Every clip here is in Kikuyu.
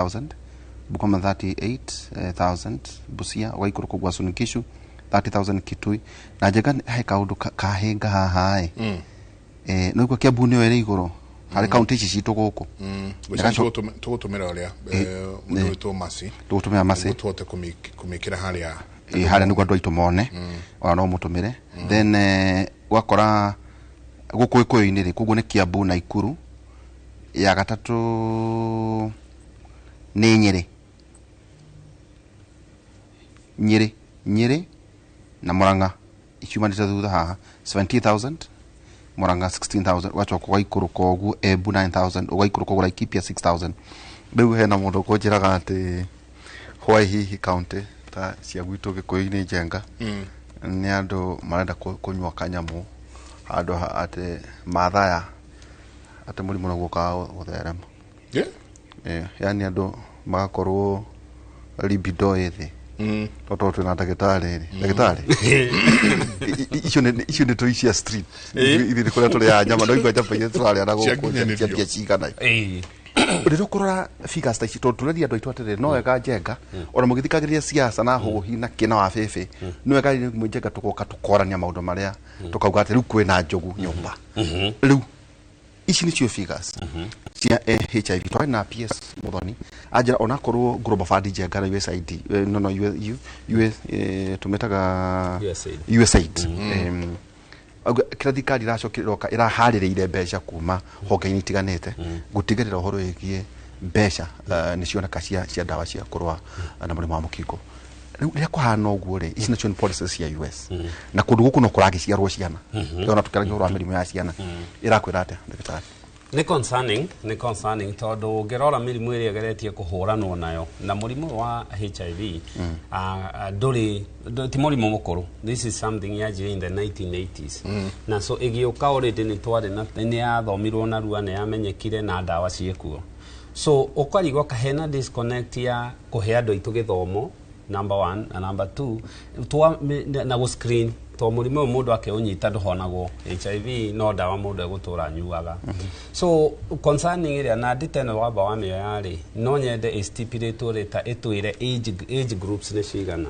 30,000, Bungoma 38,000, Busia ũgaikũrũka ũguo Uasin Gishu 30,000, Kitui na Njenga. He kaũndũ kahenga haha ĩ. No igua Kiambu nĩyo ĩrĩ igũrũ harĩ kaunti ici citũ gũkũ. Ngwĩciria tũgũtũmĩra ũrĩa mũndũ wĩtwo Masi. Tũgũtũmĩra Masi. Nĩguo tũhote kũmĩkĩra harĩa. Ĩ, harĩa nĩguo andũ aitũ mone, ona no mũtũmĩre. Then ũgakora gũkũ Gĩkũyũ-inĩ rĩ, koguo nĩ Kiambu na Ikuru, ya gatatũ nĩ Nyĩrĩ, Nyĩrĩ na Murang'a iciumanĩte thutha haha, 70,000, Murang'a 16,000. Ũgacoka ũgaikũrũka ũguo Embu 9,000, ũgaikũrũka ũguo Laikipia 6,000. Rĩu hena mũndũ ũkũnjĩraga atĩ why hihi kaunti ta cia gwitũ Gĩkũyũ-inĩ, Njenga, nĩ andũ marenda kũnyua kanyamũ handũ atĩ mathaya atĩ mũrimũ naguo ũkaga gũtherema. Yani andũ magakorwo libido ĩ thĩ. No tondũ twĩna ndagĩtarĩ rĩ, ndagĩtarĩ, icio nĩ tũi cia street. Ithuĩ nĩ kũrĩa tũrĩaga nyama, no igua nyama iria tũrarĩa na gũkũ Ciakinyanĩrio. cia cigana. Rĩrĩa ũkũrora figures ta ici, tondũ tũreria andũ aitũ atĩrĩrĩ, no wega Njenga ona mũgĩthikagĩrĩria siasa na hũhi na kĩ na wabĩbĩ, nĩ wega rĩmwe Njenga tũgoka tũkorania maũndũ marĩa tũkauga atĩ rĩu kwĩna njogu nyũmba. Rĩu ici nĩcio figures cia HIV. Twarĩ na PS Muthoni anjĩra onakorwo Global Fund, Njenga, na USAID, no U, US, tũmĩtaga USAID. USAID. Auga kĩrĩa thirikari ĩracokire ĩroka ĩraharĩrĩire mbeca kuma honge-inĩ itiganĩte gũtigĩrĩra ũhoro wĩgiĩ mbeca nĩ cioneka cia ndawa cia kũrũa na mũrimũ wa mũkingo. Rĩu rĩrĩa kũhana ũguo rĩ, ici nacio nĩ policies cia US na kũndũ gũkũ no kũragĩciarwo ciana, ona tũkĩaragia ũhoro wa mĩrimũ ya ciana. Ĩrakwĩra atĩa, ndagĩtarĩ? Nĩ concerning, nĩ concerning, tondũ ũngĩrora mĩrimũ ĩrĩa ĩgeretie kũhũranwo nayo na mũrimũ ũyũ wa HIV, ndũrĩ ti mũrimũ mũkũrũ. This is something yanjirie in the 1980s, na so ĩgĩũka already nĩ twarĩ na nĩ yathomirwo narua, nĩ yamenyekire na ndawa ciĩkuo. So ũkarigwo kahena disconnect ya kũhe andũ aitũ gĩthomo, number one, na number two twa, na gũ screen, to mũrimũ ũyũ mũndũ akĩũnyita ndũhonagwo. HIV no ndawa mũndũ egũtũra anyuaga. So concerning ĩrĩa na ndite ĩno wamba wa mĩoya rĩ, no nyende ĩstipulate rĩ ta ĩtwĩre age groups nĩ cigana.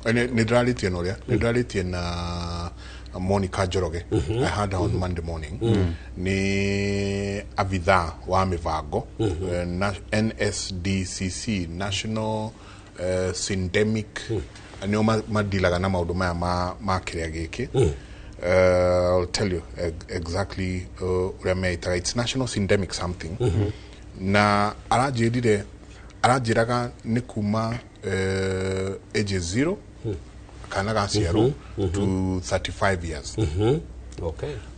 Nĩ ndĩrarĩtie na ũrĩa nĩ ndĩrarĩtie na Monica Njoroge. I had her on Monday morning. Nĩ abithaa wa mĩbango, na NSDCC, National Syndemic, nĩo madilaga na maũndũ maya ma kĩrĩa gĩkĩ. I'll tell you exactly ũrĩa meitaga. It's National Syndemic something. Na aranjĩrire, aranjĩraga nĩ kuma age 0, kana gaciarwo, to 35 years.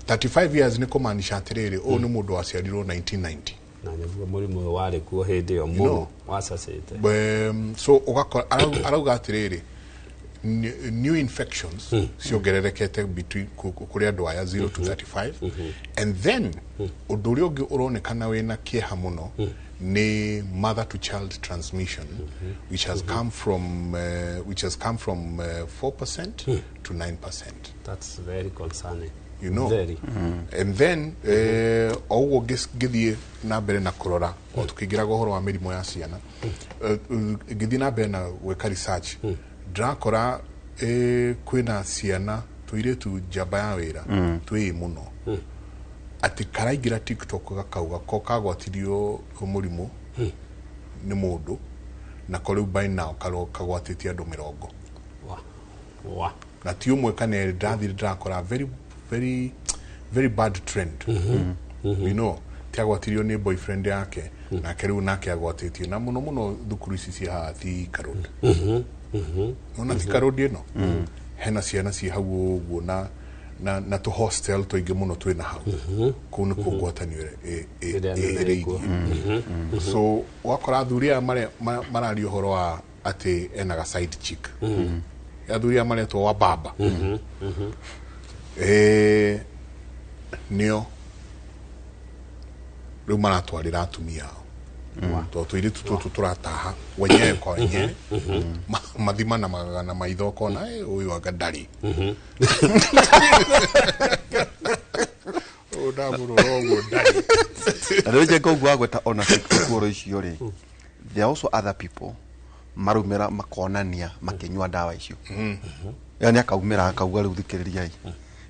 35 years nĩ kũmaanisha atĩrĩrĩ, ũyũ nĩ mũndũ waciarirwo 1990. Na nĩguo mũrimũ ũyũ warĩ kuo hĩndĩ ĩyo mũno wacacĩte. So ũgakora arauga atĩrĩrĩ, new infections ciongererekete between kũrĩ andũ aya 0 to 35. And then ũndũ ũrĩa ũngĩ ũronekana wĩna kĩeha mũno nĩ mother to child transmission, which has come from 4% to 9%. That's very concerning. You know Very. And then o ũguo ngĩthiĩ na mbere na kũrora, o tũkĩingĩraga ũhoro wa mĩrimũ ya ciana, ngĩthiĩ na mbere na gwĩka research, ndĩrakora kwĩna ciana tũirĩtu njamba ya wĩra twĩĩ mũno atĩ karaingĩra TikTok gakauga ko kagwatirio mũrimũ nĩ mũndũ, nako rĩu by now kagwatĩtie andũ 40. Wa wa Na ti ũmwe kana erĩ. Ndathire ndĩrakora very, very, very bad trend. Ti agwatirio nĩ boyfriend yake, nake rĩu nake agwatĩtie, na mũno mũno thukuru ici cia haha Thika Road. Nona Thika Road ĩno hena ciana ciĩ hau ũguo na tũ hostel tũingĩ mũno twĩna hau kũu nĩkuo ngwatanĩro Ĩrĩa nene ĩkuo. ĩhĩrĩirie. So wakora athuri aya mararia ũhoro wa atĩ ena ga side chick, athuri aya maretwo wa baba, nĩo rĩu maratwarĩra atumia ao, tondũ tũirĩtu tũtũ tũrataha wenyewe kwa wenyewe. Mathimana magaga na maitho ũkona, "Eh, ũyũ anga ndarĩ ũyũ ndamũrora ũguo ndarĩ." Na rĩu Njenga, ũguo wagweta ona TikTok ũhoro icio rĩ, There are also other people maraumĩra makonania makĩnyua ndawa icio, yani akaumĩra akauga, "Rĩu thikĩrĩriai,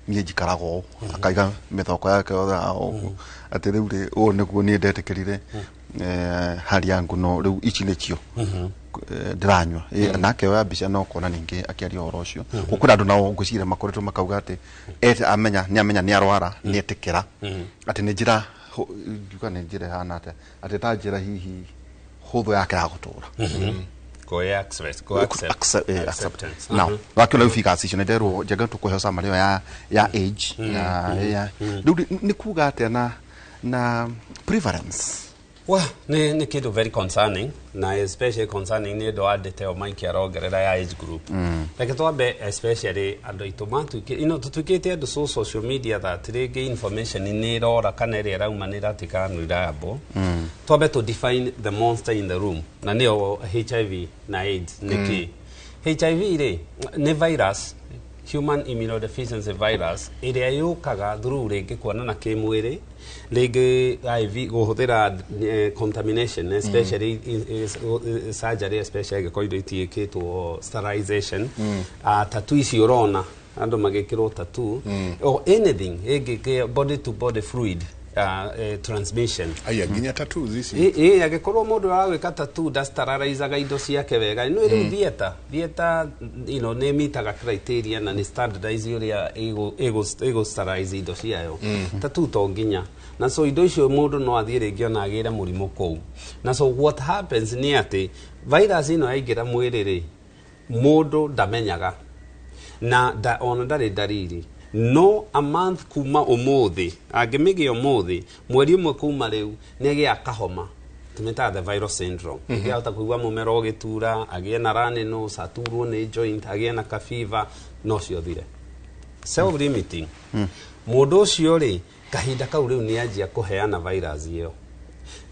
niĩ njikaraga ũũ," akaiga mĩthoko yake yothe haha ũguo, atĩ rĩu rĩ, ũũ nĩguo niĩ ndetĩkĩrire, hali yangu, no rĩu ici nĩcio ndĩranyua. Na akeoya mbica na ũkona ningĩ akĩaria ũhoro ũcio. Gũkwĩra andũ nao ngwĩciria makoretwo makauga atĩ amenya nĩ amenya nĩ arwara, nĩ etĩkĩra atĩ nĩ njĩra ngiuga nĩ njĩra ĩhana atĩa, atĩ ta njĩra hihi hũthũ yake ya gũtũra. Go accept, go accept, Accept. Acceptance. Now wakĩona rĩu figures icio nĩ nderwo njenga tũkũheo summary ĩyo ya age ya rĩu nĩ kuga atĩa na prevalence? Well, nĩ kĩndũ very concerning, na especially concerning nĩ ũndũ wa data ĩyo Mike arongerera ya age group. Reke twambe, especially andũ aitũ matuĩkĩ tũtuĩkĩte andũ so social media that rĩngĩ information nĩ ĩrora kana ĩrĩa ĩrauma nĩ ĩratuĩka unreliable. Twambe to define the monster in the room, na nĩyo HIV na AIDS. Nĩ kĩ HIV rĩ? Nĩ virus, human immunodeficiency virus, ĩrĩa yũkaga through rĩngĩ kuonana kĩmwĩrĩ, rĩngĩ IV kũhũthĩra, contamination, especially surgery, especially angĩkorwo indo itiĩkĩtwo sterilization, tattoo ici ũrona andũ magĩkĩrwo tattoo or anything ĩngĩ, body to body fluid transmission. Aya, nginya tattoos ici? Ĩ angĩkorwo mũndũ aragwĩka tattoo ndasterilizaga indo ciake wega. No rĩu theatre nĩ mitaga criteria na nĩ standardize ũrĩa ĩgũ sterilize indo ciayo. Tattoo to nginya, na so indo icio mũndũ no athiĩ rĩngĩ ona agĩre mũrimũ kũu. Na so what happens nĩ atĩ virus ĩno yaingĩra mwĩrĩ rĩ, mũndũ ndamenyaga na ona ndarĩ ndariri. No a month kuma ũmũthĩ, angĩmĩgĩa ũmũthĩ, mweri ũmwe kuma rĩu, nĩ agĩa kahoma tũmĩtaga the viral syndrome. Ahota kũigua mũmero ũgĩtura, agĩe na runny nose, aturwo nĩ joint, agĩe na kafiva, no cio thire, self limiting. Mũndũ ũcio rĩ, kahinda kau rĩu nĩ anjia kũheana virus ĩyo,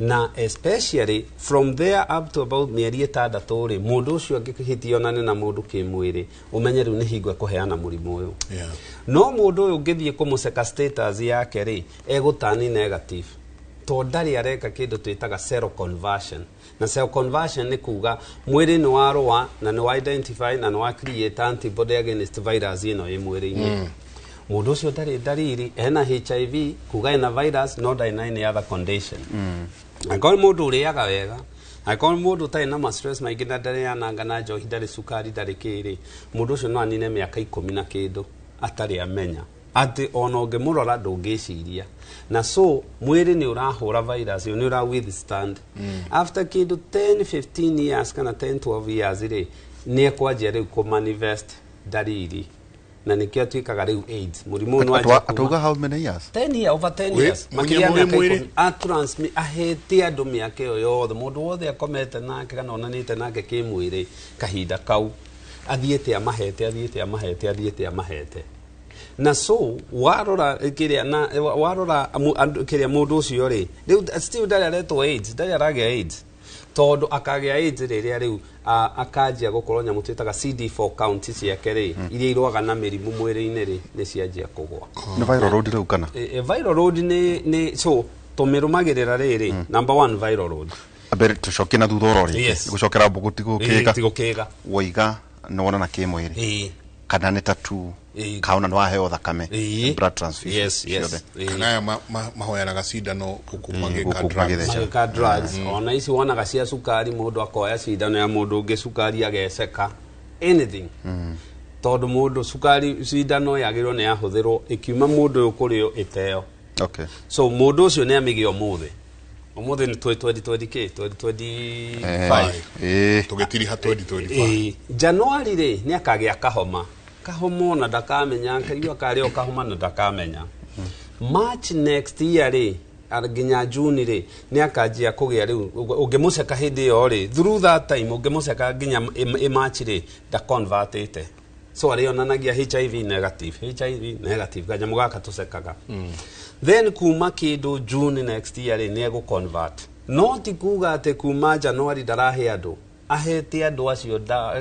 na especially from there up to about mĩeri 6 rĩ, mũndũ ũcio angĩhĩtia onane na mũndũ kĩmwĩrĩ, ũmenye rĩu nĩ hingo ekũheana mũrimũ ũyũ. No mũndũ ũyũ ũngĩthiĩ kũmũceka status yake rĩ, egũtani negative to ndarĩ areka kĩndũ twĩtaga seroconversion. Na seroconversion nĩ kuga mwĩrĩ nĩ warũa na nĩ wa identify na nĩ wa create antibody against virus ĩno ĩ mwĩrĩ-inĩ. Mũndũ ũcio ndarĩ ndariri, ena HIV, kuga ena virus, no ndarĩ na any other condition. Angĩkorwo nĩ mũndũ ũrĩaga wega, angĩkorwo nĩ mũndũ ũtarĩ na ma stress maingĩ na ndarĩananga na njohi, ndarĩ cukari, ndarĩ kĩrĩ, mũndũ ũcio no anine mĩaka 10 na kĩndũ atarĩ amenya atĩ ona ũngĩmũrora ndũngĩciria. Na so mwĩrĩ nĩ ũrahũra virus ĩyo, nĩ ũra withstand. After kĩndũ 10 15 years kana 10 12 years rĩ, nĩ ekwanjia rĩu kũ manifest ndariri, na nĩkĩo atuĩkaga rĩu AIDS, mũrimũ ũyũ nĩ wanjia kuma. Atauga how many years? 10 year, over 10 years. Mũnyamũ Makĩria wĩ mĩaka mwĩrĩ? 10 atransmit ahete andũ mĩaka ĩyo yothe. Mũndũ wothe akomete nake kana onanĩte nake kĩmwĩrĩ kahinda kau, athiĩte amahete, athiĩte amahete, athiĩte amahete. Na so warora kĩrĩa na warora kĩrĩa mũndũ ũcio rĩ, rĩu still ndarĩ aretwo AIDS, ndarĩ aragĩa AIDS, tondũ akagĩa AIDS rĩrĩa rĩu akanjia gũkorwo nyamũ twĩtaga CD4 count ciake rĩ, iria irũaga na mĩrimũ mwĩrĩ-inĩ rĩ, nĩ cianjia kũgwa. Nĩ viral load rĩu kana? Viral load nĩ so tũmĩrũmagĩrĩra rĩrĩ, number one, viral load. Mbere tũcokie na thutha oro rĩngĩ. Gũcokera mbũgũ tigũkĩga. Tigũkĩga. Woiga nĩ wonana kĩmwĩrĩ kana nĩ tattoo, kana ona nĩ waheo thakame, blood transfusion yes. ciothe. Kana aya mahoyanaga cindano gũkũ magĩka gũkũ drugs. magĩtheca. Magĩka drugs, ona ici wonaga cia cukari, mũndũ akoya cindano ya mũndũ ũngĩ cukari ageceka, anything, tondũ mũndũ cukari cindano yagĩrĩirwo nĩ yahũthĩrwo ĩkiuma mũndũ ũyũ kũrĩ ũ ĩteo. So mũndũ ũcio nĩ amĩgĩa ũmũthĩ, ũmũthĩ nĩ 2020 kĩ 2025. Tũgĩtiriha 2025. January rĩ, nĩ akagĩa kahoma, kahoma ona ndakamenya, akaigua karĩ o kahoma na ndakamenya. March next year rĩ, nginya June rĩ, nĩ akanjia kũgĩa rĩu. Ũngĩmũceka hĩndĩ ĩyo rĩ, through that time ũngĩmũceka nginya ĩ March rĩ, ndaconvertĩte, so arĩonanagia HIV negative, HIV negative, kanyamũ gaka tũcekaga. Then kuma kĩndũ June next year rĩ, nĩ egũconvert, no ti kuga atĩ kuma January ndarahe andũ, ahete andũ acio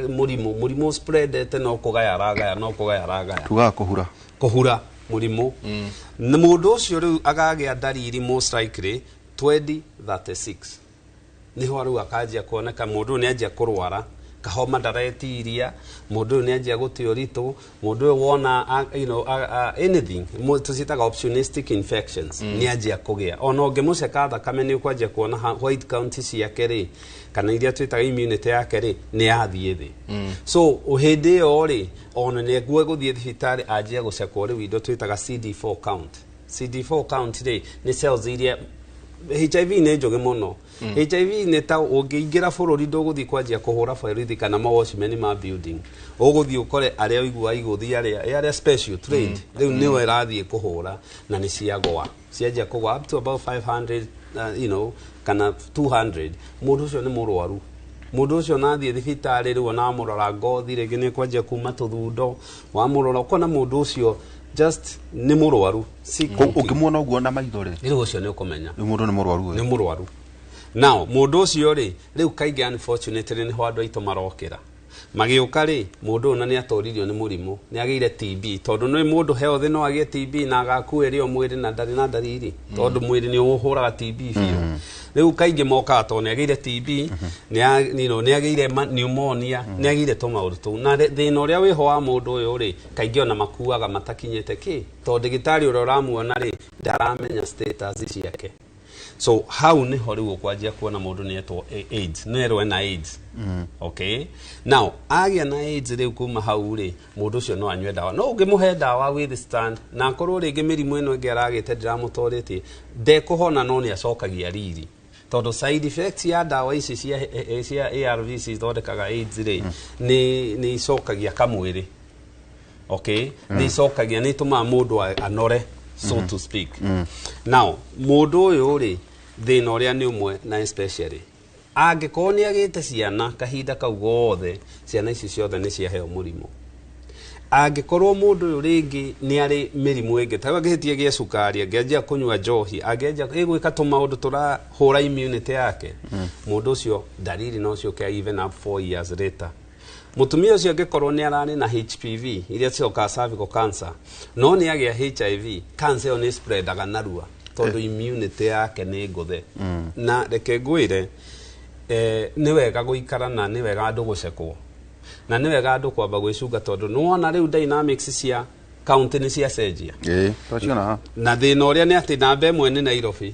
mũrimũ, mũrimũ spreadete, no kũgaya aragaya, no kũgaya aragaya. Tugaga kũhura. Kũhura mũrimũ. Na mũndũ ũcio rĩu agagĩa ndariri most likely 2036. Niho rĩu akanjia kuoneka mũndũ ũyũ nĩ anjia kũrwara kahoma ndaretiria, mũndũ ũyũ nĩ anjia gũte ũritũ, mũndũ ũyũ wona anything tũciĩtaga opportunistic infections, nĩ anjia kũgĩa. Ona ũngĩmũceka thakame nĩ ũkwanjia kuona white count ciake rĩ, kana iria twĩtaga immunity yake rĩ, nĩ yathiĩ thĩ. So hĩndĩ ĩyo rĩ, ona nĩ egũthiĩ thibitarĩ anjie gũcekwo rĩu indo twĩtaga CD4 count. CD4 count rĩ, nĩ cells iria HIV nĩ njũgĩ mũno. HIV nĩ ta ũngĩingĩra bũrũri, ndũgũthiĩ kwanjia kũhũra borithi kana mawatchman ma building, ũgũthiĩ ũkore arĩa ũigua igũthi arĩa special trained rĩu nĩo ĩrathiĩ kũhũra, na nĩ ciagũa, cianjia kũgwa up to about 500 kana 200, mũndũ ũcio nĩ mũrwaru. Mũndũ ũcio nathiĩ thibitarĩ rĩu, ona wamũrora ngothi rĩngĩ nĩ kwanjia kuma tũthundo, wamũrora ũkona mũndũ ũcio just nĩ mũrwaru, sick looking. Ũngĩmuona ũguo na maitho rĩ, Rĩu ũcio nĩ ũkũmenya rĩu mũndũ nĩ mũrwaru nĩ ũyũ. Mũrwaru. Now mũndũ ũcio rĩ, rĩu kaingĩ unfortunately nĩho andũ aitũ marokĩra magĩũka rĩ, mũndũ ũyũ na nĩ atoririo nĩ mũrimũ, nĩ agĩire TB, tondũ nĩ mũndũ healthy no agĩe TB na agakua ĩrĩ o mwĩrĩ na ndarĩ na ndariri, tondũ mwĩrĩ nĩ ũhũraga TB biũ. Rĩu kaingĩ mokaga tondũ nĩ agĩire TB, nĩ agĩire pneumonia, nĩ agĩire tũmaũndũ tũu. Na thĩna ũrĩa wĩho wa mũndũ ũyũ rĩ, kaingĩ ona makuaga matakinyĩte kĩ, tondũ ndagĩtarĩ ũrĩa ũramuona rĩ, ndaramenya status ciake. So hau niho rĩu ũkwanjia kuona mũndũ nĩ etwo AIDS, nĩ erwo ena AIDS. Okay, now agĩa na AIDS rĩu, kuma hau rĩ, mũndũ ũcio no anyue ndawa, no ũngĩmũhe ndawa withstand na akorwo rĩngĩ mĩrimũ ĩno ĩngĩ aragĩte ndĩramũtorĩtie, ndekũhona, no nĩ acokagia riri, tondũ side effects ya ndawa ici cia ARV cithondekaga AIDS rĩ, nĩ icokagia kamwĩrĩ. Okay, nĩ icokagia, nĩ itũmaga mũndũ anore, so to speak. Now mũndũ ũyũ rĩ, thĩna ũrĩa nĩ ũmwe, na especially angĩkorwo nĩ agĩte ciana kahinda kau gothe, ciana ici ciothe nĩ ciaheo mũrimũ. Angĩkorwo mũndũ ũyũ rĩngĩ nĩ arĩ mĩrimũ ĩngĩ, ta rĩu angĩhĩtia gĩa cukari, angĩanjia kũnyua njohi, angĩanjia ĩgwĩka tũmaũndũ tũrahũra immunity yake, mũndũ ũcio ndariri no ciũke even up 4 years later. Mũtumia ũcio angĩkorwo nĩ ararĩ na HPV iria cicokaga cervical cancer, no nĩ agĩa HIV, cancer ĩyo nĩ spreadaga narua tondũ immunity yake nĩ ngũthe. Na reke ngwĩre, nĩ wega gũikara na nĩ wega andũ gũcekwo na nĩ wega andũ kwamba gwĩcunga, tondũ nĩwona rĩu dynamics cia kaunti nĩ ciacenjia. Ĩĩ, twaciona haha. Na thĩna ũrĩa nĩ atĩ namba ĩmwe nĩ Nairobi.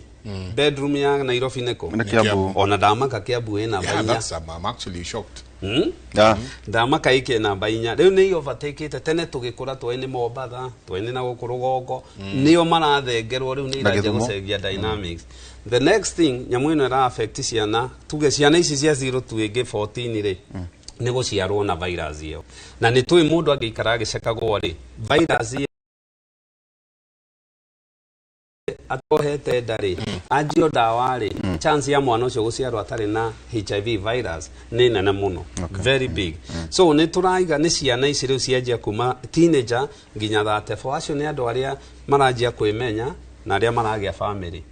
Bedroom ya Nairobi nĩkũ? Nĩ Kiambu. Ona ndamaka Kiambu ĩ namba 4. That's, I'm actually shocked. Ndamaka ĩkĩ namba 4 rĩu nĩ overtakeĩte. Tene tũgĩkũra twaĩ nĩ Mombatha, twaĩ nĩ na gũkũ rũgongo nĩo marathengerwo, rĩu nĩ Na iranjia Gĩthumo. gũcenjia dynamics. The next thing, nyamũ ĩno ĩra affect ciana, tuge ciana ici cia 0 to ĩngĩ 14 rĩ, nĩ gũciarwo na virus ĩyo, na nĩ tũĩ mũndũ angĩikara agĩcekagwo rĩ, virus ĩyo atohete nda rĩ, anjio ndawa rĩ, chance ya mwana ũcio gũciarwo atarĩ na HIV virus nĩ nene mũno, very big. So nĩ tũraiga nĩ ciana ici rĩu cianjia kuma teenager nginya 34, acio nĩ andũ arĩa maranjia kwĩmenya na arĩa maragĩa family.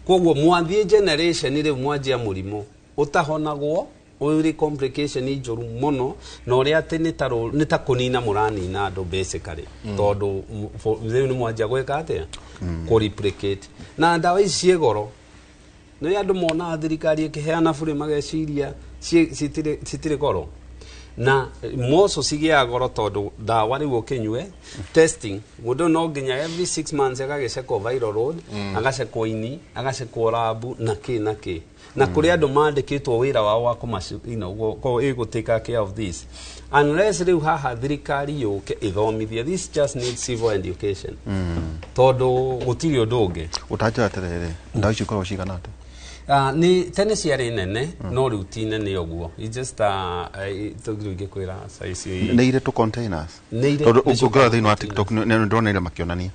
Koguo mwathiĩ generation rĩu mwanjia mũrimũ ũtahonagwo, ũrĩ complication njũru mũno, na ũrĩa atĩ nĩ ta kũnina mũranina andũ basically, tondũ rĩu nĩ mwanjia gwĩka atĩa? Kũ replicate. Na ndawa ici ciĩ goro. Nĩ andũ monaga thirikari ĩkĩheana bũrĩ mageciria citirĩ goro, na moco cigĩaga goro tondũ ndawa rĩu ũkĩnyue, testing, mũndũ no nginya every 6 months agagĩcekwo viral load, agacekwo ini, agacekwo rabu na kĩ na kĩ, na kũrĩ andũ mandĩkĩtwo wĩra wao wa kũma ĩgũ take care of this, unless rĩu haha thirikari yũke ĩthomithie. This just needs civil education, tondũ gũtirĩ ũndũ ũngĩ. Ũtanjĩra atĩrĩrĩ, ndawa icio ikoragwo cigana atĩa? Nĩ tene ciarĩ nene, no rĩu ti nene ũguo. It's just rĩu ingĩkwĩra size Nĩ irĩ tũ containers? Nĩ irĩ- Tondũ nĩ ũngĩrora thĩinĩ wa containers. TikTok nĩ ndonire makĩonania.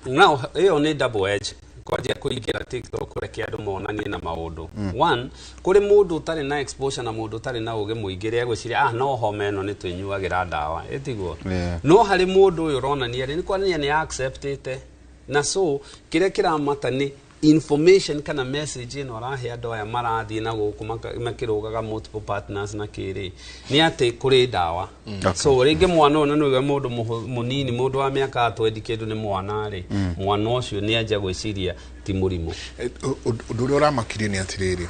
Now ĩyo nĩ double edge kwanjia kũingĩra TikTok kũreke andũ monanie na maũndũ. One, kũrĩ mũndũ ũtarĩ na exposure na mũndũ ũtarĩ na ũgĩ mũingĩ rĩa gwĩciria, ah, no homa ĩno nĩ twĩnyuagĩra ndawa ĩtiguo. No harĩ mũndũ ũyũ ũronania rĩ, nĩ kuonania nĩ acceptĩte, na so kĩrĩa kĩramata nĩ Information kana message ĩno arahe andũ aya marathiĩ na gũkũ makĩrũgaga multiple partners na kĩrĩ nĩ atĩ kũrĩ ndawa. So rĩngĩ mwana ũyũ, na nĩwe mũndũ mũnini, mũndũ wa mĩaka 20 kĩndũ nĩ mwana rĩ, mwana ũcio nĩ anjia gwĩciria ti mũrimũ. Ũndũ ũrĩa ũramakirie nĩ atĩrĩrĩ,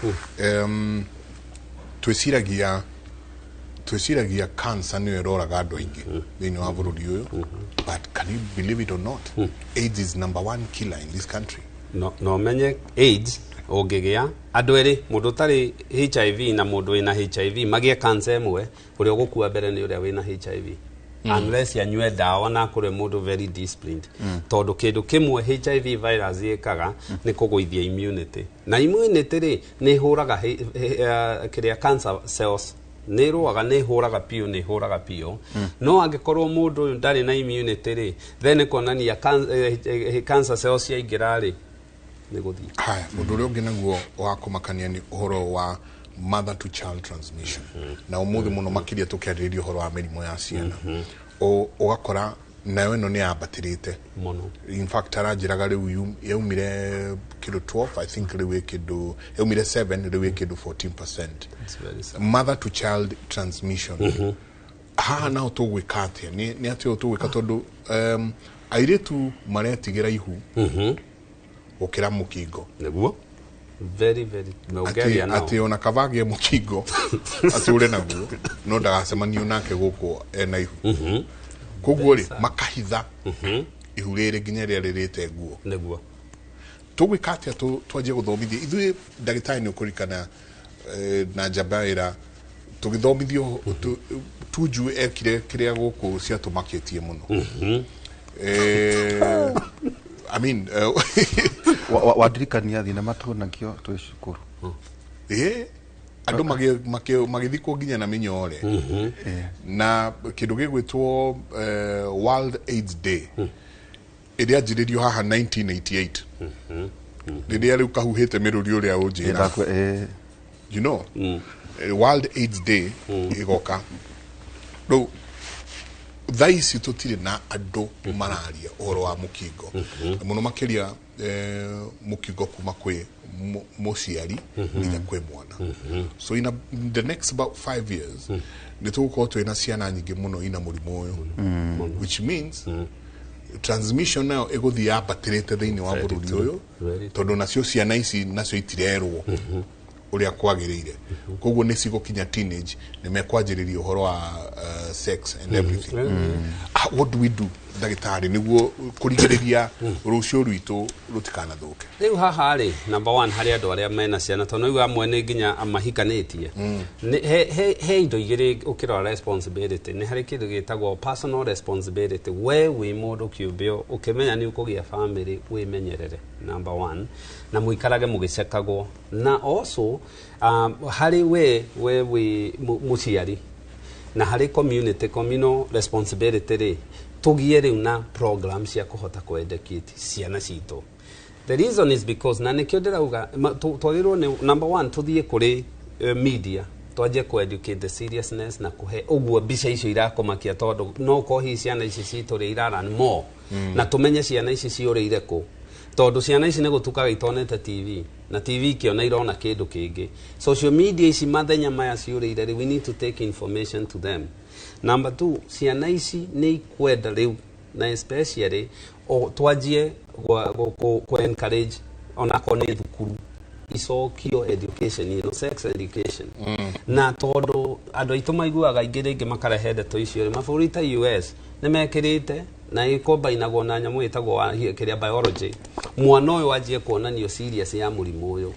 twĩciragia cancer nĩyo ĩroraga andũ aingĩ thĩinĩ wa bũrũri ũyũ, but can you believe it or not, AIDS is number one killer in this country. No menye AIDS ũngĩgĩa andũ erĩ, mũndũ ũtarĩ HIV na mũndũ wĩna HIV magĩe cancer ĩmwe, ũrĩa ũgũkua mbere nĩ ũrĩa wĩna HIV, unless anyue ndawa na akorwo mũndũ very disciplined, tondũ kĩndũ kĩmwe HIV virus ĩkaga nĩ kũgũithia immunity, na immunity rĩ nĩ ĩhũraga kĩrĩa cancer cells, nĩ ĩrũaga, nĩ ĩhũraga biũ, nĩ ĩhũraga biũ. No angĩkorwo mũndũ ũyũ ndarĩ na immunity rĩ, then nĩ kuonania cancer cells ciaingĩra rĩ, nĩ gũthiĩ. Haya, ũndũ ũrĩa ũngĩ naguo wa kũmakania nĩ ũhoro wa mother to child transmission, na ũmũthĩ mũno makĩria tũkĩarĩrĩria ũhoro wa mĩrimũ ya ciana. Ũgakora nayo ĩno nĩ yambatĩrĩte mũno. In fact, aranjĩraga rĩu yaumire kĩndũ 12, I think, rĩu ĩ kĩndũ yaumire 7, rĩu ĩ kĩndũ 14%. It's very sad. Mother to child transmission haha naho tũgwĩka atĩa? Nĩ atĩa ũyũ tũgwĩka, tondũ airĩtu maretigĩra ihu gũkĩra mũkingo? Nĩguo, very very na ũngĩaria nao. Atĩ ona kaba agĩe mũkingo atũre naguo no ndagacemanio nake gũkũ ena ihu. Koguo rĩ, makahitha ihu rĩrĩ nginya rĩrĩa rĩrĩte nguo. Tũgwĩka atĩa twanjie gũthomithia ithuĩ ndagĩtarĩ? Nĩ ũkũririkana na njamba ĩra tũgĩthomithio Tuju ekire kĩrĩa gũkũ ciatũmakĩtie mũno. I mean, Wandirikania thinema tuonagio twĩ cukuru. Andũ magĩthikwo nginya na mĩnyore na kĩndũ gĩgwĩtwo World AIDS Day ĩrĩa anjĩrĩrio haha 1988, rĩrĩa rĩu kahuhĩte mĩrũri ũrĩa ũnjĩra. World AIDS Day ĩgoka rĩu. Thaa ici tũtirĩ na andũ mararia ũhoro wa mũkingo, na mũno makĩria mũkingo kuma kwĩ mũciari nginya kwĩ mwana. So in the next about 5 years nĩ tũgũkorwo twĩna ciana nyingĩ mũno ina mũrimũ ũyũ, which means transmission nayo ĩgũthiĩ yambatĩrĩte thĩinĩ wa Very bũrũri true. ũyũ, Very true. tondũ nacio ciana ici nacio itirerwo ũrĩa kwagĩrĩire. Koguo nĩ cigũkinya teenage nĩ mekwanjĩrĩria ũhoro wa sex and everything. Ah, what do we do, ndagĩtarĩ, nĩguo kũrigĩrĩria rũciũ rwitũ rũtikanathũke? Rĩu haha rĩ, number one, harĩ andũ arĩa mena ciana, tondũ rĩu amwe nĩ nginya mahikanĩtie. He indo igĩrĩ ũkĩrora responsibility. Nĩ harĩ kĩndũ gĩtagwo personal responsibility. We wĩ mũndũ kĩũmbe, ũkĩmenya nĩ ũkũgĩa family, wĩmenyerere, number one, na mũikarage mũgĩcekagwo. Na also harĩ we wĩ mũciari na harĩ community, communal responsibility rĩ, tũgie rĩu na program cia kũhota kũ-educate ciana citũ. The reason is because, na nĩkĩo ndĩrauga twagĩrĩirwo nĩ number one tũthiĩ kũrĩ media, twanjie kũ-educate the seriousness na kũhe ũguo mbica icio irakũmakia, tondũ no ũkorwo hihi ciana ici citũ rĩ iraran more, na tũmenye ciana ici ciũrĩire kũ, tondũ ciana ici nĩ gũtukaga itonete TV, na TV ikĩona irona kĩndũ kĩngĩ, social media ici mathenya maya ciũrĩire rĩ. We need to take information to them. Number two, ciana ici nĩ ikwenda rĩu, na especially o twanjie gwa encourage onakorwo nĩ thukuru icokio education, sex education. Na tondũ andũ aitũ maiguaga aingĩ rĩngĩ makarehe ndeto icio rĩ, mabũrũri ta US nĩ mekĩrĩte na ĩkombainagwo na nyamũ ĩtagwo kĩrĩa biology, mwana ũyũ anjie kuonanio serious ya mũrimũ ũyũ.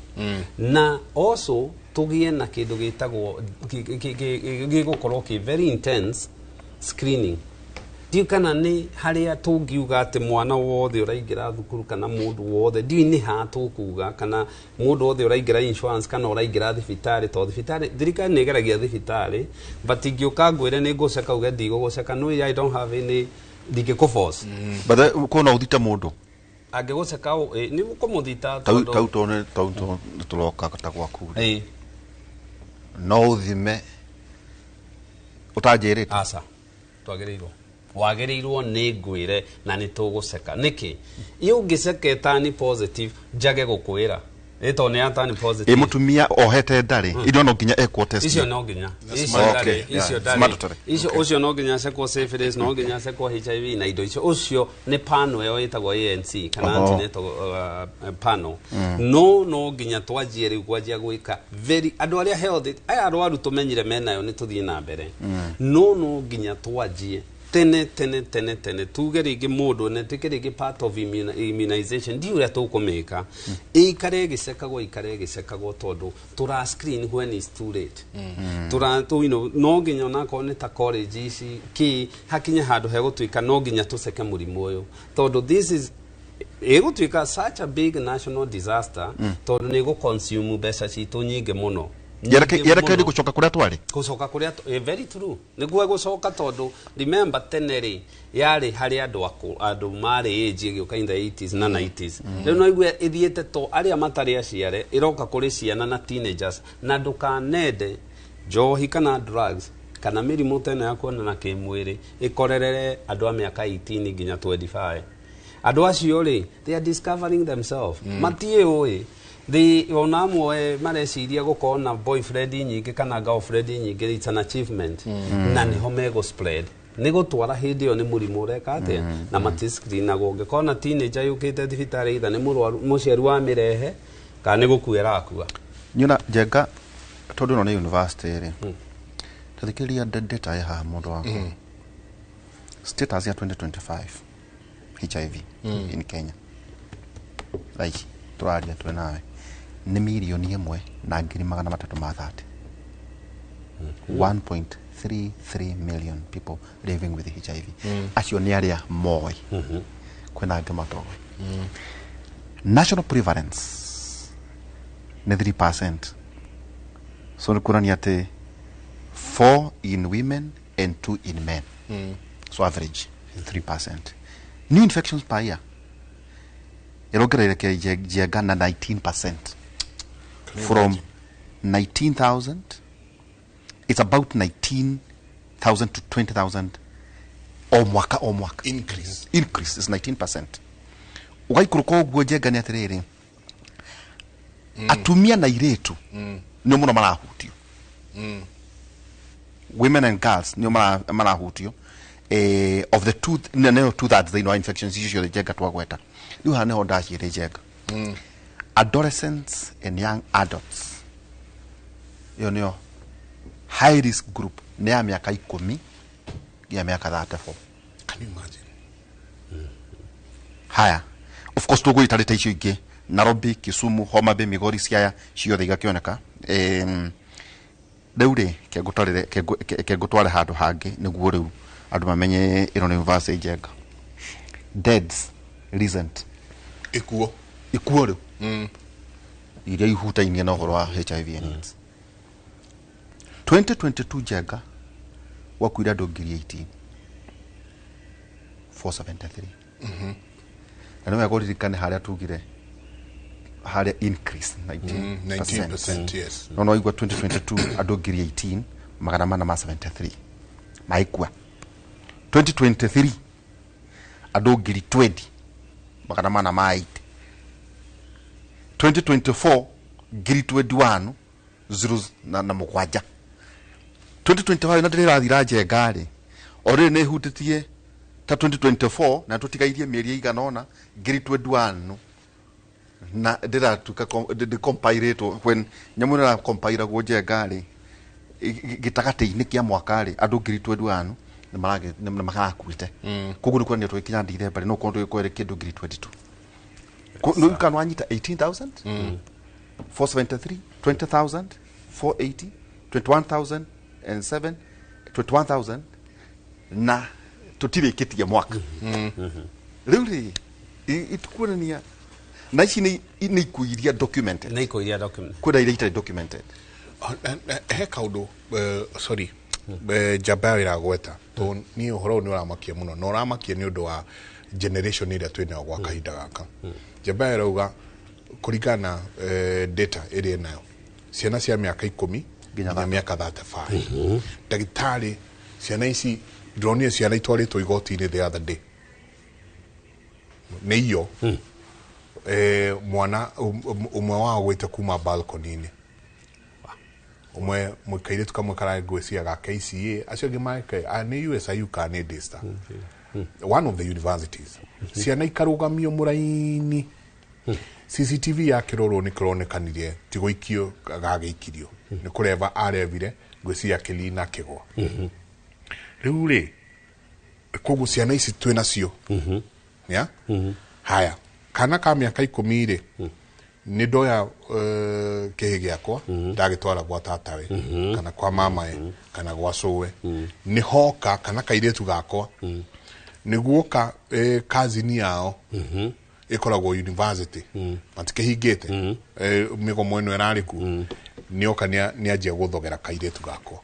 Na also tũgĩe na kĩndũ gĩtagwo gĩgũkorwo kĩ very intense screening. Ndiũ kana nĩ harĩa tũngiuga atĩ mwana wothe ũraingĩra thukuru kana mũndũ wothe, ndiũĩ nĩ ha tũkuga, kana mũndũ wothe ũraingĩra insurance kana ũraingĩra thibitarĩ, tondũ thibitarĩ thirikari nĩ ĩgeragia thibitarĩ, but ingĩũka ngwĩre nĩ ngũceka, uge ndigũgũceka, no I don't have any, ndingĩkũ force. But ko no ũthite mũndũ? Angĩgũceka nĩ ũkũmũthita. Tau tau tondũ tũroka ta gwaku rĩ, no ũthime ũtanjĩrĩte? Aca, twagĩrĩirwo Wagĩrĩirwo nĩ ngwĩre na nĩ tũgũceka nĩkĩ iyo ũngĩceka ĩtani positive njage gũkwĩra ĩtondũ nĩ yatani positive. Ĩ mũtumia ohete ndarĩ irio no nginya ekwo test. Icio no nginya icio Okay, ndarĩ yeah, icio it's ndarĩ mandatory. icio Okay. ũcio no nginya acekwo syphilis, no nginya acekwo HIV na indo icio. Ũcio nĩ panel ĩyo ĩtagwo ANC kana antenatal panel. No nginya twanjie rĩu kwanjia gwĩka very andũ arĩa healthy, aya arwaru tũmenyire menayo nĩ tũthiĩ na mbere, no nginya twanjie tene tene tene tene, tuge rĩngĩ mũndũ na tuĩke rĩngĩ part of immunization. Ndiũ ũrĩa tũkũmĩka ĩikare ĩgĩcekagwo, ĩikare ĩgĩcekagwo, tondũ tũra screen when it's too late. Tũra tũ, no nginya onakorwo nĩ ta college ici kĩ hakinye handũ hegũtuĩka no nginya tũceke mũrimũ ũyũ, tondũ this is ĩgũtuĩka such a big national disaster, tondũ nĩ ĩgũ-consume mbeca citũ nyingĩ mũno. Nyingĩ Yerekeire mũno. Gũcoka kũrĩa twarĩ. Gucoka kuria very true, niguo gucoka, tondu remember tene ri yari hari andu aku andu mari age ĩgĩũka in the 80s na 90s. Rĩu no igue ĩthiĩte to arĩa matarĩ aciare, ĩroka kũrĩ ciana na teenagers, na ndũkanende njohi kana drugs kana mĩrimũ ta ĩno ya kuonana kĩmwĩrĩ ĩkorerere andũ a mĩaka 18 nginya 25. Andũ acio rĩ, they are discovering themselves, matiĩũĩ. They ona amwe mareciria gũkorwo na boyfriend nyingĩ kana girlfriend nyingĩ, it's an achievement, na nĩho megũ spread nĩ gũtwara hĩndĩ ĩyo nĩ mũrimũ ũreka atĩa na matiscreenagwo. Ũngĩkorwo na teenager yũkĩte thibitarĩ, either nĩ mũrwaru mũciari wa mĩrehe kana nĩ gũkua ĩrakua. Nyona njenga tondũ ĩno nĩ university rĩ, tathikĩrĩria data ĩ haha, mũndũ wakwa. Status ya 2025 HIV in Kenya thaa ici tũraria twĩ nawe nĩ 1,330,000, 1.33 million people living with HIV. Acio nĩ arĩa moĩ, kwĩna angĩ matoĩ. National prevalence nĩ 3%, so nĩ kuonania atĩ 4 in women and 2 in men, so average 3%. New infections per year ĩrongererekera njenga na 19% from 19,000, it's about 19,000 to 20,000 o mwaka o mwaka. Increase. Increase is 19%. Ũgaikũrũka ũguo njenga nĩ atĩrĩrĩ, atumia na irĩtu nĩo mũno marahutio, women and girls nĩo marahutio, of the two nĩo 2/3 thĩinĩ wa infections icio ciothe njenga twagweta. Rĩu haha nĩho ndaciĩrĩ njenga, adolescents and young adults, ĩyo nĩyo high risk group, nĩ ya mĩaka 10 nginya mĩaka 34. Can you imagine? Haya, of course tũgũitarĩte icio ingĩ, Nairobi, Kisumu, Homa Bay, Migori, Siaya, ciothe igakĩoneka. Rĩu rĩ kengũtware handũ hangĩ nĩguo rĩu andũ mamenye ĩno nĩ university njenga. Deaths recent. Ikuo. Ikuo rĩu iria ihutainie na ũhoro wa HIV and AIDS, 2022 njenga gwakuire andũ 18 473, na nĩ wega ũririkane harĩa tugire harĩa increase 19%. 19%, yes. No igua 2022 andũ 18 473 maikua, 2023 andũ 20 480, 2024 21 0 na mũgwanja, 2025 na ndĩrathira njenga rĩ o rĩrĩ nĩ hutĩtie ta 2024 na tũtigairie mĩeri ĩigana ũna 21 na ndĩratuĩka ndĩcompilĩtwo when nyamũ ĩno ĩracompilagwo njenga rĩ gĩtagatĩ-inĩ kĩa mwaka rĩ andũ 21 nĩ marakuĩte. Koguo nĩ kuonania tũgĩkinya Dithemba rĩ no korwo tũgĩkorwo kĩndũ 22. Nĩ kana wanyita 18,000 473, 20,000 480, 21,007, 21,000 na tũtirĩkĩtie mwaka rĩu rĩ itukuonania na ici nĩ ikuũ iria documented. Nä ikå iria document. Kwĩna iria itarĩ documented. He kaundu, sorry, njamba ya ĩragweta to niĩ ũhoro ũyũ nĩ ũramakia mũno na ũramakia nĩ ũndũ wa generation ĩrĩa twĩ nayo gwa kahinda gaka. Njamba ĩyo ĩrauga kũringana na data ĩrĩa ĩnayo, ciana cia mĩaka 10 nginya nginya mĩaka 35, ndagĩtarĩ, ciana ici Ndĩronire ciana itwarĩtwo igoti-inĩ the other day nĩ iyo. Mwana ũmwe wao gwĩte kuma balcony-inĩ, ũmwe kairĩtu kamwe karangwĩciria ga KCA, acio angĩ make nĩ USIU kana nĩ Daystar, one of the universities. Ciana ikarũgamio mũraini, CCTV yakĩrorwo nĩ kĩronekanire ti gũikio gagĩikirio, nĩ kũreba arevire, ngwĩciria akĩlina akĩgwa. Rĩu rĩ, koguo ciana ici twĩ nacio ya haya, kana ka mĩaka 10 rĩ, nĩ ndoya kĩhĩ gĩakwa ndagĩtwara gwa tatawe kana kwa mamae kana gwa cũwe, nĩ hoka kana kairĩtu gakwa nĩ guoka, kazini yao ĩkoragwo university matikĩhingĩte, mĩgomo ĩno ĩrarĩ ku, nĩoka nĩanjia gũthogera kairĩtu gakwa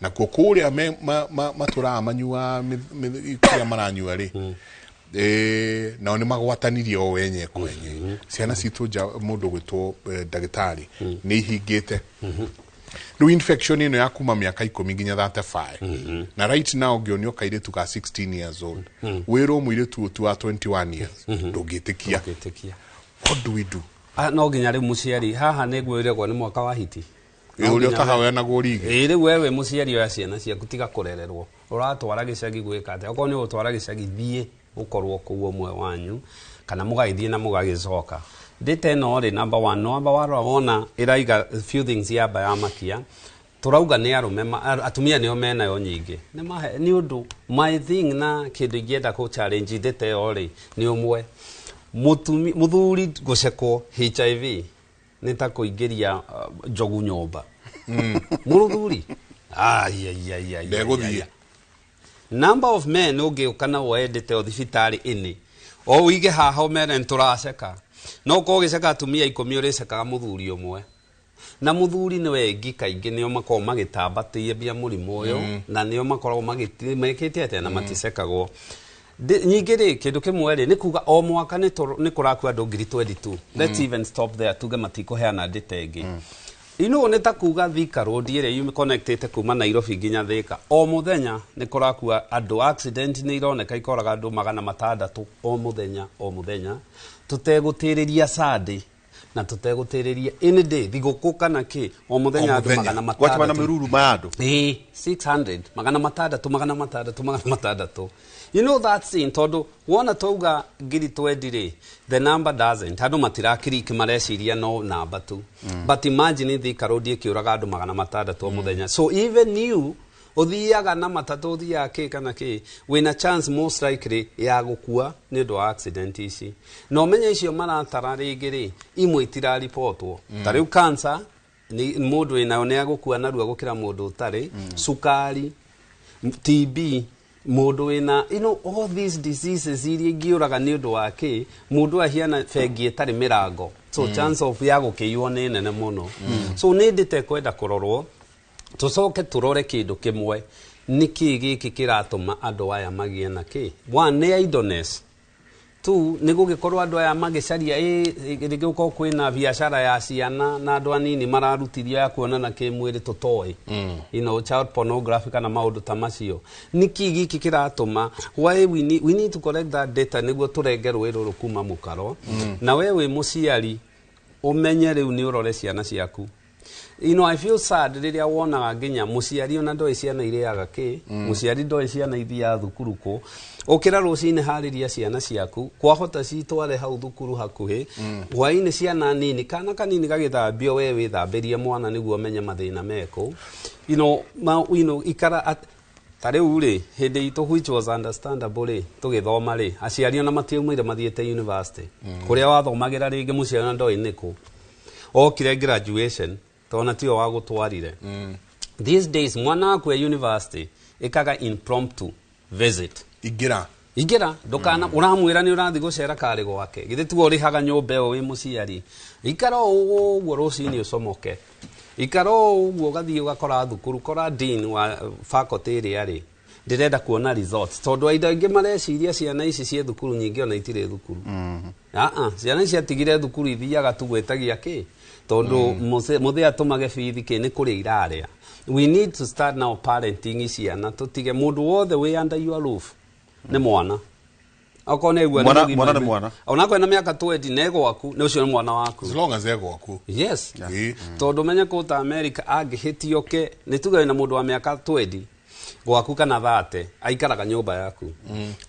nakuo kũrĩa matũraga manyua kũrĩa maranyua rĩ, nao nĩ magwatanirie o wenye kwenye ciana citũ nja. Mũndũ gwĩtwo ndagĩtarĩ nĩ ihingĩte rĩu infection ĩno ya kuma mĩaka 10 nginya 35, na right now ngĩonio kairĩtu ka 16 years old, wĩrwo mũirĩtu ũtu wa 21 years, ndũngĩtĩkia. Ndũngĩtĩkia. What do we do? Ah, no nginya rĩu mũciari haha nĩ ngwĩragwo nĩ mwaka wa hiti. Ũrĩa ũtahayanagwo rigi. Ĩĩ, rĩu wewe mũciari oya ciana ciaku, tiga kũrererwo ũratwara gĩcagi gwĩka atĩa. Okorwo nĩ ũgũtwara gĩcagi, thiĩ ũkorwo kũu ũmwe wanyu kana mũgagĩthiĩ na mũgagĩcoka. Data ĩno rĩ, number one, no warora wona ĩraiga few things yamba yamakia. Tũrauga nĩ arũme atumia nĩo menayo nyingĩ nĩ ũndũ my thing na kĩndũ ingĩenda kũ challenge data ĩyo rĩ, nĩ ũmwe mũthuri gũcekwo HIV nĩ ta kũingĩria njogu nyũmba mũrũthuri. Ai, ai, ai, ai, Ndegũthiĩ. ai, ai. Number of men ũngĩũka na wendete o thibitarĩ ĩnĩ o ũige haha ũmere nĩ tũraceka, no ũkorwo ũgĩceka atumia 10, ũrĩcekaga mũthuri ũmwe, na mũthuri nĩ wengi kaingĩ nĩo makoragwo magĩtambatĩria mũrimũ ũyũ, na nĩo makoragwo mekĩte atĩa na maticekagwo. Nyingĩ rĩ, kĩndũ kĩmwe rĩ, nĩ kuga o mwaka nĩ kũrakua andũ 22,000. Let's even stop there, tuge matikũheana data ĩngĩ. Nĩ ta kuga Thika Road ĩrĩa yumi connectĩte kuma Nairobi nginya Thika, o mũthenya nĩ kũrakua andũ. Accident nĩ ironeka ikoraga andũ 600 o mũthenya, o mũthenya, tũtegũtĩrĩria Sunday na tũtegũtĩrĩria any day, thigũkũ kana kĩ, o mũthenya O andũ mũthenya. magana Gwachama na matandatũ. mĩruru ma andũ. Ĩĩ, 600, 600, 600, 600. You know that scene, tondũ wona twauga 20,000 rĩ, the number doesn't, andũ matirakiriki, mareciria no namba tu. But imagine Thika Road ĩkĩũraga andũ 600 o mũthenya. So even you ũthiaga na matatũ, ũthiaga kĩ kana kĩ, wĩna chance most likely ya gũkua nĩ ũndũ wa accident ici. Na ũmenye icio maratara rĩngĩ rĩ, imwe itiraribotwo, ta rĩu cancer, nĩ mũndũ wĩnayo nĩ agũkua narua gũkĩra mũndũ ũtarĩ, cukari, TB, mũndũ wĩna all these diseases iria ingĩũraga nĩ ũndũ wa kĩ mũndũ ahiana bengi ĩtarĩ mĩrango, so chance of ya gũkĩiywo nĩ nene mũno. So nĩ ndĩte kwenda kũrorwo, tũcoke tũrore kĩndũ kĩmwe, nĩ kĩ gĩkĩ kĩratũma andũ aya magĩe na kĩ. One nĩ idleness, two nĩ gũgĩkorwo andũ aya magĩcaria rĩngĩ gũkorwo kwĩna biacara ya ciana na andũ anini mararutithio ya kuonana kĩmwĩrĩ tũtoĩ, child pornography kana maũndũ ta macio. Nĩkĩ gĩkĩ kĩratũma? Why we need to collect that data nĩguo tũrenge rũĩ rũrũ kuma mũkaro. Na we wĩ mũciari ũmenye rĩu nĩ ũrore ciana ciaku. I feel sad rĩrĩa wonaga nginya mũciari ona ndoĩ ciana irĩaga kĩ, mũciari ndoĩ ciana ithiaga thukuru kũ. Ũkĩra rũcinĩ, harĩria ciana ciaku, kwahota citware hau thukuru hakuhĩ. Hwainĩ ciana nini, kana kanini gagĩthambio, we wĩthambĩrie mwana nĩguo ũmenye mathĩna mekũ. Ikara ta rĩu rĩ, hĩndĩ itũ, which was understandable rĩ, tũgĩthoma rĩ, aciari ona matiaumaire mathiĩte university kũrĩa wathomagĩra rĩngĩ, mũciari ona ndoĩ nĩkũ okire graduation tona tiwe wagũtwarire. These days mwana waku e university, ĩkaga impromptu visit. Ingĩra. Ingĩra, ndũkana ũramwĩra nĩ ũrathiĩ gũcera karĩ gwake, githĩ tiwe ũrĩhaga nyũmba ĩyo wĩ mũciari? Ikara o ũguo rũcinĩ, ũcomoke, ikara o ũguo, ũgathiĩ ũgakora thukuru, kora dean wa faculty ĩrĩa rĩ, ndĩrenda kuona results, tondũ aindo aingĩ mareciria ciana ici ciĩ thukuru nyingĩ ona itirĩ thukuru. Aa, ciana ici ciatigire thukuru, ithiaga tu gwĩtagia kĩ. Tondu muthe atumage bithi ki ni kuria iraria. We need to start now parenting ciana tutige mundu wothe wi under your roof ni mwana. Okorwo nĩ aigua Mwana- mwana nĩ mwana. Onakorwo ena mĩaka 20 nĩ gwaku, nĩ ũcio nĩ mwana waku. As long as egwaku. Yes. Ĩĩ. Tondũ menye kũ ta America angĩhĩtio ke nĩ tuge wĩna mũndũ wa mĩaka 20 gwaku kana 30 aikaraga nyũmba yaku,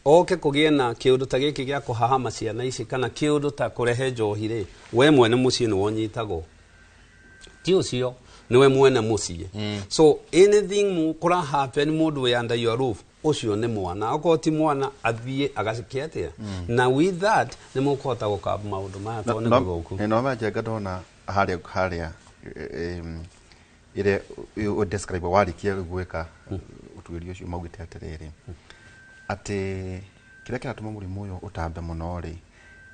oke kũgĩe na kĩũndũ ta gĩkĩ gĩa kũhahama ciana ici kana kĩũndũ ta kũrehe njohi rĩ, we mwene mũciĩ nĩ wonyitagwo, ti ũcio nĩwe mwene mũciĩ. So anything kũra happen mũndũ wĩ under your roof, ũcio nĩ mwana. Okorwo ti mwana, athiĩ agacike atĩa. Na with that nĩ mũkũhota gũkaba maũndũ maya tondũ nĩ gũthũku. No manjenga ndona harĩa ĩrĩa ũ describe warĩkia gwĩka ũtuĩria ũcio, maugĩte atĩrĩrĩ, atĩ kĩrĩa kĩratũma mũrimũ ũyũ ũtambe mũno rĩ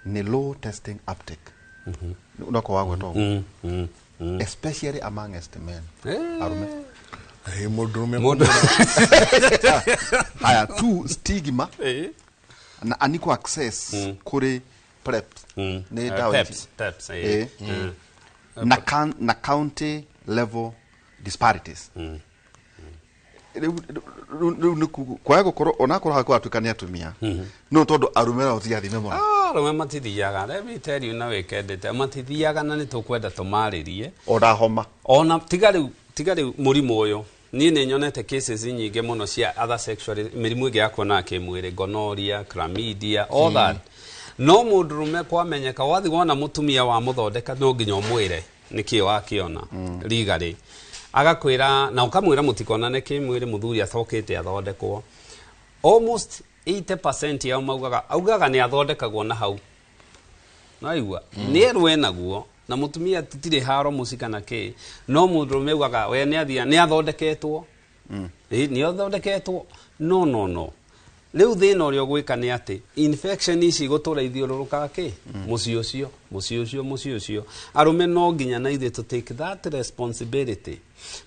nĩ low testing uptake, no ko wagweta ũguo, especially amongst men, arume. Ĩ, mũndũrũme. Mũndũ- Haya, two, stigma na unequal access kũrĩ PrEP, nĩ ndawa PEPs, ici. PEPs, Eh. Na county level disparities. Rĩu nĩ kwaga gũkorwo onakorwo hakorwo atuĩka nĩ atumia, no tondũ arume nao ti athime mũno. Ah, arũme matithiaga, let me tell you, na wĩkendete matithiaga, na nĩ tũkwenda tũmarĩrie. Ona homa. Ona tiga rĩu mũrimũ ũyũ, niĩ nĩ nyonete cases nyingĩ mũno cia other sexual mĩrimũ ĩngĩ ya kuonana kĩmwĩrĩ, gonorrhea, chlamydia, all that. No mũndũrũme kwamenyeka wathi wona mũtumia wa mũthondeka, no nginya ũmwĩre nĩkĩ wakĩona rigarĩ, agakwĩra na ũkamwĩra mũtikonane kĩmwĩrĩ mũthuri acokete athondekwo. Almost 80% yao maugaga, augaga nĩ athondekagwo na hau naigua nĩ erwo enaguo na mũtumia tũtirĩ haro mũci kana kĩ, no mũndũrũme augaga we nĩ athia nĩ athondeketwo. Ĩ, nĩ athondeketwo. No, no, no, rĩu thĩna ũrĩa ũgwĩka nĩ atĩ infection ici gũtũra ithiũrũrũkaga kĩ mũciĩ ũcio, mũciĩ ũcio, mũciĩ ũcio. Arũme no nginya na ithuĩ to take that responsibility,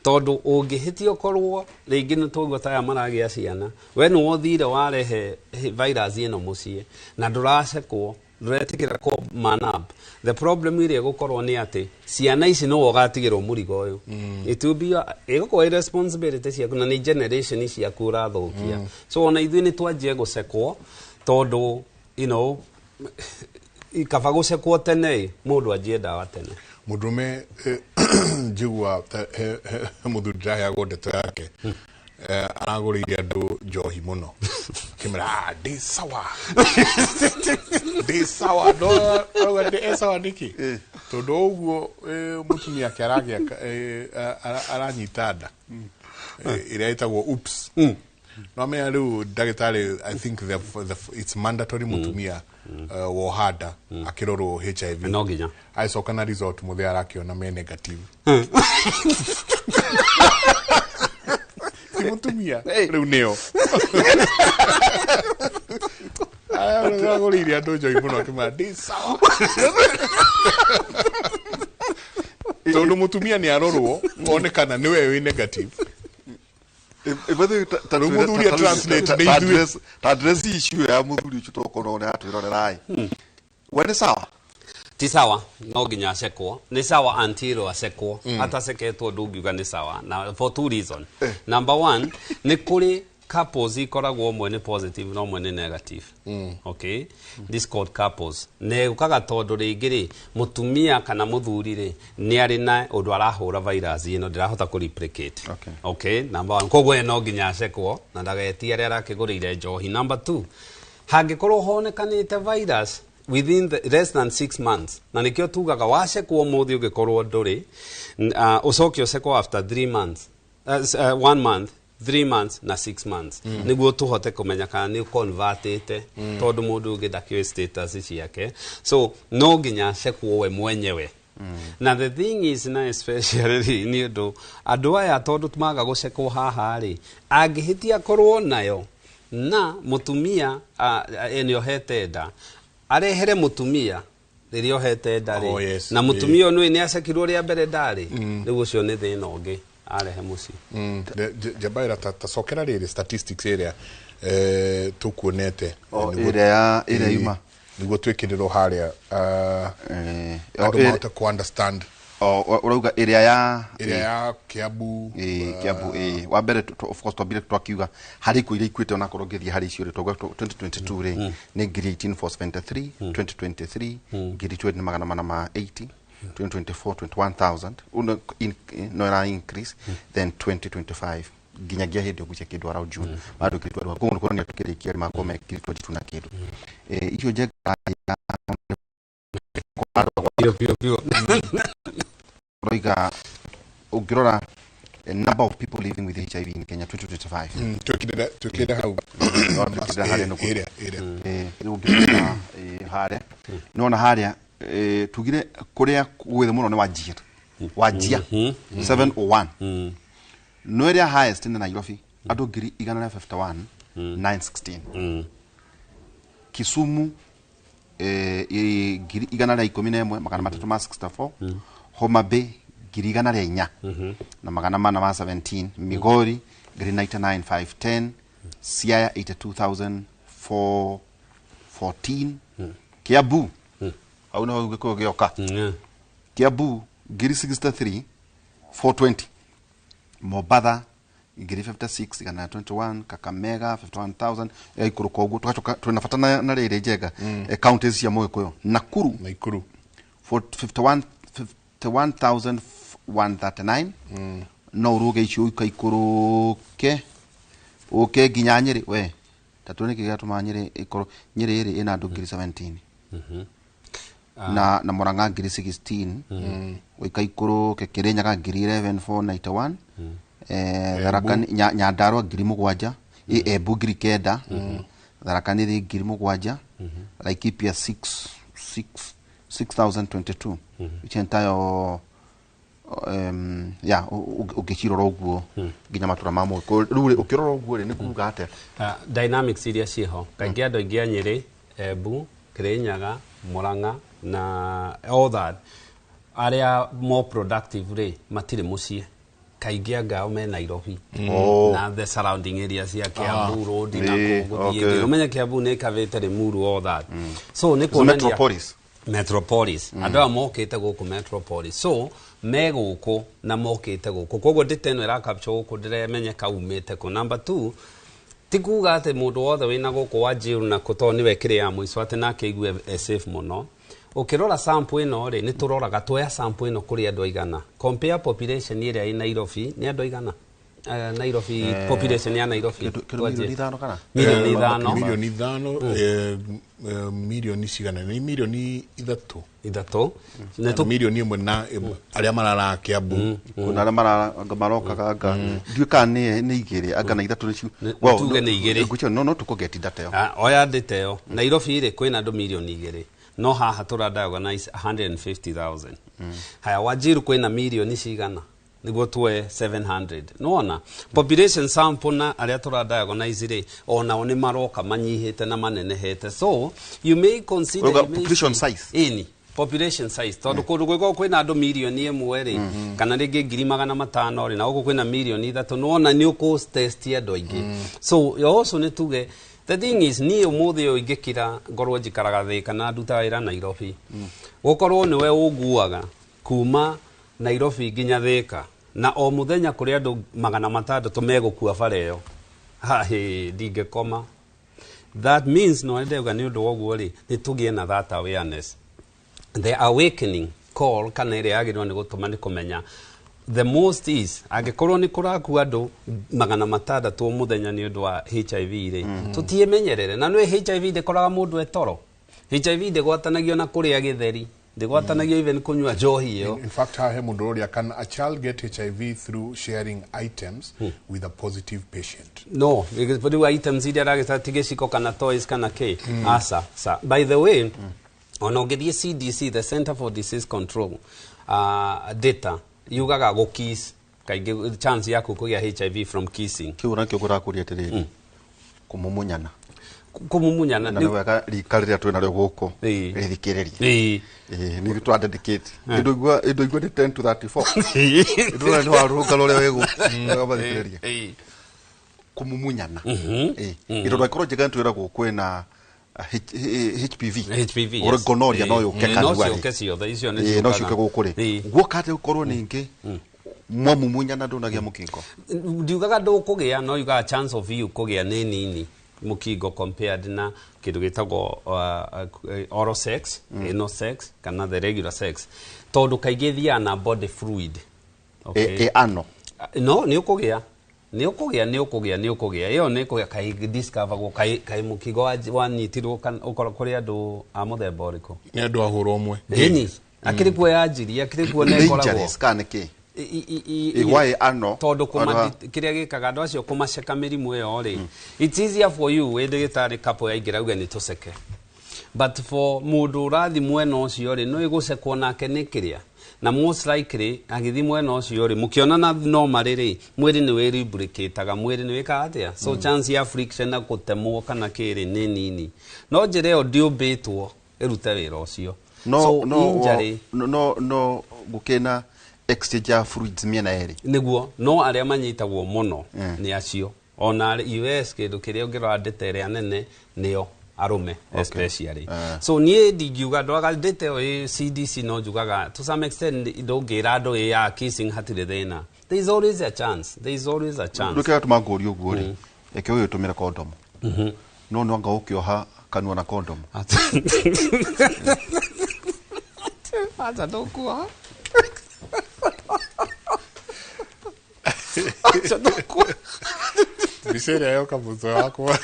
tondũ ũngĩhĩtia ũkorwo rĩngĩ nĩ twaigua ta aya maragĩa ciana, we nĩ wothire warehe virus ĩno mũciĩ na ndũracekwo, ndũretĩkĩra kũ man up. The problem ĩrĩa ĩgũkorwo nĩ atĩ ciana ici nĩwe ũgatigĩrwo mũrigo ũyũ. It will be ĩgũkorwo ĩ responsibility ciaku na nĩ generation ciaku ũrathũkia. So ona ithuĩ nĩ twanjie gũcekwo, tondũ kaba gũcekwo tene ĩ, mũndũ anjie ndawa tene. Mũndũrũme, njigua he mũthuri ndĩraheagwo ndeto yake, aragũrĩire andũ njohi mũno, akĩmera, "Ah, ndĩ sawa, ndĩ sawa." No arauga ndĩ e sawa nĩkĩ? Tondũ ũguo mũtumia ake aragĩa aranyita nda, ĩrĩa ĩtagwo oops. No amenya rĩu ndagĩtarĩ, I think it's mandatory mũtumia woha nda akĩrorwo HIV. No nginya. Agĩcoka na result, mũthee arakĩona me negative, ti mũtumia rĩu nĩo aragũrĩire andũ njohi mũno, akĩmera ndĩ sawa, tondũ mũtumia nĩ arorwo one kana nĩwe wĩ negative. Rĩu mũthuri a translate nĩ ithuĩ. Ta address issue ya mũthuri ũcio, tokorwo nĩ atwĩrorera we nĩ sawa. Ti sawa, no nginya acekwo. Nĩ sawa until acekwo. Ataceketwo ndũngiuga nĩ sawa, na for two reason. Number one, nĩ kũrĩ couples ikoragwo ũmwe nĩ positive na ũmwe nĩ negative. Okay, this called couples na ĩũkaga tondũ rĩngĩ rĩ mũtumia kana mũthuri rĩ nĩ arĩ na ũndũ arahũra virus ĩno ndĩrahota kũ replicate. Okay, number one, koguo ye no nginya acekwo na ndagetie arĩa arakĩgũrĩire njohi. Number two, hangĩkorwo honekanĩte virus within the less than 6 months, na nĩkĩo tugaga wacekwo ũmũthĩ, ũngĩkorwo ndũrĩ ũcoke ũcekwo after 3 months, one month, 3 months na 6 months, nĩguo tũhote kũmenya kana nĩ convertĩte, tondũ mũndũ ũngĩ ndakĩũĩ status ciake. So no nginya acekwo we mwenyewe. Na the thing is, na especially nĩ ũndũ andũ aya tondũ maga gũcekwo haha rĩ, angĩhĩtia korwo nayo na mũtumia nĩ ohete nda, arehere mũtumia rĩrĩa ohete nda rĩ, Oh, yes. na mũtumia ũyũ nĩ acekirwo rĩa mbere ndarĩ rĩu, ũcio nĩ thĩna ũngĩ arehe mũciĩ. Njabaira ta cokera rĩrĩ statistics ĩrĩa tũkuonete. O, ĩrĩa yuma. Nĩguo twĩkĩrĩrwo harĩa, o, andũ mahote ku understand. Ũrauga ĩrĩa ya Ĩrĩa ya Kiambu. Kiambu, wa mbere of course twambire twakiuga harĩ ikuũ iria ikuĩte, onakorwo ngĩthiĩ harĩ icio rĩ, twauga 2022 rĩ nĩ 18,473, 2023 20,480, 2024 21,000. Uno no ĩra increase. Then 2025 nginyagia hĩndĩ ũgucia kĩndũ around June bado 2021, koguo nĩ kuonania tũkĩrĩkia makorwo me 2022 na kĩndũ. Icio njega. Biũ biũ biũ. Ũroiga ũngĩrora number of people living with HIV in Kenya 2025. Twĩkĩrĩre hau. No, twĩkĩrĩre harĩa nĩguo. Ĩrĩa. Rĩu ũngĩrora harĩa nĩwona harĩa tugire kũrĩa gwĩthĩ mũno nĩ Wajir, Wajia 701, no ĩrĩa highest nĩ Nairobi, andũ 151,916. Kisumu 111,364. Homa Bay 104,417. Migori 99,510. Siaya 82,414. Kiambu, hau niho gĩkũyũ gĩoka. Kiambu 63,420. Mombatha 56,121. Kakamega 51,000. Ĩgaikũrũka ũguo. Tũgacoka twĩna bata na rĩrĩ njega, counties cia Mũgĩkũyũ, Nakuru Naikuru. 51 51,139. No ũrũge icio ikaikũrũke ũke nginya Nyĩrĩ. We tatũ nĩkĩ gĩatũma Nyĩrĩ ĩkorwo Nyĩrĩ ĩrĩ ĩna andũ 17,000 na Murang'a 16,000, ũikaikũrũke Kĩrĩnyaga 11,491, Tharaka Nyandarua 7,000, Embu 9,000, Tharaka Nithi 7,000, Laikipia 6 6 6022, which entire ya ũngĩcirora ũguo nginya matũra ma Mũgĩkũyũ. Rĩu rĩ, ũkĩrora ũguo rĩ, nĩ kuga atĩa? Dynamics iria ciĩho kaingĩ andũ aingĩ a Nyĩrĩ, Embu, Kĩrĩnyaga, Murang'a na all that arĩa more productive rĩ, matirĩ mũciĩ kaingĩ, anga me Nairobi na the surrounding areas cia Kiambu Road na kũu gũthiĩ. Ũmenye Kiambu nĩ ĩkavĩte Limuru, all that, so nĩ So kuonania metropolis. Metropolis, andũ aya mokĩte gũkũ metropolis, so me gũkũ na mokĩte gũkũ, koguo ndĩte ĩno ĩrakapture gũkũ ndĩremenyeka umĩte kũ. Number two, ti kuga atĩ mũndũ wothe wĩna gũkũ wa jail na kũ tondũ nĩwe kĩrĩa ya mũico atĩ nake aigue e safe mũno. Ũkĩrora sample ĩno rĩ, nĩ tũroraga tuoya sample ĩno kũrĩ andũ aigana, compare population ĩrĩa ĩ Nairobi nĩ andũ aigana. Nairobi, population ya Nairobi Kĩndũ twanjie. 5 million kana? 5 million. 5 million, milioni cigana? Nĩ 3 million. 3. Nĩ 1 million na arĩa marara Kiambu. Kuna arĩa anga marokaga, anga ndiũĩ kana nĩ igĩrĩ anga na ithatũ nĩcio. Tuge nĩ igĩrĩ. Ngwĩciria no tũkũgeti data ĩyo. Ah, oya ndĩte ĩyo. Nairobi rĩ, kwĩna andũ 2 million, no haha tũra diagnose 150,000. Haya, Wajiru kwĩna milioni cigana nĩguo tuoe 700? Nĩwona population sample na arĩa tũra diagnose rĩ, onao nĩ maroka manyihĩte na manenehete, so you may consider Ũrauga you may population see- size? Ĩni, population size, tondũ kũndũ gwĩkorwo kwĩna andũ 1 million rĩ, kana rĩngĩ 500,000 rĩ, na gũkũ kwĩna 3 million, nĩwona nĩ ũkũ test andũ aingĩ. So also nĩ tuge the thing is, niĩ ũmũthĩ ũyũ ingĩkira ngorwo njikaraga thĩ kana ndutaga wĩra Nairobi, gũkorwo nĩwe ũnguaga kuma Nairobi nginya Thĩka, na o mũthenya kũrĩ andũ 600 megũkua bara ĩyo, hahĩ ndingĩkoma. That means no ndauga nĩ ũndũ wa ũguo rĩ, nĩ tũgĩe na that awareness, the awakening call, kana ĩrĩa yagĩrĩirwo nĩ gũtũma nĩ kũmenya the most is angĩkorwo nĩ kũrakua andũ 600 o mũthenya nĩ ũndũ wa HIV rĩ, tũtiĩmenyerere. Na nĩ HIV ndĩkoraga mũndũ etoro, HIV ndĩgwatanagio na kũrĩa gĩtheri, ndĩgwatanagio even kũnyua njohi ĩyo. In fact, hahe mũndũ ũrĩa, can a child get HIV through sharing items with a positive patient? No, rĩu items iria aragĩta ti gĩciko kana toys kana kĩ, aca sa. By the way, ona ũngĩthiĩ CDC, the Center for Disease Control, data yugaga gũ kiss kaingĩ, chance yaku kũgĩa HIV from kissing. Kĩu nakĩo ngũrakũria atĩrĩrĩ, kũmumunyana. Kũmumunyana. Na nĩ wega rika rĩrĩa twĩ narĩo gũkũ rĩthikĩrĩrie. Nĩ twa dedicate ĩndũ igua nĩ 10 to 34, ĩndũ nĩ warũnga ũrĩa wĩ gũkũ mathikĩrĩria. Kũmumunyana, ĩ tondũ angĩkorwo njega nĩ twĩragwo kwĩna HPV HPV, yes. Ore gonorrhea no yũke No kanua rĩ. ciũke ciothe icio nĩ Ĩĩ, no ciũkaga. ciũke gũkũ rĩ guoka atĩ ũkorwo ningĩ mwamumunyana ndũnagĩa mũkingo. Ndiugaga ndũkũgĩa, no yugaga chance of you kũgĩa nĩ nini mũkingo compared na kĩndũ gĩtagwo oral sex, anal sex kana the regular sex, tondũ kaingĩ ĩthiaga na body fluid. Okay. Ĩ ano. No nĩ ũkũgĩa, nĩ ũkũgĩa, nĩ ũkũgĩa, nĩ ũkũgĩa ĩyo nĩ kũgĩa kaĩ discoveragwo kaĩ mũkingo wanyitirwo kana ũkorwo kũrĩ andũ a mũthemba ũrĩkũ. Nĩ andũ ahũra ũmwe. Ĩni akĩrĩ kuo yanjirie, akĩrĩ kuo na ĩkoragwo Dangerous kana nĩ kĩ? Ĩgwa ĩ ano. Tondũ Andũ kĩrĩa gĩkaga andũ acio kũmaceka mĩrimũ ĩyo rĩ, it's easier for you wĩ ndagĩtarĩ couple yaingĩra uge nĩ tũceke, but for mũndũ ũrathi mwena ũcio rĩ, no ĩgũcekwo nake nĩ kĩrĩa na most likely agĩthi mwena ũcio rĩ, mũkĩonana normally rĩ, mwĩrĩ nĩ wĩlubricataga, mwĩrĩ nĩ wĩkaga atĩa, so chance ya friction na gũtemwo kana kĩrĩ nĩ nini, no njĩra ĩyo ndĩũmbĩtwo ĩrute wĩra ũcio. No So no injury no gũkĩna exchange ya fluids mĩena ĩrĩ. Nĩguo, no arĩa manyitagwo mũno nĩ acio ona US kĩndũ kĩrĩa ũngĩrora ndĩta ĩrĩa nene nĩo arũme especially. So niĩ ndingiuga ndwaga ndĩta ĩyo ĩ CDC, no njugaga to some extent ndũngĩra andũ ĩ ya kissing hatirĩ thĩna. There is always a chance, there is always a chance. Ndũkĩra tũma ngũrie ũguo rĩ, reke ũyũ ũtũmĩre kondomu, no anga ũkĩoha kanua na kondomu. Acha ndũkuoha, acha ndũkuoha. Mbica ĩrĩa yoka mũtwe wakwa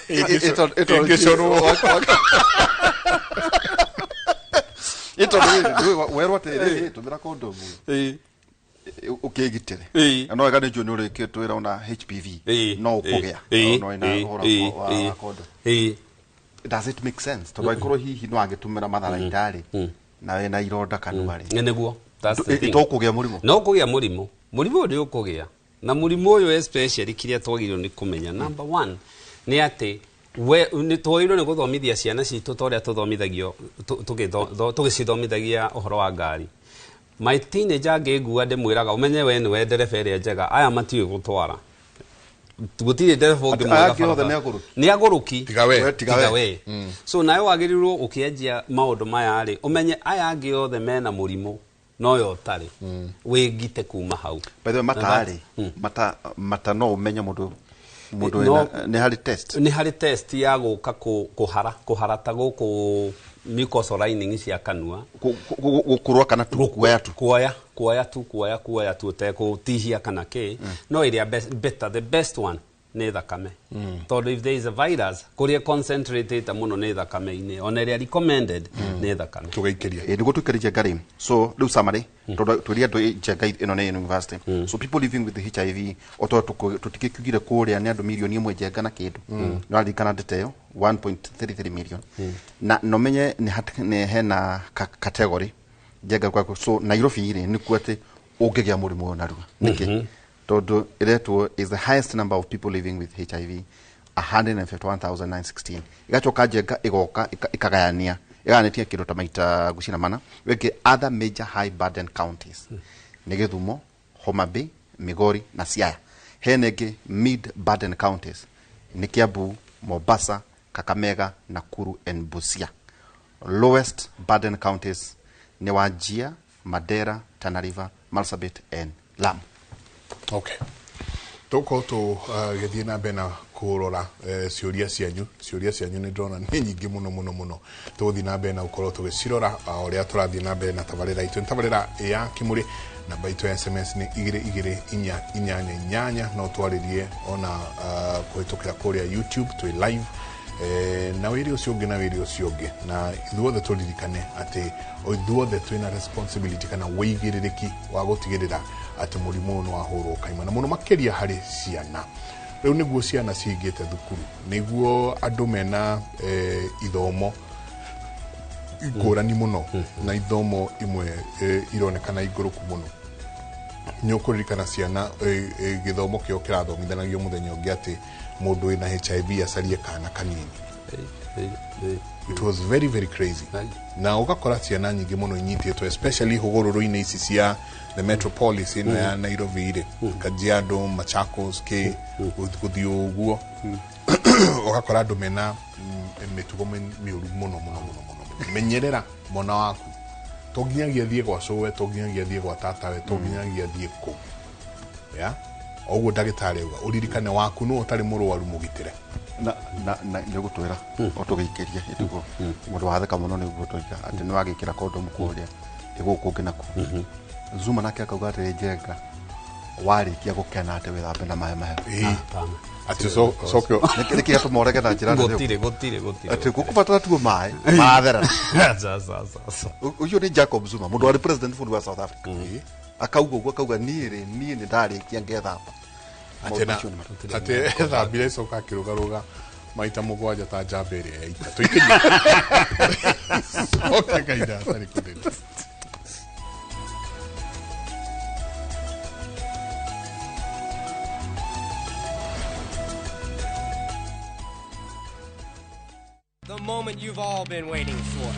ĩngĩcorwo ĩtondũ werwo atĩrĩrĩ, tũmĩra kondomu ũkĩgitĩre. Na no wega nĩ njũĩ nĩ ũrĩkĩtwĩra ona HPV no ũkũgĩa no ĩna ũhoro wa kondomu. Does it make sense, tondũ angĩkorwo hihi no angĩtũmĩra matharaita rĩ na wĩna ironda kanua rĩ, Nĩguo, that's the thing. to kũgĩa mũrimũ? No kũgĩa mũrimũ, mũrimũ ũyũ nĩ ũkũgĩa na mũrimũ ũyũ especially kĩrĩa twagĩrĩirwo nĩ kũmenya number one nĩ atĩ we nĩ twagĩrĩirwo nĩ gũthomithia ciana citũ ta ũrĩa tũthomithagio tũgĩcithomithagia ũhoro wa ngari. My teenager angĩngua ndĩmwĩraga ũmenye we nĩwe ndereba ĩrĩa njega, aya matiũĩ gũtwara, gũtirĩ ndereba Atĩ ũngĩmwĩra aya angĩ othe barabara. nĩ agũrũki? Nĩ agũrũki. Tiga we. We, tiga tiga we. we. So nawe wagĩrĩirwo ũkĩanjia maũndũ maya rĩ, ũmenye aya angĩ othe mena mũrimũ no yo ũtarĩ wĩngite kuma hau. By the way, Na mata rĩ, mata no ũmenye mũndũ wĩna nĩ harĩ test? Nĩ harĩ test ya gũka kũhara kũhara ta gũkũ mucosal lining cia kanua. Gũkũrwa kana tu kuoya tu? Kuoya, kuoya tu, kuoya, kuoya tu ũtekũtihia kana kĩ, no ĩrĩa better, the best one nĩ thakame, tondũ if there is a virus kũrĩa concentrated mũno nĩ thakame-inĩ, ona ĩrĩa recommended nĩ thakame. Tũgaikĩria. Ĩ nĩguo tũikĩrĩrie ngarĩ. So rĩu summary, tondũ twĩrire andũ Njenga ĩno nĩ university, so people living with HIV o tondũ tũtikĩkiugire kũrĩa nĩ andũ 1 million Njenga na kĩndũ no aririkana ndete ĩyo 1.33 million na nomenye nĩ hena category Njenga kwa. So Nairobi rĩ, nĩkuo atĩ ũngĩgĩa mũrimũ ũyũ narua nĩkĩ? Tondũ ĩretwo is the highest number of people living with HIV, 151,916. Igacoka Njenga ĩgoka ĩkagayania ĩgayanĩtie kĩndũ ta maita ngũcina mana wĩngĩ. Other major high burden counties nĩ Gĩthumo, Homa Bay, Migori na Siaya. Hena ĩngĩ mid burden counties nĩ Kiambu, Mombasa, Kakamega, Nakuru and Busia. Lowest burden counties nĩ Wajir, Mandera, Tana River, Marsabit and Lamu. Okay, tũkorwo tũgĩthiĩ na mbere na kũrora ciũria cianyu. Ciũria cianyu nĩ ndĩrona nĩ nyingĩ mũno mũno mũno. Tũgũthiĩ na mbere na gũkorwo tũgĩcirora o ũrĩa tũrathiĩ na mbere na tabarĩra itũ. Nĩ tabarĩra ya Kĩmũrĩ. Namba itũ ya SMS nĩ 22488. No twarĩrie ona kũhĩtũkĩra kũrĩa YouTube twĩ live, na wĩrĩ ũcio ũngĩ na wĩrĩ ũcio ũngĩ, na ithuothe tũririkane atĩ ithuothe twĩna responsibility kana wĩigĩrĩrĩki wa gũtigĩrĩra atĩ mũrimũ ũyũ nĩ wahũrwo kaimana, mũno makĩria harĩ ciana. Rĩu nĩguo ciana cingĩte thukuru, nĩguo andũ mena ithomo ngũrani mũno na ithomo imwe ironekana ingũrũku mũno. Nĩ ũkũririkana ciana gĩthomo kĩo kĩrathomithanagio mũthenya ũngĩ atĩ mũndũ wĩna HIV acarie kana kanini. It was very very crazy. Na ũgakora ciana nyingĩ mũno inyitĩtwo, especially hũgũrũrũ-inĩ ici cia the metropolis ĩno ya Nairobi rĩ, Kajiado, Machakos, kĩ gũthiĩ ũguo, ũgakora andũ mena mĩtugo mĩũru mũno mũno mũno mũno. Menyerera mwana waku, to nginyagia thiĩ gwa cũwe, to nginyagia thiĩ gwa tatawe, to nginyagia thiĩ kũ ya oguo ndagĩtarĩ auga ũririkane waku no ũtarĩ mũrwaru mũgitĩre. Na na na nĩ ũgũtwĩra o tũgĩikĩria ĩtiguo mũndũ watheka mũno nĩ ũguo tũiga atĩ nĩ wagĩkĩra kondomu kũrĩa ĩgũkũ ũngĩ nakuo. Zuma nake akauga atĩrĩ, Njenga warĩkia gũkena atĩ wĩthambe na maĩ mahehu. Atĩ coke nĩkĩ gĩatũma ũrege na njĩra nene? Gũtirĩ gũtirĩ gũtirĩ. Atĩ gũkũbatara tuo maĩ mathera. Aca, aca, aca, aca. Ũcio nĩ Jacob Zuma, mũndũ warĩ president bũrũri wa South Africa, akauga ũguo, akauga niĩ rĩ, niĩ nĩ ndarĩkia ngethamba. Atĩ na atĩ ethambire coka akĩrũgarũga maita 7 ta njamba ĩrĩa ya ita. Tũikĩrie coke kahinda hatarĩ kũnene. The moment you've all been waiting for.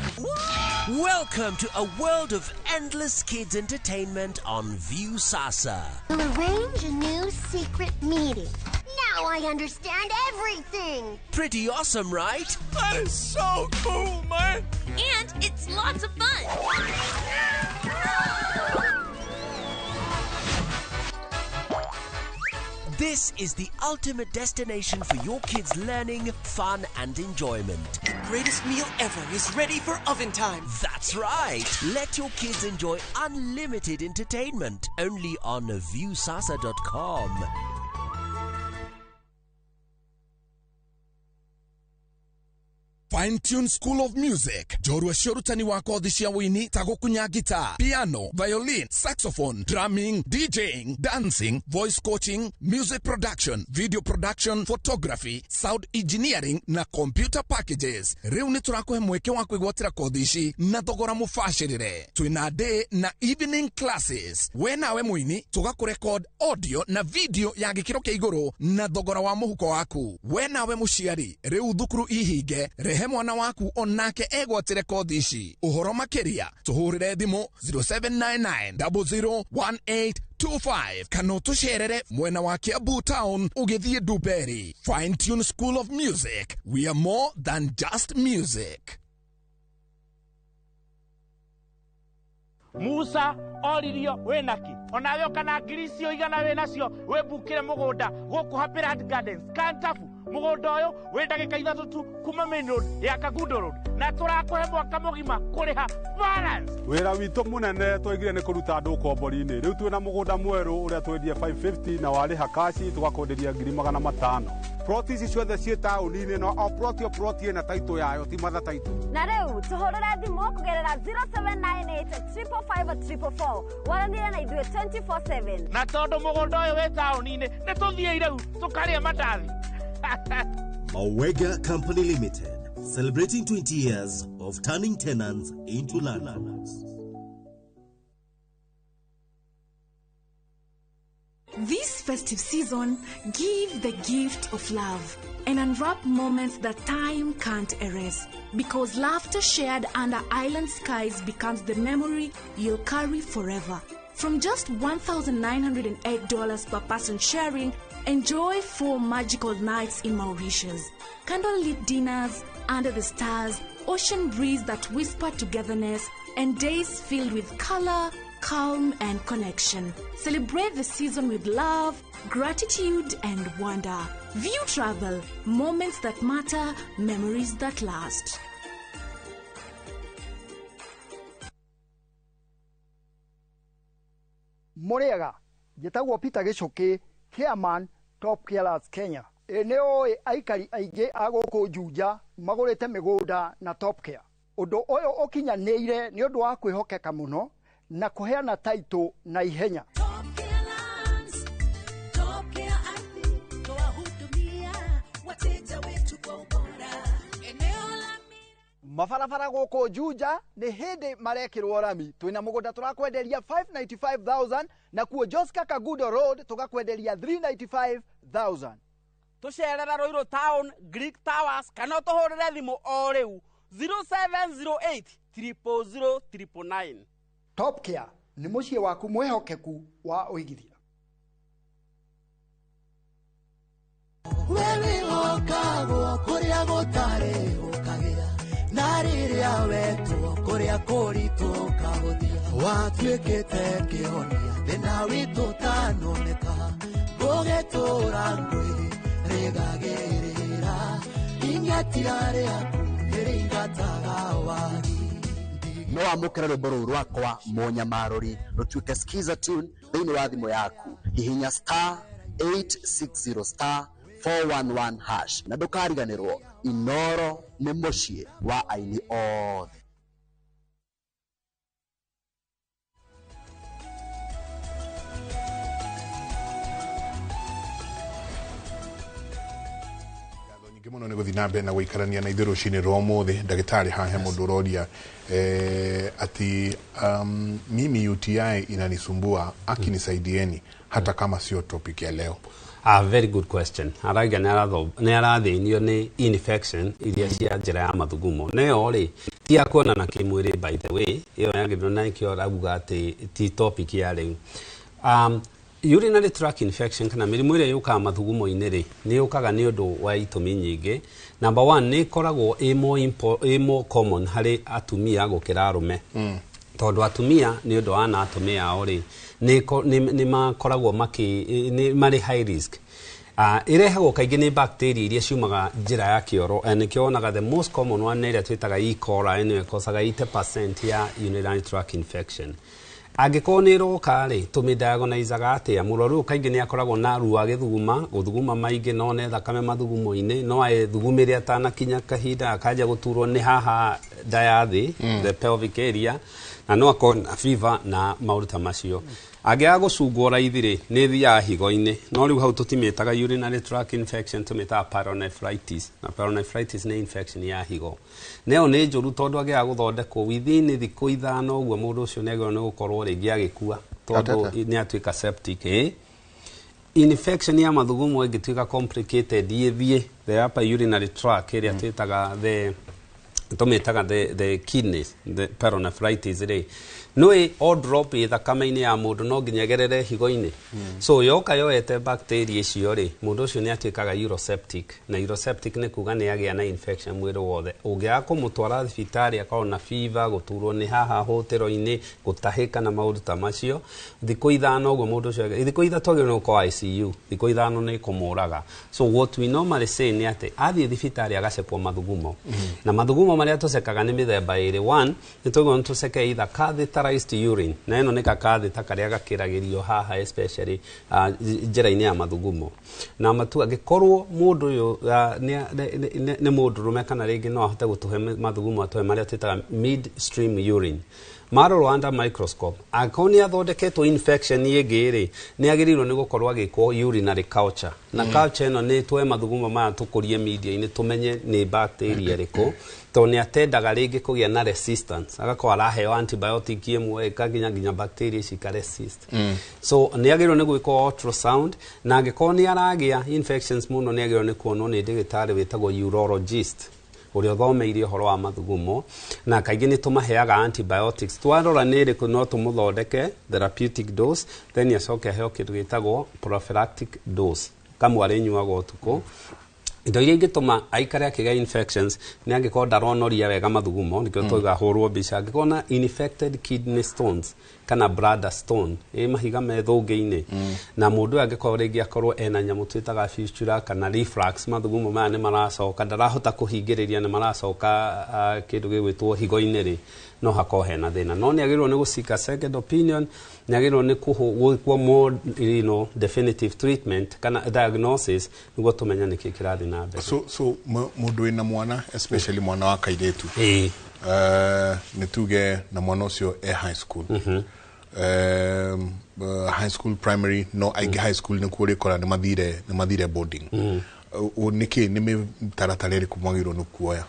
Welcome to a world of endless kids entertainment on Viusasa. We'll arrange a new secret meeting. Now I understand everything. Pretty awesome, right? That is so cool, man. And it's lots of fun. This is the ultimate destination for your kids' learning, fun, and enjoyment. The greatest meal ever is ready for oven time. That's right. Let your kids enjoy unlimited entertainment only on Viusasa.com. Fine Tune School of Music, njorua cia ũrutani wa kothi cia wũini ta gũkunya guitar, piano, violin, saxophone, drumming, DJing, dancing, voice coaching, music production, video production, photography, sound engineering na computer packages. Rĩu nĩ tũrakũhe mweke wa kwĩgwatĩra kothi ici na thogora mũbacĩrĩre. Twĩna day na evening classes. We nawe mũini tũgakũrecord audio na video ya gĩkĩro kĩa igũrũ na thogora wa mũhuko waku. We nawe mũciari, rĩu thukuru ihinge, rehe mwana waku onake egwatĩre kothi ici. Ũhoro makĩria tũhũrĩre thimũ 0799 001825 kana ũtũcerere mwena wa Kiambu Town ũgĩthiĩ Dumberi. Fine Tune School of Music, we are more than just music. Musa oririo wĩnaki onawe ũkana ngiri icio igana wĩnacio wĩmbukĩre mũgũnda gũkũ Happy Land Gardens Kantafu. Mũgũnda ũyũ wĩ ndagĩka 3 tu kuma main road ya Kangundo Road na tũrakũhe mwaka mũgima kũrĩha balance. Wĩra witũ mũnene twaigire nĩ kũruta andũ ũkombori-inĩ. Rĩu twĩna mũgũnda mwerũ ũrĩa twendie 550 na warĩha kaci tũgakwenderia 500,000. Ploti ici ciothe ciĩ taũni-inĩ no o ploti o ploti ĩna taitũ yayo, ti matha taitũ. Na rĩu tũhũrĩre thimũ kũgerera 0798 555 444 waranĩre na ithuĩ 24/7. Na tondũ mũgũnda ũyũ wĩ taũni-inĩ nĩ tũthiĩ rĩu tũkarĩe mandathi. Mawega Company Limited, celebrating 20 years of turning tenants into landlords. This festive season, give the gift of love and unwrap moments that time can't erase. Because laughter shared under island skies becomes the memory you'll carry forever. From just $1,908 per person sharing, enjoy 4 magical nights in Mauritius. Candlelit dinners under the stars, ocean breeze that whisper togetherness, and days filled with color, calm, and connection. Celebrate the season with love, gratitude, and wonder. View Travel, moments that matter, memories that last. Mũrĩega, njĩtagwo Peter Gĩcũkĩ, chairman Top Killers Kenya. Ĩ nĩ ũĩ aikari aingĩ a gũkũ Juja magũrĩte mĩgũnda na Top Care. Ũndũ ũyũ ũkinyanĩire nĩ ũndũ wa kwĩhokeka mũno na kũheana taitũ na ihenya. Mabarabara gũkũ Juja nĩ hĩndĩ marekĩrwo rami. Twĩna mũgũnda tũrakwenderia 595,000 na kuo Joska Kangundo Road tũgakwenderia 395,000. Tũcerere Ruiru Town, Greek Towers kana ũtũhũrĩre thimũ o rĩu 0708 000 999. Top Care nĩ mũciĩ waku mwĩhokeku wa ũigithia. Wewe wokagwo kũrĩa gũtarĩ. Rĩrĩa wetwo kũrĩa kũritũ ũkahũthia watuĩkĩte kĩhonia thĩna witũ ũtanoneka ngũgĩtũra ngwĩrĩgagĩrĩra ing'atia rĩaku nĩrĩingataga wagi. No amũkĩre rwĩmbo rũu rwakwa Mũnyamarũri rũtuĩke skiza tune thĩinĩ wa thimũ yaku. Hihinya star 860 star 411 hash na ndũkariganĩrwo Inoro nĩ mũciĩ wa aini othe. Nyingĩ mũno nĩ gũthiĩ na mbere na gũikarania na ithuĩ rũcinĩ rwa ũmũthĩ. Ndagĩtarĩ, haha he mũndũ ũroria ati mimi UTI inanisumbua, akinisaidieni hata kama sio topic ya leo. A very good question. Arauga nĩ arathĩnio nĩ infection iria cia njĩra ya mathugumo. Nĩyo rĩ, ti ya kuonana kĩmwĩrĩ, by the way, ĩyo yagĩrĩirwo na nĩkĩo arauga atĩ ti topic ya rĩu. Urinary tract infection kana mĩrimũ ĩrĩa yũkaga mathugumo-inĩ rĩ, nĩ yũkaga nĩ ũndũ wa itũmi nyingĩ. Number one, nĩ ĩkoragwo ĩ more common harĩ atumia gũkĩra arũme. Tondũ atumia nĩ ũndũ wa anatomy yao rĩ, nĩ makoragwo nĩ marĩ high risk. Ĩrehagwo kaingĩ nĩ bacteria iria ciumaga njĩra ya kĩoro, nĩkĩo wonaga the most common one nĩ ĩrĩa twĩtaga E. coli, nĩyo ĩkosaga 80% ya urinary tract infection. Angĩkorwo nĩ ĩroka rĩ, tũmĩdiagonaizaga atĩa? Mũrwaru ũyũ kaingĩ nĩ akoragwo na ruo agĩthuguma, gũthuguma maingĩ, no one thakame mathugumo-inĩ, no ethugumĩre atanakinya kahinda akanjia gũturwo nĩ haha nda ya thĩ, the pelvic area, na no akorwo na fever na maũndũ ta macio. Angĩaga gũcungwo raithi rĩ, nĩ ĩthiaga higo-inĩ, no rĩu hau tũtimĩtaga urinary tract infection, tũmĩtaga pyelonephritis, na pyelonephritis nĩ infection ya higo. Nayo nĩ njũru tondũ angĩaga gũthondekwo within thikũ 5 ũguo mũndũ ũcio nĩ agĩrĩirwo nĩ gũkorwo rĩngĩ agĩkua tondũ nĩ atuĩka septic. Infection ya mathugumo ĩngĩtuĩka complicated ĩthiĩ the upper urinary tract ĩrĩa twĩtaga the tũmĩtaga the kidneys, the pyelonephritis rĩ, nĩ o drop ĩ thakame-inĩ ya mũndũ no nginya ĩgerere higo-inĩ. So yoka yoete bacteria icio rĩ, mũndũ ũcio nĩ atuĩkaga uroseptic, na uroseptic nĩ kuga nĩ agĩa na infection mwĩrĩ wothe. Ũngĩaga kũmũtwara thibitarĩ akorwo na fever, gũturwo nĩ haha hũtĩro-inĩ, gũtahĩka na maũndũ ta macio, thikũ 5 ũguo mũndũ ũcio, thikũ 3 agĩrĩirwo nĩ gũkorwo ICU, thikũ 5 nĩ kũmũraga. So what we normally say nĩ atĩ athiĩ thibitarĩ agacekwo mathugumo. Na mathugumo marĩa tũcekaga nĩ mĩthemba ĩrĩ. One, nĩ tũguo nĩ tũceke either catheterized urine, na ĩno nĩ gakatheta karĩa gakĩragĩrio haha especially njĩra-inĩ ya mathugumo. Na matu angĩkorwo mũndũ ũyũ nĩ mũndũrũme kana rĩngĩ no ahote gũtũhe mathugumo, atũhe marĩa twĩtaga midstream urine. Marorwo under microscope, angĩkorwo nĩ athondeketwo infection ĩngĩ rĩ, nĩ agĩrĩirwo nĩ gũkorwo agĩkwo urinary culture. Na culture ĩno nĩ tuoe mathugumo maya tũkũrie media-inĩ tũmenye nĩ bacteria ĩrĩkũ, tondũ nĩ atendaga rĩngĩ kũgĩa na resistance, agakorwo araheo antibiotic ĩmwe ĩkaginya nginya bacteria ici ikaresist. So nĩ agĩrĩirwo nĩ gwĩkwo ultrasound, na angĩkorwo nĩ aragĩa infections mũno nĩ agĩrĩirwo nĩ kuonwo nĩ ndagĩtarĩ wĩtagwo urologist ũrĩa ũthomeire ũhoro wa mathugumo, na kaingĩ nĩ tũmaheaga antibiotics. Twarora nĩ ĩrĩkũ no tũmũthondeke therapeutic dose, then acoke aheo kĩndũ gĩtagwo prophylactic dose, kamwe arĩnyuaga ũtukũ. Indo iria ingĩtũma aikare akĩgĩa infections nĩ angĩkorwo ndaronoria wega mathugumo, nĩkĩo twauga ahũrwo mbica. Angĩkorwo na infected kidney stones kana bladder stone, ĩ mahiga me thũngĩ-inĩ, na mũndũ ũyũ angĩkorwo rĩngĩ akorwo ena nyamũ twĩtaga fistula kana reflux, mathugumo maya nĩ maracoka, ndarahota kũhingĩrĩria, nĩ maracoka kĩndũ gĩgwĩtwo higo-inĩ rĩ, no hakorwo hena thĩna. No nĩ agĩrĩirwo nĩ gũcika second opinion, nĩ agĩrĩirwo nĩ gwĩkwo more, you know, definitive treatment kana diagnosis nĩguo tũmenye nĩkĩ kĩrathiĩ na mbere. So mũndũ wĩna mwana, especially mwana wa kairĩtu, nĩ tuge na mwana ũcio e high school, high school primary, no aingĩ high school nĩkuo ũrĩkora nĩ mathire boarding. Nĩkĩ nĩ mĩtaratara ĩrĩkũ mwagĩrĩirwo nĩ kuoya?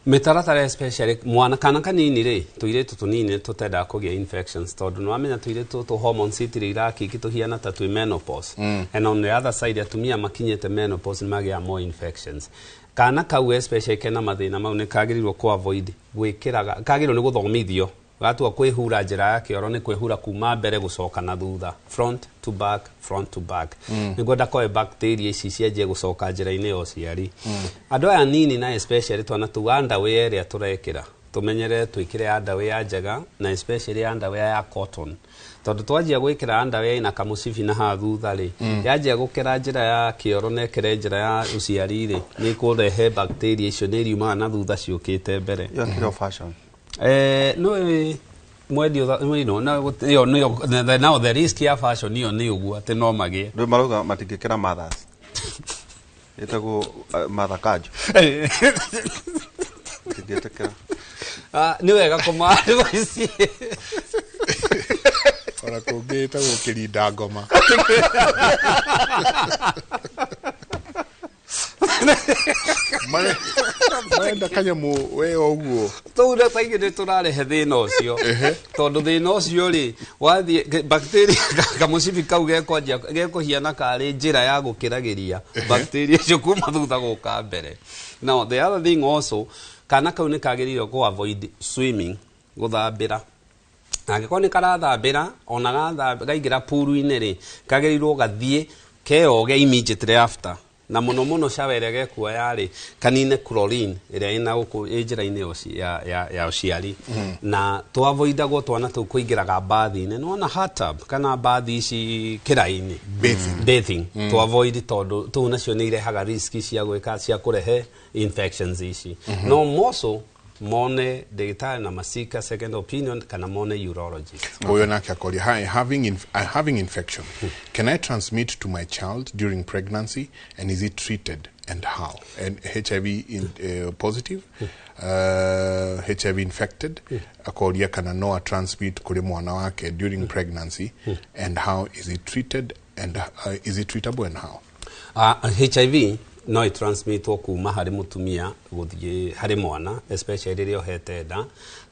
Mĩtaratara especially mwana kana kanini rĩ, tũirĩtu tũnini tũtendaga kũgĩa infections, tondũ nĩ wamenya tũirĩtu tũtũ hormones itirĩ irakiki, tũhiana ta twĩ menopause. And on the other side, atumia makinyĩte menopause nĩ magĩaga more infections. Kana kau especially kena mathĩna mau nĩ kagĩrĩirwo kũ avoid gwĩkĩraga, kagĩrĩirwo nĩ gũthomithio gatua kwĩhura njĩra ya kĩoro nĩ kwĩhura kuma mbere gũcoka na thutha, front to back, front to back, nĩguo ndakoe bacteria ici cianjie gũcoka njĩra-inĩ ya ũciari. Andũ aya nini na especially twana tũu underwear ĩrĩa tũrekĩra Tumenyere twikire underwear njega na especially underwear ya cotton, tondu twanjia gwikira underwear ina kamucibi na haha thutha ri, yanjia gukira njira ya kioro na ĩkĩre njĩra ya ũciari rĩ, nĩ kũrehe bacteria icio nĩ iriumaga na thutha ciũkĩte mbere. Ĩyo kĩrĩ o fashion. No mwendio no ĩyo nĩyo now the risk ya fashion ĩyo nĩ ũguo atĩ no magĩe. Rĩu marauga matingĩkĩra mothers, ĩtagwo mother kanjo, matingĩtĩkĩra. Ah, nĩ wega kũma advice. Ona kũngĩ ĩtagwo kĩrinda ngoma. Marenda kanyamũ we o ũguo. Tũu na kaingĩ nĩ tũrarehe thĩna ũcio, tondũ thĩna ũcio rĩ, wathiĩ bacteria kamũcibi kau gekwanjia gekũhiana karĩ njĩra ya gũkĩragĩria bacteria icio kuma thutha gũka mbere. Now the other thing also, kana kau nĩ kagĩrĩirwo kũ avoid swimming, gũthambĩra. Angĩkorwo nĩ karathambĩra, ona gaingĩra pool-inĩ rĩ, kagĩrĩirwo gathiĩ keyoge immediately after, na mũno mũno shower ĩrĩa gekuoya rĩ, kanine chlorine ĩrĩa ĩna gũkũ ĩ njĩra-inĩ ya ũciari. Na tũavoidagwo twana tũu kũingĩraga bathi-inĩ, nĩwona hot tub kana bathi ici kĩraĩ-inĩ, bathing, bathing. To avoid, tondũ tũu nacio nĩ irehaga risk cia gwĩka cia kũrehe infections ici. No moso mone ndagĩtarĩ na masika second opinion kana mone urologist. Huyo nake akoria, "Hi, having infection, can I transmit to my child during pregnancy, and is it treated and how? And HIV positive, HIV infected." Akoria kana no transmit kuri mwana wake during pregnancy, and how is it treated, and is it treatable and how? HIV no ĩtransmitwo kuma harĩ mũtumia gũthiĩ harĩ mwana, especially rĩrĩa ũhete nda,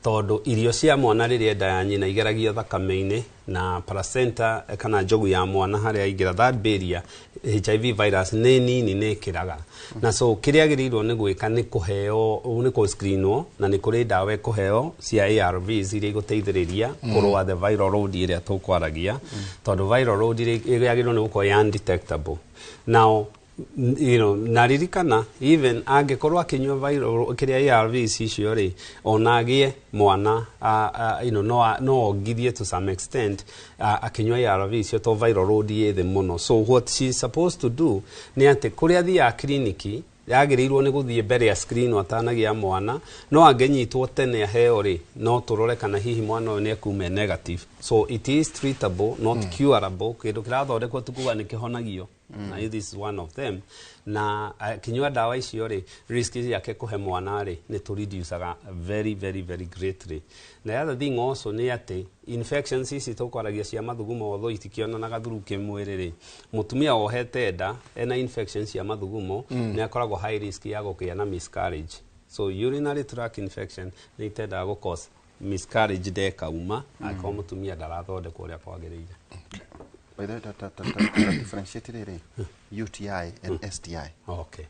tondũ irio cia mwana rĩrĩa nda ya nyina igeragio thakame-inĩ na placenta kana njogu ya mwana harĩa aingĩra, that barrier, HIV virus nĩ nini nĩ ĩkĩraga. Na so kĩrĩa agĩrĩirwo nĩ gwĩka nĩ kũheo, nĩ kũ-screenwo, na nĩ kũrĩ ndawa ĩkũheo cia ARVs iria igũteithĩrĩria kũrũa the viral load ĩrĩa tũkwaragia, tondũ viral load ĩrĩa yagĩrĩirwo nĩ gũkorwo ĩ undetectable now. Na ririkana, even angĩkorwo akĩnyua viral kĩrĩa ARVs icio rĩ, ona agĩe mwana, no ongithie to some extent akĩnyua ARV icio, to viral load ĩ thĩ mũno. So what she is supposed to do nĩ atĩ kũrĩa athiaga kiriniki, yagĩrĩirwo nĩ gũthiĩ mbere ya screen atanagĩa mwana. No angĩnyitwo tene aheo rĩ, no tũrore kana hihi mwana ũyũ nĩ ekuma e negative. So it is treatable, not curable. Kĩndũ kĩrathondekwo ti kuga nĩ kĩhonagio. Na this is one of them. Na akinyua ndawa icio rĩ, risk yake kũhe mwana rĩ, nĩ tũ-reducaga very very very greatly. Na the other thing also nĩ atĩ infections ici tũkwaragia cia mathugumo, although itikionanaga through kĩmwĩrĩ rĩ, mũtumia wohete nda ena infections cia mathugumo nĩ akoragwo high risk ya gũkĩa na miscarriage. So urinary tract infection nĩ itendaga gũ cause miscarriage ndekauma angĩkorwo mũtumia ndarathondekwo ũrĩa kwagĩrĩire. By the way, ta differentiate rĩrĩ UTI and STI. Okay.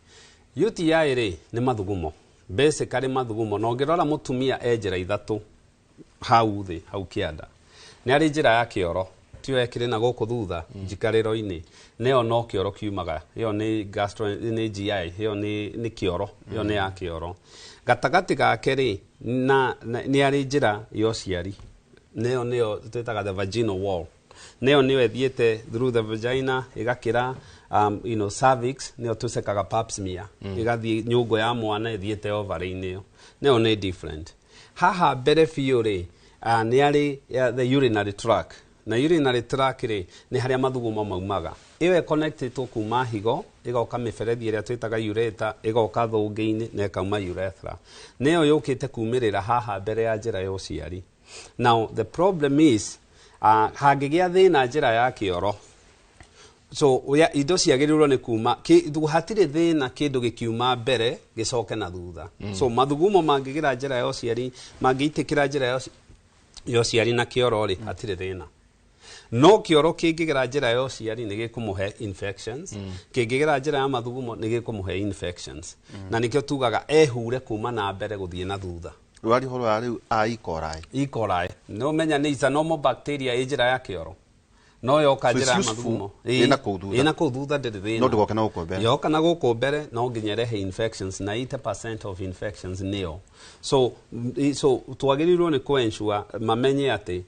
UTI rĩ, nĩ mathugumo, basically mathugumo. Na ũngĩrora mũtumia e njĩra ithatũ hau thĩ, hau kĩanda, nĩ arĩ njĩra ya kĩoro, tiyo ĩkĩrĩ na gũkũ thutha njikarĩro-inĩ, nĩyo no kĩoro kiumaga, ĩyo nĩ gastro, nĩ GI, ĩyo nĩ kĩoro, ĩyo nĩ ya kĩoro. Gatagatĩ gake rĩ, na nĩ arĩ njĩra ya ũciari, nĩyo twĩtaga the vaginal wall, nĩyo ĩthiĩte through the vagina ĩgakĩra cervix, nĩyo tũcekaga pap smear, ĩgathiĩ nyũngũ ya mwana ĩthiĩte ovary-inĩ, ĩyo nĩyo nĩ different. Haha mbere biũ rĩ, nĩ arĩ the urinary tract, na urinary tract rĩ, nĩ harĩa mathugumo maumaga. Ĩyo ĩconnectĩtwo kuma higo, ĩgoka mĩberethi ĩrĩa twĩtaga ureter, ĩgoka thũngĩ-inĩ na ĩkauma urethra, nĩyo yũkĩte kumĩrĩra haha mbere ya njĩra ya ũciari. Now the problem is, hangĩgĩa thĩna njĩra ya kĩoro, so indo ciagĩrĩirwo nĩ kuma hatirĩ thĩna kĩndũ gĩkiuma mbere gĩcoke na thutha. So mathugumo mangĩgĩra njĩra ya ũciari, mangĩitĩkĩra njĩra ya ũciari na kĩoro rĩ, hatirĩ thĩna. No kĩoro kĩngĩgera njĩra ya ũciari nĩ gĩkũmũhe infections, kĩngĩgera njĩra ya mathugumo nĩ gĩkũmũhe infections. Na nĩkĩo tugaga ehure kuma na mbere gũthiĩ na thutha. Rwari horo wa rĩu a E. coli. E. coli no menya nĩ is a normal bacteria ĩ njĩra ya kĩoro. No yoka So it's njĩra ya useful, mathugumo. Ĩna kũu thutha. Ĩna kũu thutha ndĩrĩ thĩna. No ndĩgoke na gũkũ mbere. Yoka na gũkũ mbere no nginya ĩrehe infections, na 80% of infections nĩyo. So so twagĩrĩirwo nĩ kũ-ensure mamenye atĩ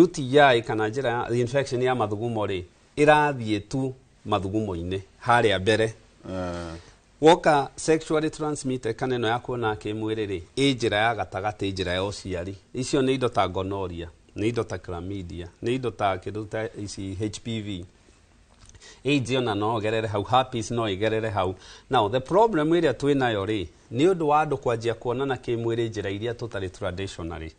UTI kana njĩra ya infection ya mathugumo rĩ, ĩrathiĩ tu mathugumo-inĩ harĩa mbere. Woka sexually transmitted kana ĩno ya kuona kĩmwĩrĩ rĩ, ĩ njĩra ya gatagatĩ, njĩra ya ũciari. Icio nĩ indo ta gonorrhea, nĩ indo ta chlamydia, nĩ indo ta kĩndũ ta ici HPV. AIDS ona no ĩgerere hau, herpes no ĩgerere hau. Now the problem ĩrĩa twĩ nayo rĩ, nĩ ũndũ wa andũ kwanjia kuonana kĩmwĩrĩ njĩra iria tũtarĩ traditionally.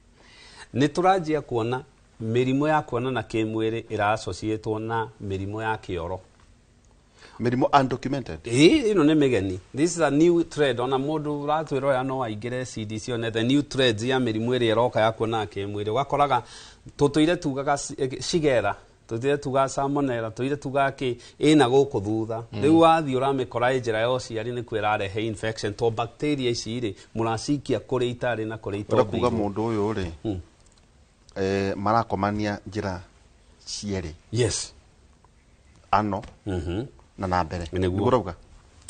Nĩ tũranjia kuona mĩrimũ ya kuonana kĩmwĩrĩ ĩra-associatwo na mĩrimũ ya kĩoro. Mĩrimũ undocumented. Ĩĩ, ĩno nĩ mĩgeni. This is a new trend. Ona mũndũ ũratwĩrora no aingĩre CDC one the new trends ya mĩrimũ ĩrĩa ĩroka ya kuonana kĩmwĩrĩ. Ũgakoraga tũtũire tugaga Shigella, tũtũire tugaga Salmonella, tũtũire tugaga kĩ, ĩna gũkũ thutha. Rĩu wathiĩ ũramĩkora ĩ njĩra ya ũciari nĩkuo ĩrarehe infection, to bacteria ici rĩ, mũracikia kũrĩ itarĩ na kũrĩ Ũrenda kuga itombĩirwo. Mũndũ ũyũ rĩ, marakomania njĩra cierĩ. Yes. Ano na mbere. Nĩguo. Nĩguo ũrauga?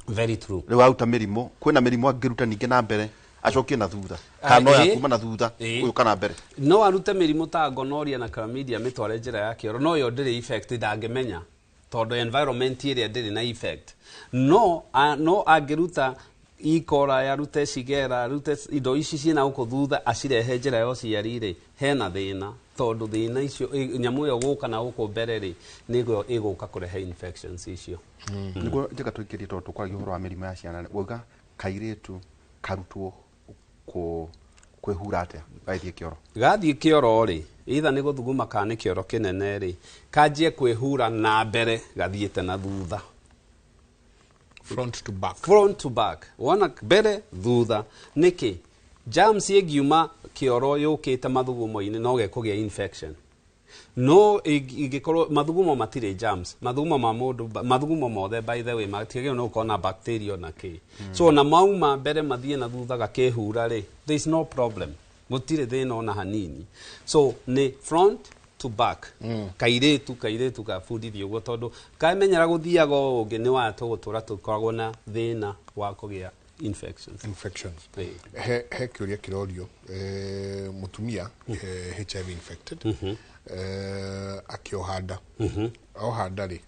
Very true. Rĩu aruta mĩrimũ, kwĩna mĩrimũ angĩruta ningĩ na mbere, acokie na thutha. Kana no ya kuma na thutha, ũyũ kana mbere. No arute mĩrimũ ta gonorrhea na chlamydia mĩtware njĩra ya kĩoro, no yo ndĩrĩ effect, ndangĩmenya tondũ environment ĩrĩa ndĩrĩ na effect. No angĩruta E. coli, arute Shigella, arute indo ici ciĩna gũkũ thutha, acirehe njĩra ya ũciari rĩ, hena thĩna, tondũ thĩna icio nyamũ ĩyo gũka na gũkũ mbere rĩ, nĩguo ĩgũka kũrehe infections icio. Nĩguo njega tũingĩrie, tondũ tũkwaragia ũhoro wa mĩrimũ ya ciana, wauga kairĩtu karutwo kwĩhura atĩa gagĩthiĩ kĩoro? Gathiĩ kĩoro rĩ, either nĩ gũthuguma kana nĩ kĩoro kĩnene rĩ, kanjie kwĩhura na mbere gathiĩte na thutha. Front to back. Front to back, wona mbere thutha. Nĩkĩ? Germs ĩngiuma kĩoro yũkĩte mathugumo-inĩ no gekũgĩa infection. No ingĩkorwo mathugumo matirĩ germs, mathugumo ma mũndũ, mathugumo mothe, by the way, matiagĩrĩirwo nĩ gũkorwo na bacteria ona kĩ. So ona mauma mbere mathiĩ na thutha gakĩhura rĩ, there is no problem, gũtirĩ thĩna ona hanini. So nĩ front to back. Kairĩtu gabundithio ũguo, tondũ kamenyera gũthiaga ũũ ũngĩ nĩ wa tũgũtũra tũkoragwo na thĩna wa kũgĩa infections. Infections. Ĩĩ. He kĩũria kĩrorio, mũtumia HIV infected, akĩoha nda, oha nda rĩ,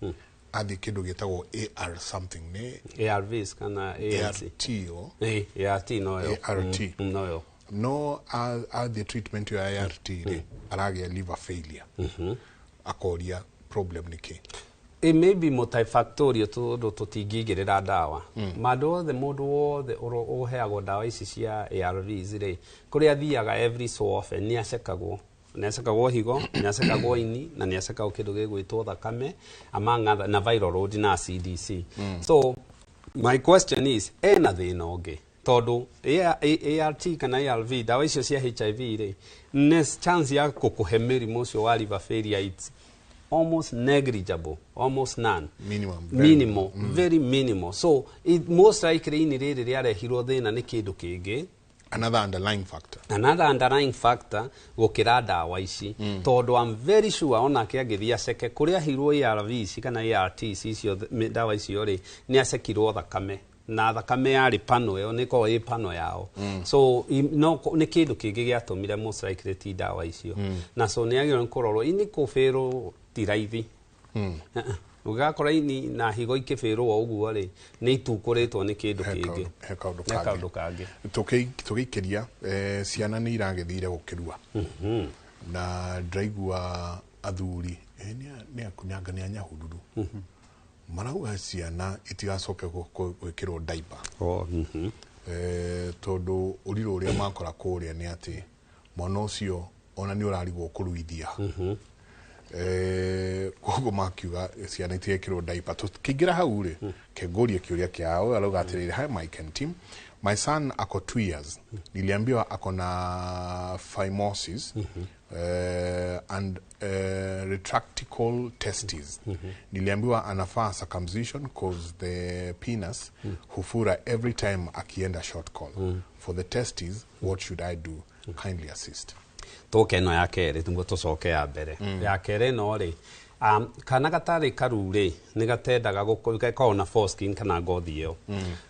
athiĩ kĩndũ gĩtagwo AR something, nĩ ARVs kana ANC. ART o. Ĩĩ, ART noyo. ART. Noyo. No athiĩ treatment ĩyo ya ART rĩ, aragĩa liver failure. Akoria problem nĩ kĩ? It may be multifactorial, tondũ tũtingĩigĩrĩra ndawa. Mandũ othe, mũndũ wothe ũheagwo ndawa ici cia ARVs rĩ, kũrĩa athiaga every so often nĩ acekagwo, nĩ acekagwo higo, nĩ acekagwo ini, na nĩ acekagwo kĩndũ gĩgwĩtwo thakame, among other, na viral load na CDC. So my question is, ena thĩna ũngĩ? Tondũ ART kana ARV, ndawa icio cia HIV rĩ, nĩ chance ya kũkũhe mĩrimũ ũcio wa liver failure, it's almost negligible, almost none. Minimum, very. Minimal, very minimal. So it, most likely ini rĩrĩ rĩarehirwo thĩna nĩ kĩndũ kĩngĩ. Another underlying factor. Another underlying factor gũkĩra ndawa ici. Tondũ I'm very sure onake angĩthiĩ aceke kũrĩa aheirwo ARV ici kana ART icio, ndawa icio rĩ, nĩ acekirwo thakame, na thakame yarĩ pano ĩyo, nĩ ĩkoragwo ĩ pano yao. So no nĩ kĩndũ kĩngĩ gĩatũmire, most likely ti ndawa icio. Na so nĩ agĩrĩirwo nĩ kũrorwo ini kũbĩrwo ti raithi. Ũgakora ini na higo ikĩbĩrwo ũguo rĩ, nĩ itukũrĩtwo nĩ kĩndũ He kĩngĩ. He kaũndũ He kangĩ. kaũndũ kangĩ. Tũgĩikĩria, ciana nĩ iragĩthire gũkĩrua, na ndĩraigua athuri, nĩ anga nĩ a Nyahururu, marauga ciana itigacoke gwĩkĩrwo diaper. Oh. Tondũ ũrirũ ũrĩa makora kũrĩa nĩ atĩ mwana ũcio ona nĩ ũrarigwo kũruithia. Koguo makiuga ciana itigekĩrwo diaper. Tũkĩingĩra hau rĩ, kengũrie kĩũria kĩao. Arauga atĩrĩrĩ, "Hi Mike and team, my son ako 2 years. Niliambiwa ako na phimosis and retractile testes. Niliambiwa anafaa circumcision cause the penis hufura every time akienda short call. For the testes, what should I do? Kindly assist." Tũke ĩno ya kerĩ nĩguo tũcoke ya mbere. Ya kerĩ ĩno rĩ, Kana gatarĩ karu rĩ, nĩ gatendaga gakoragwo na foreskin kana ngothi ĩyo.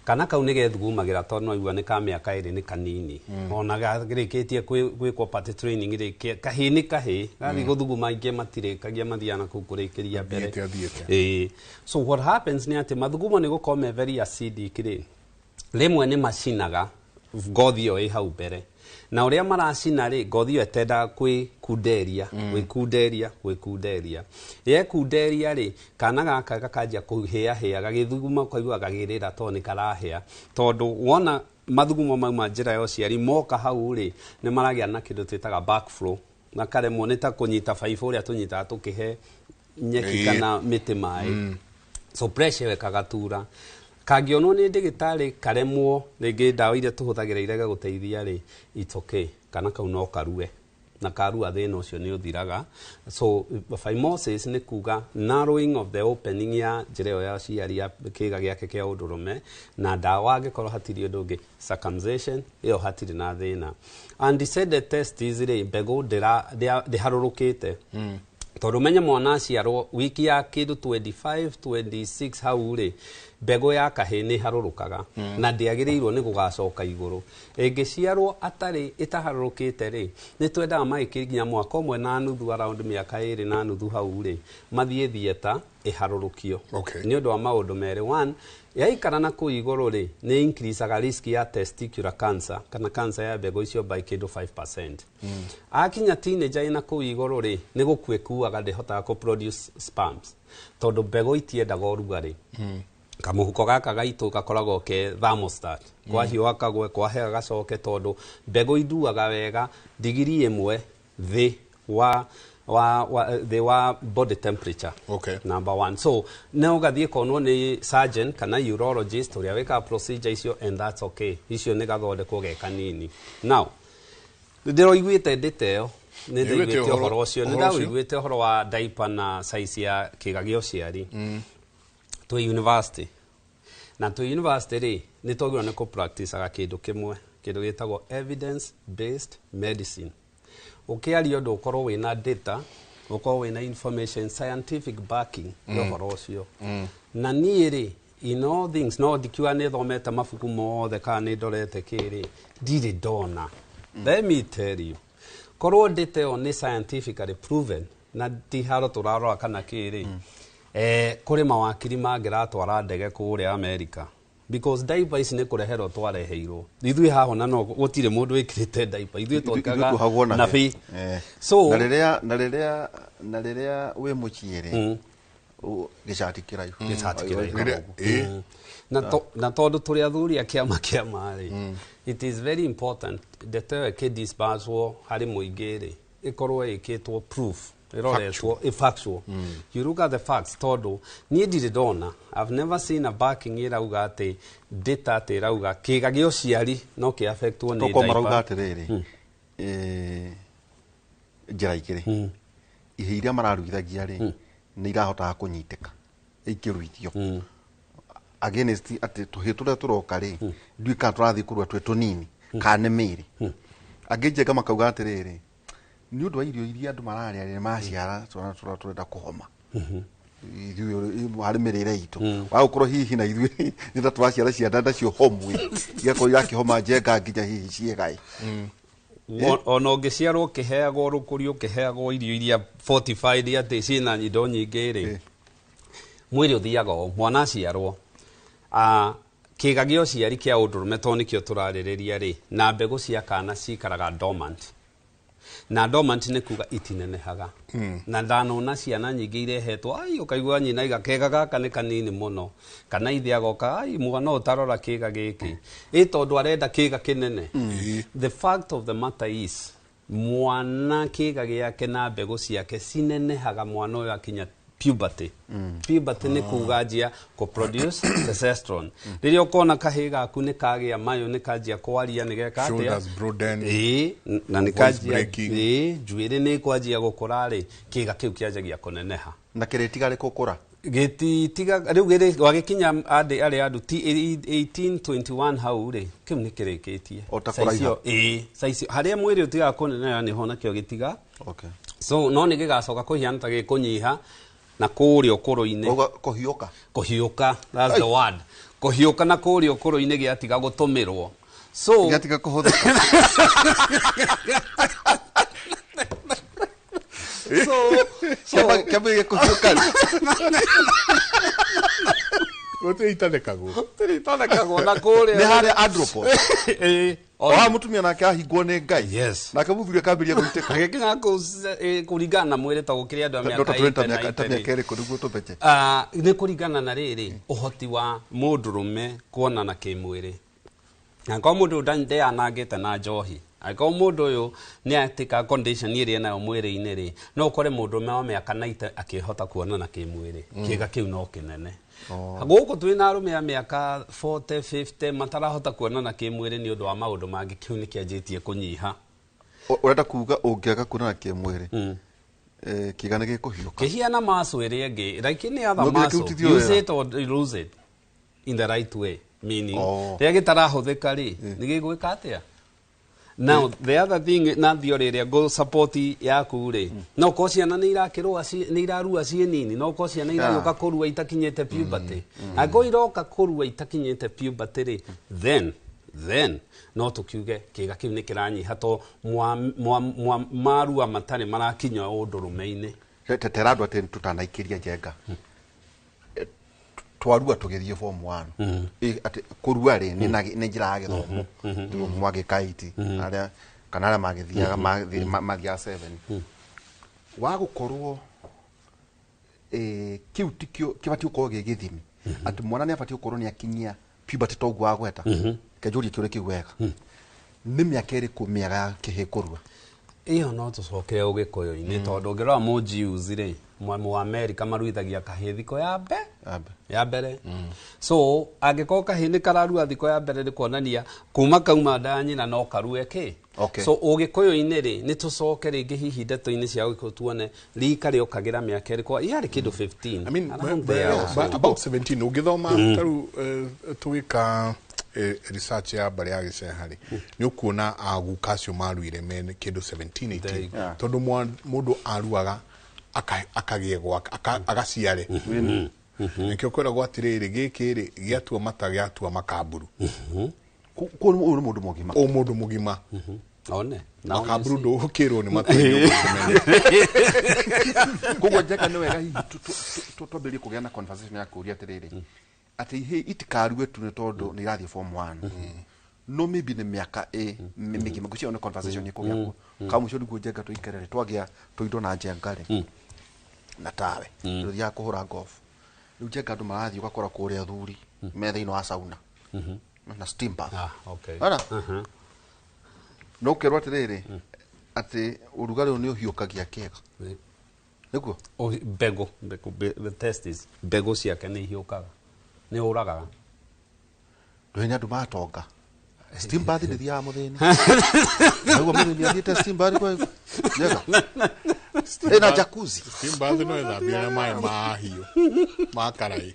Kana kau nĩ gethugumagĩra tondũ no igua nĩ ka mĩaka 2 nĩ kanini. Ona garĩkĩtie gwĩkwo party training rĩ, kahĩĩ nĩ kahĩĩ gathiĩ gũthuguma, aingĩ matirĩkagia, mathiaga na kũu kũrĩkĩria mbere. Athiĩte, athiĩte. Ĩĩ. So what happens nĩ atĩ mathugumo nĩ gũkorwo me very acidic rĩ, rĩmwe nĩ macinaga ngothi ĩyo ĩ hau mbere, na ũrĩa maracina rĩ, ngothi ĩyo ĩtendaga kwĩkunderia, gwĩkunderia, gwĩkunderia. Yekunderia rĩ, kana gaka gakanjia kũhĩahĩa gagĩthuguma, ũkaigua gagĩrĩra tondũ nĩ karahĩa, tondũ wona mathugumo mauma njĩra ya ũciari moka hau rĩ, nĩ maragĩa na kĩndũ twĩtaga backflow, makaremwo nĩ ta kũnyita baibũ ũrĩa tũnyitaga tũkĩhe nyeki kana mĩtĩ maĩ. So pressure ĩyo ĩkagatura. Kangĩonwo nĩ ndĩgĩtarĩ karemwo rĩngĩ ndawa iria tũhũthagĩra irege gũteithia rĩ, it's okay, kana kau no karue, na karua thĩna ũcio nĩ ũthiraga. So phimosis nĩ kuga narrowing of the opening ya njĩra ĩyo ya ũciari ya kĩĩga gĩake kĩa ũndũrũme, na ndawa angĩkorwo hatirĩ ũndũ ũngĩ, circumcision ĩyo hatirĩ na thĩna. Undescended testes rĩ, mbegũ ndĩharũrũkĩte, tondũ menye mwana aciarwo wiki ya kĩndũ 25 26 hau rĩ, mbegũ ya kahĩĩ nĩ ĩharũrũkaga na ndĩagĩrĩirwo nĩ gũgacoka igũrũ. Ĩngĩciarwo atarĩ ĩtaharũrũkĩte rĩ, nĩ twendaga magĩkinya mwaka 1.5, around mĩaka 2.5 hau rĩ, mathiĩ theatre ĩharũrũkio. Nĩ ũndũ wa maũndũ merĩ. One, yaikara na kũu igũrũ rĩ, nĩ increaseaga risk ya testicular cancer kana cancer ya mbegũ icio by kĩndũ 5%. Akinya teenager ĩna kũu igũrũ rĩ, nĩ gũkua ĩkuaga, ndĩhotaga kũ produce sperms tondũ mbegũ itiendaga ũrugarĩ. Kamũhuko gaka gaitũ gakoragwo ke thermostat, kwahiũha kagwe, kwaheha gacoke, tondũ mbegũ ithuaga wega digiri 1 thĩ wa thĩ wa body temperature. Number one, so no ũgathiĩ konwo nĩ surgeon kana urologist ũrĩa wĩkaga procedure icio, and that's okay, icio nĩ gathondekwo ge kanini. Now ndĩroiguĩte ndĩte ĩyo, nĩ Nĩũiguĩte ndaiguĩte ũhoro ũcio, nĩ ũhoro ũcio? Ndaũiguĩte ũhoro wa diaper na size ya kĩga gĩa ũciari twĩ university, na twĩ university rĩ, nĩ twagĩrĩirwo nĩ kũ-practiceaga kĩndũ kĩmwe, kĩndũ gĩtagwo evidence based medicine. Ũkĩaria ũndũ, ũkorwo wĩna data, ũkorwo wĩna information, scientific backing ya ũhoro ũcio. Na niĩ rĩ, in all things, no ndikiuga nĩ thomete mabuku mothe kana nĩ ndorete kĩrĩ, ndirĩ ndona. Let me tell you, korwo data ĩyo nĩ scientifically proven na ti haro tũrarora kana kĩrĩ, kũrĩ mawakiri mangĩratwara ndege kũrĩa America, because diaper ici nĩ kũreherwo twareheirwo ithuĩ haha, ona no gũtirĩ mũndũ wĩkĩrĩte diaper, ithuĩ Ithuĩ twekaga tuohagwo na na bĩ. bĩ. So Na rĩrĩa wĩ mũciĩ rĩ, gĩcati kĩraihu. Gĩcati kĩraihu. Ũgeka ũguo. Na tondũ tũrĩ athuri a kĩama kĩama rĩ, it is very important ndeto ĩyo ĩkĩdisperswo harĩ mũingĩ rĩ, ĩkorwo ĩkĩtwo proof, ĩroretwo ĩ factual. You look at the facts, tondũ niĩ ndirĩ ndona, I've never seen a backing ĩrauga atĩ data atĩ ĩrauga kĩga gĩa ũciari no kĩ affectwo nĩ Tokorwo marauga diaper. Atĩrĩrĩ, njĩra igĩrĩ, ihĩ iria mararuithagia rĩ, nĩ irahotaga kũnyitĩka ikĩruithio against atĩ tũhĩ tũrĩa tũroka rĩ, ndiũĩ kana tũrathiĩ kũrua twĩ tũnini kana nĩ mĩĩrĩ. Angĩ njenga makauga atĩrĩrĩ, nĩ ũndũ wa irio iria andũ mararĩa rĩ, maciara twana tũrĩa tũrenda kũhoma ithuĩ harĩ mĩrĩre itũ wa gũkorwo hihi na ithuĩ nĩ ta tũraciara ciana nacio homwe, igakorwo irakĩhoma njenga nginya hihi ciĩgaĩ. Ona ũngĩciarwo ũkĩheagwo rũkũri, ũkĩheagwo irio iria fortified atĩ ciĩna indo nyingĩ rĩ, mwĩrĩ ũthiaga o mwana aciarwo, kĩga gĩa ũciari kĩa ũndũrũme, tondũ nĩkĩo tũrarĩrĩria rĩ, na mbegũ cia kana cikaraga dormant, na dormant nĩ kuga itinenehaga. Na ndanona ciana nyingĩ irehetwo, ai, ũkaigua nyina iga kega gaka nĩ kanini mũno, kana ithe agoka, ai, mwana ũtarora kĩga gĩkĩ ĩ, tondũ arenda kĩga kĩnene. The fact of the matter is, mwana kĩga gĩake na mbegũ ciake cinenehaga mwana ũyũ akinya puberty. Puberty nĩ kuga njia kũ produce testosterone. Rĩrĩa ũkona kahĩ gaku nĩ kagĩa mayũ, nĩ kanjia kwaria, nĩ geka atĩa? Shoulders broaden. Ĩĩ, na nĩ Voice kanjia breaking. Ĩĩ, njuĩrĩ nĩ kwanjia gũkũra rĩ, kĩga kĩu kĩanjagia kũneneha. Na kĩrĩtiga gũkũra. Gĩtitiga rĩu gĩrĩ wagĩkinya andĩ arĩa andũ ti 18 21 hau rĩ, kĩu nĩ kĩrĩkĩtie. O ta Size kũraiha. ĩyo, ĩĩ, size harĩa mwĩrĩ ũtigaga kũneneha nĩho nakĩo gĩtiga. So no nĩ gĩgacoka kũhiana ta gĩkũnyiha. Na kũrĩa ũkũrũ-inĩ. Kũhiũka. Kũhiũka, that's the word. Kũhiũka na kũrĩa ũkũrũ-inĩ gĩatiga gũtũmĩrwo. So gĩatiga kũhũthĩka. So kĩambĩrĩria kũhiũka. Gũtirĩ itathekagwo. Gũtirĩ itathekagwo na kũrĩa. Nĩ harĩa andropause. Ĩĩ. Oha mũtumia nake ahingwo nĩ Ngai. Yes. Nake mũthuri akambĩrĩria gũitĩka. Agĩkinya kũu kũringana na mwĩrĩ to gũkĩrĩ andũ a mĩaka Tũrenda 80 na mĩaka ta 80 mĩaka ĩrĩkũ nĩguo tũmenye? Nĩ kũringana na rĩrĩ ũhoti wa mũndũrũme kuonana kĩmwĩrĩ. Angĩkorwo mũndũ ũyũ ndeanangĩte na njohi, angĩkorwo mũndũ ũyũ nĩ atĩka condition ĩrĩa enayo mwĩrĩ-inĩ rĩ, no ũkore mũndũrũme wa mĩaka 90 akĩhota kuonana kĩmwĩrĩ. Kĩga kĩu no kĩnene. Gũkũ twĩna arũme a mĩaka 40, 50 matarahota kuonana kĩmwĩrĩ nĩ ũndũ wa maũndũ mangĩ, kĩu nĩ kĩanjĩtie kũnyiha. Ũrenda kuga ũngĩaga kuonana kĩmwĩrĩ, kĩga nĩ gĩkũhiũka. Kĩhiana muscle ĩrĩa ĩngĩ, like any other No nginya muscle, kĩrutithio use wĩra. it or lose it in the right way, meaning rĩrĩa gĩtarahũthĩka rĩ, nĩ gĩgwĩka atĩa? Now the other thing na theory ĩrĩa ngũ support yaku rĩ, no korwo ciana nĩ irakĩrũa nĩ irarua ciĩ nini, no korwo ciana iragĩũka kũrua itakinyĩte puberty. Angĩkorwo iroka kũrua itakinyĩte puberty rĩ, then no tũkiuge kĩga kĩu nĩ kĩranyiha to marua matarĩ marakinya ũndũrũme-inĩ. Tera andũ atĩ tũtanaikĩria njenga. Twarua tũgĩthiĩ form 1. Atĩ kũrua rĩ nĩ njĩra ya gĩthomo. Tiguo mwagĩka 8 arĩa kana arĩa magĩthiaga mathiaga 7. Wa gũkorwo kĩu tikĩo kĩbatiĩ gũkorwo gĩ gĩthimi. Atĩ mwana nĩ abatiĩ gũkorwo nĩ akinyia puberty toguo wagweta. Kenjũrie kĩũria kĩu wega. Nĩ mĩaka ĩrĩkũ mĩega ya kĩhĩ kũrua? Ĩyo no tũcoke ũgĩkũyũ-inĩ tondũ ũngĩrora mũnjiuzi rĩ, mwena wa America maruithagia kahĩĩ thikũ ya mbere. So angĩkorwo kahĩĩ nĩ kararua thikũ ya mbere nĩ kuonania kuma kauma nda ya nyina no karue kĩ. So ũgĩkũyũ-inĩ rĩ, nĩ tũcoke rĩngĩ hihi ndeto-inĩ cia ũgĩkũyũ tuone rika rĩokagĩra mĩaka ĩrĩkũ, yarĩ kĩndũ 15. I mean, Around there also. about 17 ũngĩthoma tarĩu tũgĩka research ya mbarĩ ya gĩceha rĩ, nĩ ũkuona aguka acio maruire me kĩndũ 17 18, tondũ mũndũ aruaga akagĩe gwake, agaciare. Nĩkĩo kwĩragwo atĩrĩrĩ, gĩkĩ rĩ gĩatua mata gĩatua makamburu. Ũyũ nĩ mũndũ mũgima. Ũyũ mũndũ mũgima. One. Makamburu ndũgũkĩrwo nĩ matũ-inĩ. Koguo Njenga nĩ wega hihi twambĩrĩrie kũgĩa na conversation ya kũũria atĩrĩrĩ, atĩ ihĩĩ itikarue tu nĩ tondũ nĩ irathiĩ form 1. No maybe nĩ mĩaka mĩgima. Ngwĩciria nĩ conversation ĩkũgĩa kuo. Ka mũico nĩguo Njenga tũikare rĩ, twagĩa tũindo na Njenga rĩ, na tawe. Tũthiaga kũhũra golf. Rĩu Njenga andũ marathiĩ ũgakora kũrĩa athuri me thĩinĩ wa sauna na steam bath. Ona? No ũkerwo atĩrĩrĩ, atĩ ũrugarĩ ũyũ nĩ ũhiũkagia kĩga. Nĩguo? Mbegũ, the testes, mbegũ ciake nĩ ihiũkaga. Nĩ ũragaga. Ndũĩ nĩ andũ matonga. Steam bath ndĩthiaga mũthĩni. Naguo mũthĩni athiĩte steam bath kwa Njenga. Ĩna jacuzzi. Steam bath no ĩthambio na maĩ mahiũ ma karai.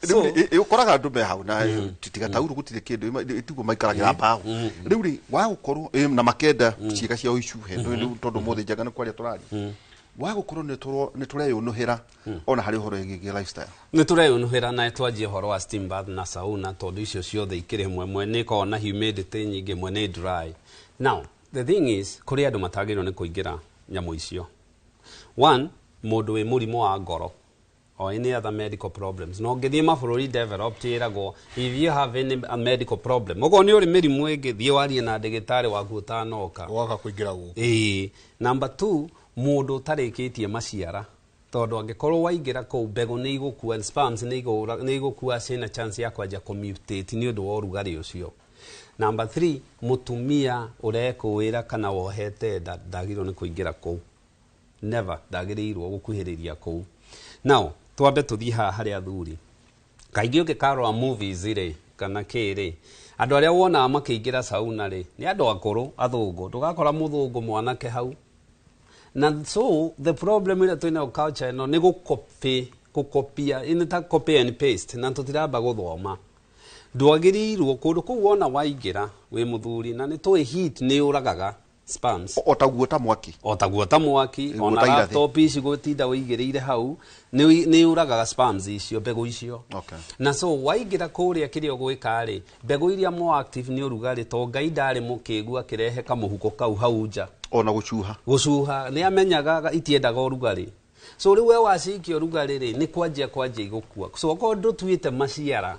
Rĩu ũkoraga andũ me hau na tiga tauru gũtirĩ kĩndũ, tiguo maikaragĩra mbaũ. Rĩu rĩ, wa gũkorwo na makenda ciĩga ciao icuhe, tondũ mũthĩ Njenga nĩ kwaria tũraria. Wa gũkorwo nĩ tũreyũnũhĩra ona harĩ ũhoro wĩgiĩ lifestyle. Nĩ tũreyũnũhĩra na twanjie ũhoro wa steam bath na sauna, tondũ icio ciothe ikĩrĩ hamwe, mwe nĩ ĩkoragwo na humidity nyingĩ, mwe nĩ dry. Now the thing is, kũrĩ andũ matagĩrĩirwo nĩ kũingĩra nyamũ icio. One, mũndũ wĩ mũrimũ wa ngoro or any other medical problems. No ngĩthiĩ mabũrũri developed ĩragwo if you have any medical problem, okorwo nĩ ũrĩ mĩrimũ ĩngĩ, thiĩ warie na ndagĩtarĩ waku ũtanoka. Woka kũingĩra gũkũ. Ĩĩ. Number 2, mũndũ ũtarĩkĩtie maciara, tondũ angĩkorwo waingĩra kũu mbegũ nĩ igũkua, sperms nĩ igũkua, ciĩna chance ya kwanjia kũmutate nĩ ũndũ wa ũrugarĩ ũcio. Number 3, mũtumia ũrekũĩra kana wohete nda ndagĩrĩirwo nĩ kũingĩra kũu. Never, ndagĩrĩirwo gũkuhĩrĩria kũu. Now, twambe tũthiĩ haha harĩ athuri. Kaingĩ ũngĩkarora movies rĩ, kana kĩ rĩ, andũ arĩa wonaga makĩingĩra sauna rĩ, nĩ andũ akũrũ, athũngũ. Ndũgakora mũthũngũ mwanake hau. Na so the problem ĩrĩa twĩnayo culture ĩno nĩ gũkopia, nĩ ta copy and paste, na tũtiramba gũthoma. Ndwagĩrĩirwo kũndũ kũu wona waingĩra wĩ mũthuri, na nĩ tũĩ heat nĩ yũragaga. Sperms. O taguo ta mwaki. O taguo ta mwaki. Guo Ona ta irathi. laptop ici gũtinda wĩigĩrĩire hau nĩ ũragaga sperms icio, mbegũ icio. Okay. Na so waingĩra kũrĩa, kĩrĩa ũgwĩka rĩ, mbegũ iria more active nĩ ũrugarĩ, to Ngai ndarĩ mũkĩgu akĩrehe kamũhuko kau hau nja. Ona gũcuha. Gũcuha nĩ amenyaga itiendaga ũrugarĩ, so rĩu we wacikia ũrugarĩ rĩ, nĩ kwanjia igũkua. So okorwo ndũtuĩte maciara,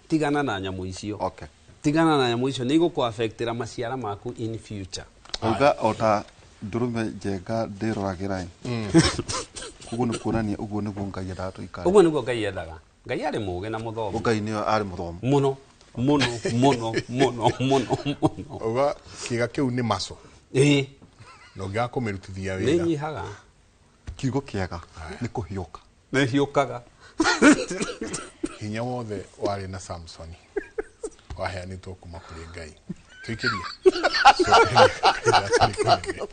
tigana na nyamũ icio. Okay. Tigana na nyamũ icio, nĩ igũkũafectĩra maciara maku in future. Auga ota ndũrũme njenga ndĩroragĩra ĩ. Koguo nĩ kuonania ũguo nĩguo Ngai endaga tũikare. Ũguo nĩguo Ngai endaga. Ngai arĩ mũũgĩ na mũthomu. Ngai nĩwe arĩ mũthomu. Mũno mũno mũno mũno mũno mũno. Uga kĩga kĩu nĩ maco. Ĩĩ. Na ũngĩaga kũmĩrutithia Nĩ wĩra. nyihaga. Kiugo kĩega nĩ kũhiũka. Nĩ hiũkaga. Hinya wothe warĩ na Samsoni waheanĩtwo kuma kũrĩ Ngai. Tũikĩrie. Cokeria.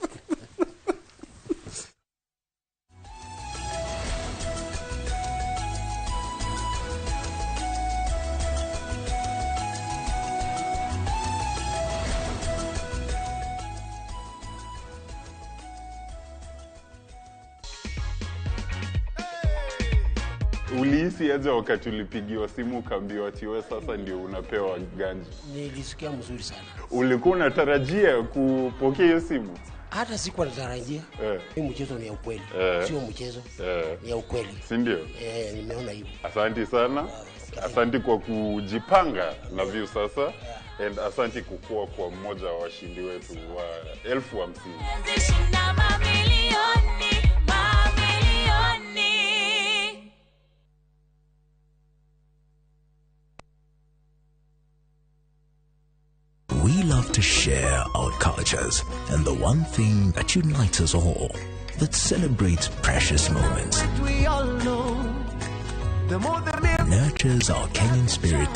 Ulihisi aje wakati ulipigiwa simu ukaambiwa ati wewe sasa ndio unapewa ganji? Nilisikia mzuri sana. Ulikuwa unatarajia kupokea hiyo simu? Hata sikuwa natarajia. Hii mchezo ni ya ukweli, sio mchezo, ni ya ukweli. Si ndio? Eh, nimeona hivyo. Asanti sana. Asanti kwa kujipanga na Viusasa and asanti kukua kwa mmoja wa washindi wetu wa 50,000. Shinda mamilioni, mamilioni. We love to share our cultures and the one thing that unites us all, that celebrates precious moments, We all know the more the merrier. nurtures our Kenyan spirit,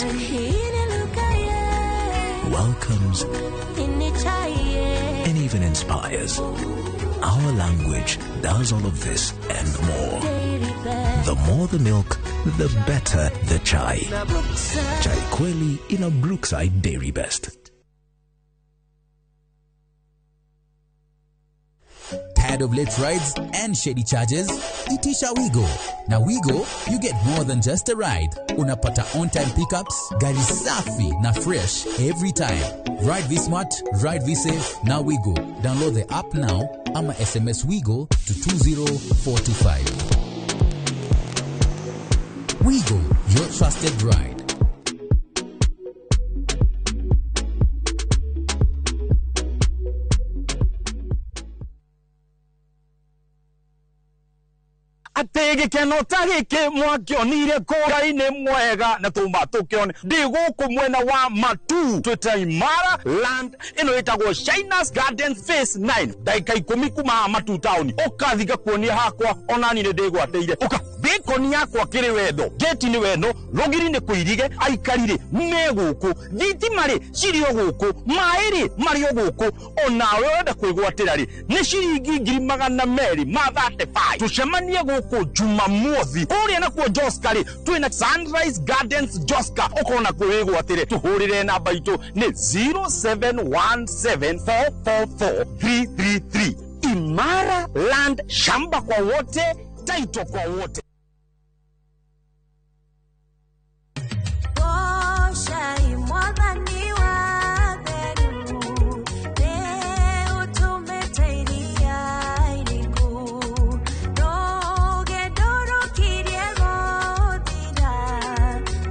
welcomes, and even inspires. Our language does all of this and more. The more the milk, the better the chai. Chai Kweli in a Brookside Dairy Best. Tired of late rides and shady charges? Itisha Wigo. Now Wigo, you get more than just a ride. Unapata on-time pickups, gari safi na fresh every time. Ride V Smart, ride V Safe, now Wigo. Download the app now ama SMS Wigo to 20425. Wigo, your trusted ride. Atä gä keno ta gä kä mwakĩonire kũra-inĩ mwega na tũma tũkĩone ndĩ gũkũ mwena wa Matu twĩta Imara Land ĩno ĩtagwo Shinas Garden Phase 9, ndagĩka 10 kuma haha Matu town. Ũkathi ngakuonia hakwa onani nĩ ndĩgwatĩire ũka bĩkoni yakwa kĩrĩ wendo ngĩti nĩ wendo rũgiri nĩ kũirige aikari rĩ me gũkũ thitima rĩ cirĩ o gũkũ maĩ rĩ marĩ o gũkũ onawe ũrenda kwĩgwatĩra rĩ nĩ ciringi 235,000. Tũcemanie gũkũ Jumamothi kũrĩa nakuo Joska rĩ twĩna Sunrise Gardens Joska ũkona kwĩgwatĩre tũhũrĩre namba itũ nĩ 0717444333. Imara Land, shamba kwa wote, title kwa wote. Goshai mwathani wa theru, nĩ ũtũmĩte iria iriku, rũgendo rũkirie gũthira,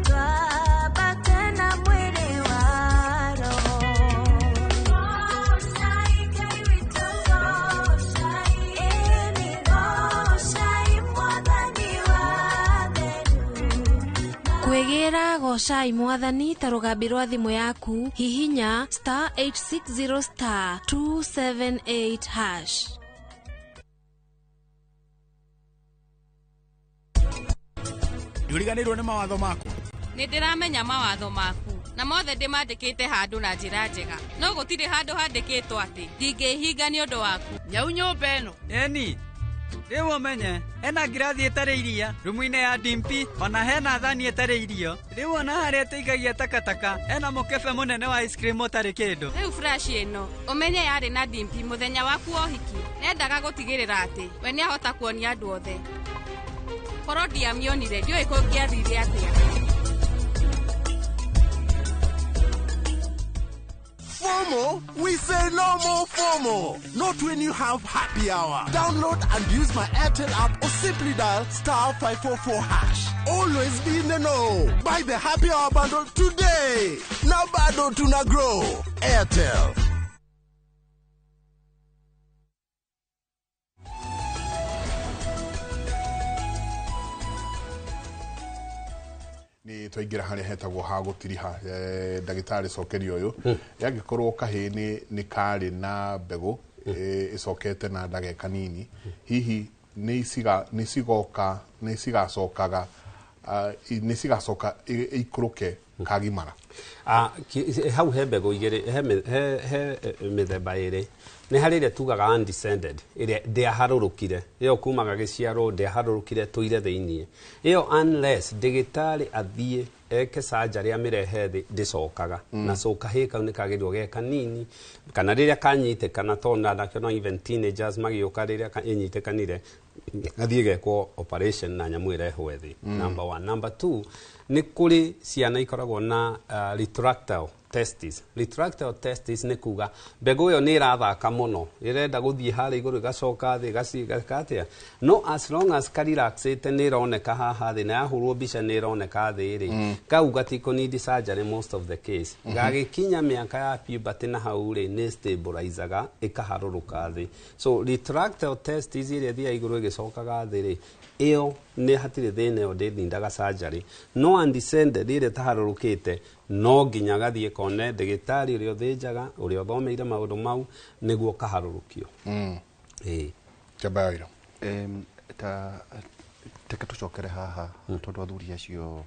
twambate na mwĩrĩ wa roho. Goshai Ngai witũ, goshai, ĩni goshai mwathani wa theru. Kwĩgĩra gocai mwathani ta rũgambi rwa thimũ yaku, hihinya star 860 star 278 hash. Ndũriganĩirwo nĩ mawatho maku. Nĩ ndĩramenya mawatho maku na mothe ndĩmandĩkĩte handũ na njĩra njega, no gũtirĩ handũ handĩkĩtwo atĩ ndingĩhinga nĩ ũndũ waku. Nyau nyũmba ĩno. Eni. Rĩu ũmenye hena ngirathi ĩtarĩ iria rumu-inĩ ya Dimpi, ona hena thani ĩtarĩ irio. Rĩu ona harĩa tũikagia takataka hena mũkebe mũnene wa ice cream ũtarĩ kĩndũ. Rĩu flash ĩno ũmenye yarĩ na Dimpi mũthenya waku wa ũhiki. Nendaga gũtigĩrĩra atĩ we nĩahota kuonia andũ othe. Korwo ndiamĩonire ndiũĩ kũngĩathire atĩa. FOMO? We say no more FOMO. Not when you have happy hour. Download and use my Airtel app or simply dial *544#. Always be in the know. Buy the happy hour bundle today. Now bado tuna grow. Airtel. Nĩ twaingĩra harĩa hetagwo ha gũtiriha, ndagĩtarĩ cokerio ũyũ yangĩkorwo kahĩĩ nĩ karĩ na mbegũ ĩcokete na ndage kanini, hihi nĩ cigoka nĩ cigacokaga nĩ cigacoka ikũrũke kagimara? Hau he mbegũ igĩrĩ, he mĩthemba ĩrĩ. Nĩ harĩ ĩrĩa tugaga undescended, ĩrĩa ndĩaharũrũkire, ĩyo kumaga gĩciaro ndĩaharũrũkire tũire thĩiniĩ. Ĩyo unless ndĩgĩtarĩ athiĩ eke surgery amĩrehe thĩ ndĩcokaga. Na so kahĩĩ kau nĩ kagĩrĩirwo ge kanini, kana rĩrĩa kanyitĩkana, tondũ nakĩo no even teenagers magĩũka rĩrĩa ĩnyitĩkanire gathiĩ gekwo operation na nyamũ ĩrehwo thĩ. Number one. Number two, nĩ kũrĩ ciana ikoragwo na retractile testis. Retractile testis nĩ kuga mbegũ ĩyo nĩ ĩrathaka mũno, ĩrenda gũthiĩ harĩa igũrũ ĩgacoka thĩ ĩgacika atĩa, no as long as karelaxĩte nĩ ĩroneka haha thĩ na yahũrwo mbica nĩ ĩroneka thĩ rĩ, kau gatikũ surgery most of the case. Gagĩkinya mĩaka ya puberty na hau rĩ, nĩ stabilizaga ĩkaharũrũka thĩ. So retractile testis ĩrĩa ĩthiaga igũrũ ĩgĩcokaga thĩ rĩ, ĩyo nĩ hatirĩ thĩna, ĩyo ndĩnindaga surgery. No undescended ĩrĩa ĩtaharũrũkĩte no nginya gathiĩ kone ndagĩtarĩ ũrĩa ũthĩnjaga, ũrĩa ũthomeire maũndũ mau nĩguo kaharũrũkio. Ĩĩ. Kĩamba Ta teke tũcokere haha tondũ athuri acio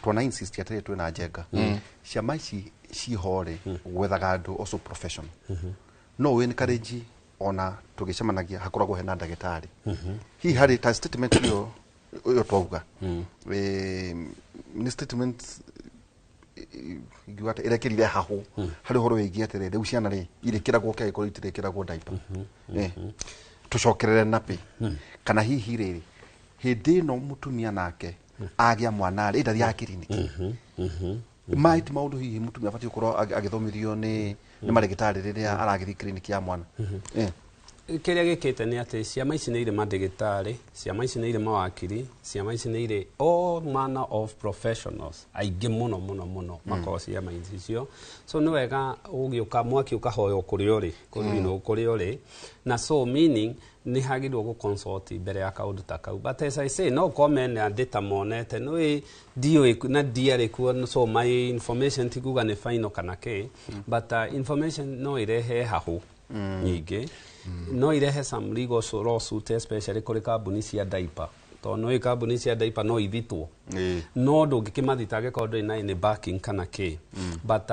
tuona insist atĩrĩ twĩna njenga ciama ici ciho rĩ, gwethaga andũ also professional no wĩ encourage ona tũgĩcemanagia hakoragwo hena ndagĩtarĩ. Hihi harĩ ta statement ĩyo ĩyo twauga nĩ statement ingiuga atĩ ĩrekĩrire hahũ harĩ ũhoro wĩgiĩ atĩrĩ rĩu ciana rĩ irĩkĩragwo kĩangĩkorwo itirĩkĩragwo diaper, tũcokerere nappy, kana hihi rĩrĩ hĩndĩ ĩno mũtumia nake agĩa mwana rĩ ndathiaga kiriniki maĩ ti maũndũ hihi mũtumia abatiĩ gũkorwo agĩthomithio nĩ marĩgĩtarĩ rĩrĩa aragĩthiĩ kiriniki ya mwana. Kĩrĩa gĩkĩte nĩ atĩ ciama ici nĩ irĩ mandĩgĩtarĩ, ciama ici nĩ irĩ mawakiri, ciama ici nĩ irĩ all manner of professionals aingĩ mũno mũno mũno makoragwo ciama ici icio. So nĩ wega ũgĩũka mwaki ũkahoywo kũrĩa ũrĩ, kũrĩa ũrĩ, na so meaning nĩ hagĩrĩirwo gũ consult mbere ya kaũndũ ta kau. But as I say, no ũkorwo mena data monete nĩ ndiũĩ na ndiarĩ kuo, so my information ti kuga nĩ final kana kĩ, but information no ĩrehe hahũ nyingĩ, no irehe some legal lawsuit especially kũrĩ kambuni cia diaper, tondũ no kambuni cia diaper no ithitwo no ndũngĩkĩmathita angĩkorwo ndũrĩ na any backing kana kĩ. But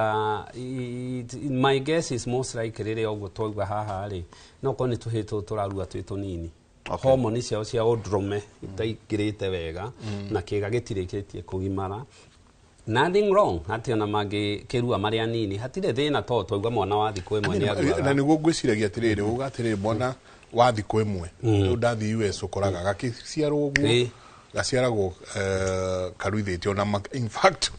my guess is most likely rĩrĩa ũguo twauga haha rĩ, no korwo nĩ tũhĩĩ tũtũ tũrarua twĩ tũnini, homoni ciao cia ũndũrũme itaingĩrĩte wega na kĩga gĩtirĩkĩtie kũgimara. Nothing wrong atĩ ona mangĩkĩrua marĩ anini hatirĩ thĩna, tondũ twauga mwana wa thikũ ĩmwe nĩ aruaga. Na nĩguo ngwĩciragia atĩrĩrĩ, uga atĩrĩrĩ mwana wa thikũ ĩmwe rĩu ndathiĩ US ũkoraga gakĩciarwo ũguo gaciaragwo karuithĩtio na in fact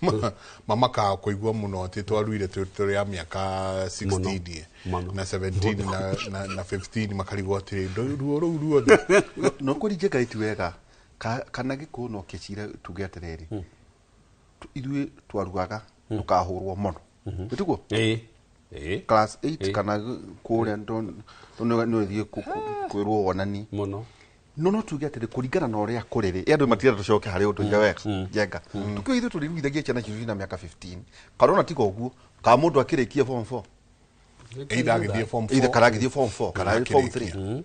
mama kao kũigua mũno atĩ twaruire tũrĩ a mĩaka 16 na 17 na 15 makarigwo atĩrĩ ruo rũu ruothe. No kũri njega iti wega kana gĩkũyũ no kĩcire tuge atĩrĩrĩ ithuĩ twarugaga tũkahũrwo mũno ĩtiguo class 8 kana kũrĩa nĩ ũthiĩ kwĩrwo wonani mũno. No tuge atĩrĩ kũringana na ũrĩa kũrĩ rĩ, andũ matirenda tũcoke harĩ ũndũire wega njenga tukio ithuĩ tũrĩruithagia ciana citũ na mĩaka 15 kana ona tiga ũguo kana mũndũ akĩrĩkia form 4 either agĩthiĩ form 4 either kana agĩthiĩ form 4 kana form 3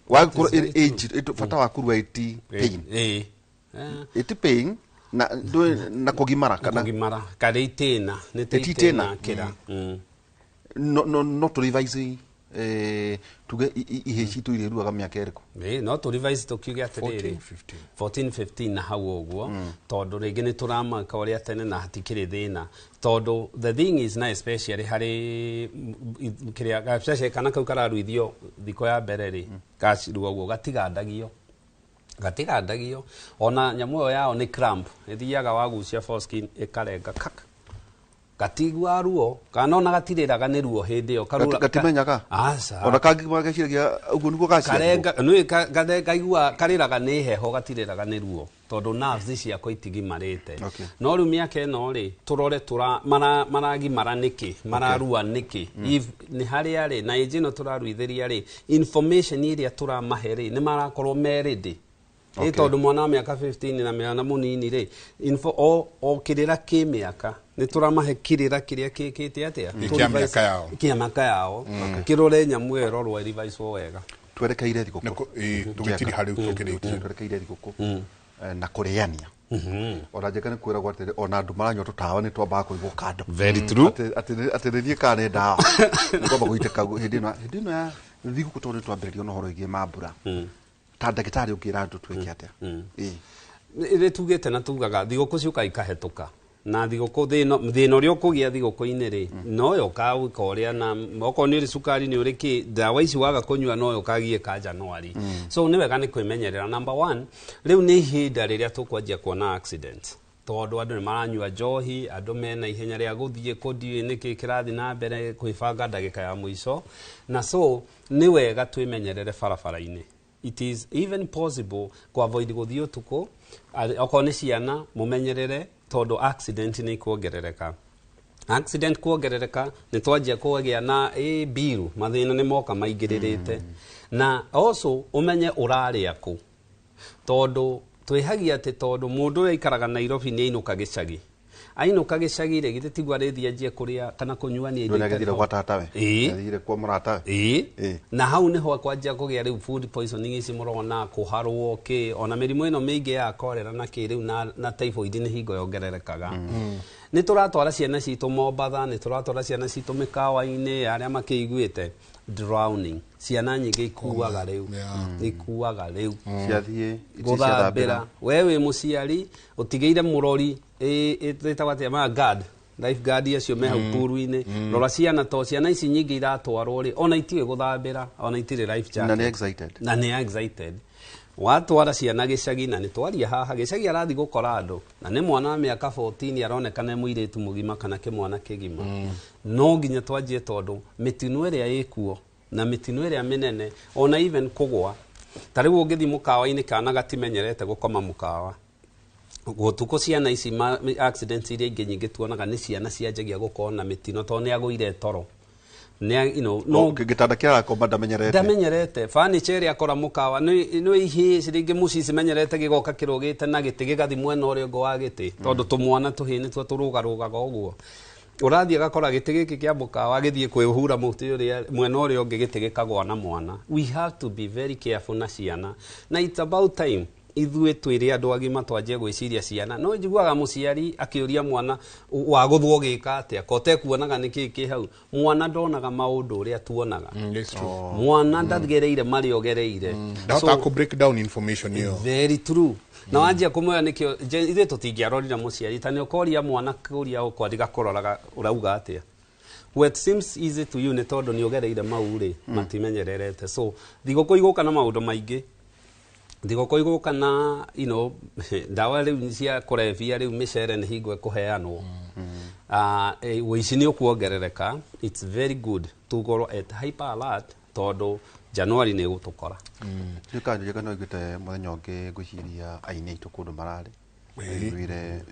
wagĩkorwo age bata wa kũrua ĩti pain ĩti pain na na kũgimara kana kũgimara kana itĩna nĩ ta itĩna kĩra no no to revise Tuge ihĩ citũ irĩruaga mĩaka ĩrĩkũ? Ĩ, no tũ revise tũkiuge atĩrĩrĩ 14 15 na hau ũguo, tondũ rĩngĩ nĩ tũramaka ũrĩa tene na hatikĩrĩ thĩna, tondũ the thing is na especially harĩ kĩrĩa, especially kana kau kararuithio thikũ ya mbere rĩ, gacirua ũguo gatigandagio ona nyamũ ĩyo yao nĩ cramp ĩthiaga wagucia foreskin ĩkarenga kak, gatigua ruo kana ona gatirĩraga nĩ ruo hĩndĩ ĩyo. Gatimenyaga? Aca. Ona kangĩ geciragia ũguo nĩguo gaciarirwo. Karenga nĩ kaigua karĩraga nĩ heho, gatirĩraga nĩ ruo tondũ nerves ciako itigimarĩte. No rĩu mĩaka ĩno rĩ, tũrore tũra maragimara nĩkĩ, mararua nĩkĩ, if nĩ harĩa rĩ na ĩnjĩ ĩno tũraruithĩria rĩ, information ĩrĩa tũramahe rĩ, nĩ marakorwo me ready. Ĩ, tondũ mwana wa mĩaka 15 na mĩana mũnini rĩ, info o kĩrĩra kĩ mĩaka nĩ tũramahe kĩrĩra kĩrĩa kĩkĩte atĩa. Kĩa mĩaka yao. Kĩa mĩaka yao, kĩrore nyamũ ĩyo ĩrorwo ĩrivaicwo wega. Twerekeire thigũkũ. Tũgĩtiriha rĩu tũkĩrĩkia. Twerekeire thigũkũ na kũrĩania, ona njega nĩ kwĩragwo atĩrĩ, ona andũ maranyua tũtawa nĩ twambaga kũigwo kando. Very true. Atĩ nĩ niĩ kana nĩ ndawa nĩ kwamba gũitĩka hĩndĩ ĩno ya thigũkũ, tondũ nĩ twambĩrĩrio na ũhoro wĩgiĩ mambura. Ta ndagĩtarĩ, ũngĩra andũ twĩke atĩa? Ĩ. Nĩ tugĩte na tugaga thigũkũ ciũkaga ikahetũka, na thigũkũ thĩna ũrĩa ũkũgĩa thigũkũ-inĩ rĩ, noyo ũkawĩka ũrĩa na okorwo nĩ ũrĩ cukari, nĩ ũrĩ kĩ, ndawa ici waga kũnyua noyo ũkagiĩka January. So nĩ wega nĩ kwĩmenyerera. Number one, rĩu nĩ ihinda rĩrĩa tũkwanjia kuona accident, tondũ andũ nĩ maranyua njohi, andũ mena ihenya rĩa gũthiĩ kũndiũĩ nĩkĩ kĩrathiĩ na mbere, kwĩbanga ndagĩka ya mũico, na so nĩ wega twĩmenyerere barabara-inĩ. It is even possible ku avoid gũthiĩ ũtukũ. Okorwo nĩ ciana, mũmenyerere tondũ accident nĩ ikuongerereka. Accident kuongerereka, nĩ twanjia kũgĩa na ĩ biru, mathĩna nĩ moka maingĩrĩrĩte. Na also ũmenye ũrarĩa kũ, tondũ twĩhagia atĩ tondũ mũndũ ũyũ aikaraga Nairobi nĩ ainũka gĩcagi, ainũka gĩcagi rĩ, githĩ tiguo arĩthiĩ anjie kũrĩa kana kũnyuania indo Ndũ nĩ itarĩ agĩthire ho? gwa tatawe. Ĩĩ. Athire kwa mũratawe. Ĩĩ, na hau niho kwanjia kũgĩa rĩu food poisoning ici mũrona, kũharwo kĩ, ona mĩrimũ ĩno mĩingĩ ya cholera na kĩ rĩu na typhoid nĩ hingo yongererekaga. Nĩ tũratwara ciana citũ Mombatha, nĩ tũratwara ciana citũ mĩkawa-inĩ arĩa makĩiguĩte drowning, ciana nyingĩ ikuaga rĩu, ikuaga rĩu. Ciathiĩ gũthambĩra. We wĩ mũciari ũtigĩire mũrori ĩtagwo atĩa, ma guard, life guard acio me hau puru-inĩ, rora ciana to ciana ici nyingĩ iratwarwo rĩ, ona itiũĩ gũthambĩra, ona itirĩ life jacket. Na nĩ excited. Na nĩ excited. Watwara ciana gĩcagi, na nĩ twaria haha gĩcagi arathiĩ gũkora andũ na nĩ mwana wa mĩaka 14 aroneka nĩ mũirĩtu mũgima kana kĩmwana kĩgima. No nginya twanjie, tondũ mĩtino ĩrĩa ĩkuo na mĩtino ĩrĩa mĩnene, ona even kũgwa, ta rĩu ũngĩthiĩ mũkawa-inĩ, kana gatimenyerete gũkoma mũkawa gũtukũ, ciana ici accidents iria ingĩ nyingĩ tuonaga nĩ ciana cianjagia gũkorwo na mĩtino tondũ nĩ agũire toro nĩ no Gĩtanda kĩa arakoma ndamenyerete. Ndamenyerete furniture ĩrĩa akora mũkawa nĩ ihĩ rĩngĩ mũciĩ cimenyerete gĩgoka kĩrũgĩte na gĩtĩ gĩgathi mwena ũrĩa ũngĩ wa gĩtĩ, tondũ tũmwana tũhĩ nĩtuo tũrũgarũgaga ũguo, ũrathiĩ agakora gĩtĩ gĩkĩ kĩa mũkawa gĩthiĩ kwĩhura mũtĩ ũrĩa mwena ũrĩa ũngĩ, gĩtĩ gĩkagwa na mwana. We have to be very careful na ciana, na it's about time ithuĩ twĩrĩ andũ agima twanjie gwĩciria ciana. No njiguaga mũciari akĩũria mwana wagũthwo gĩka atĩa kote kuonaga nĩkĩ kĩ hau. Mwana ndonaga maũndũ ũrĩa tuonaga. Mwana ndagereire marĩa ũgereire. Ndahotaga kũ break down information ĩyo. Very true. Na wanjia kũmoya nĩkĩo ithuĩ tũtingĩarorire mũciari ta nĩ ũkoria mwana kũria ũkwandiga kũroraga ũrauga atĩa. What seems easy to you nĩ tondũ nĩ ũgereire mau rĩ, matimenyererete. So thigũkũ igũka na maũndũ maingĩ, thigũkũ igũka na ndawa rĩu cia kũrebia, rĩu mĩcere nĩ hingo ĩkũheanwo. Ũici nĩ ũkuongerereka. It's very good tũkorwo at hyper alert tondũ January nĩ ĩgũtũkora. Njũka no iguĩte mũthenya ũngĩ, ngwĩciria aini aitũ kũndũ mararĩ iguire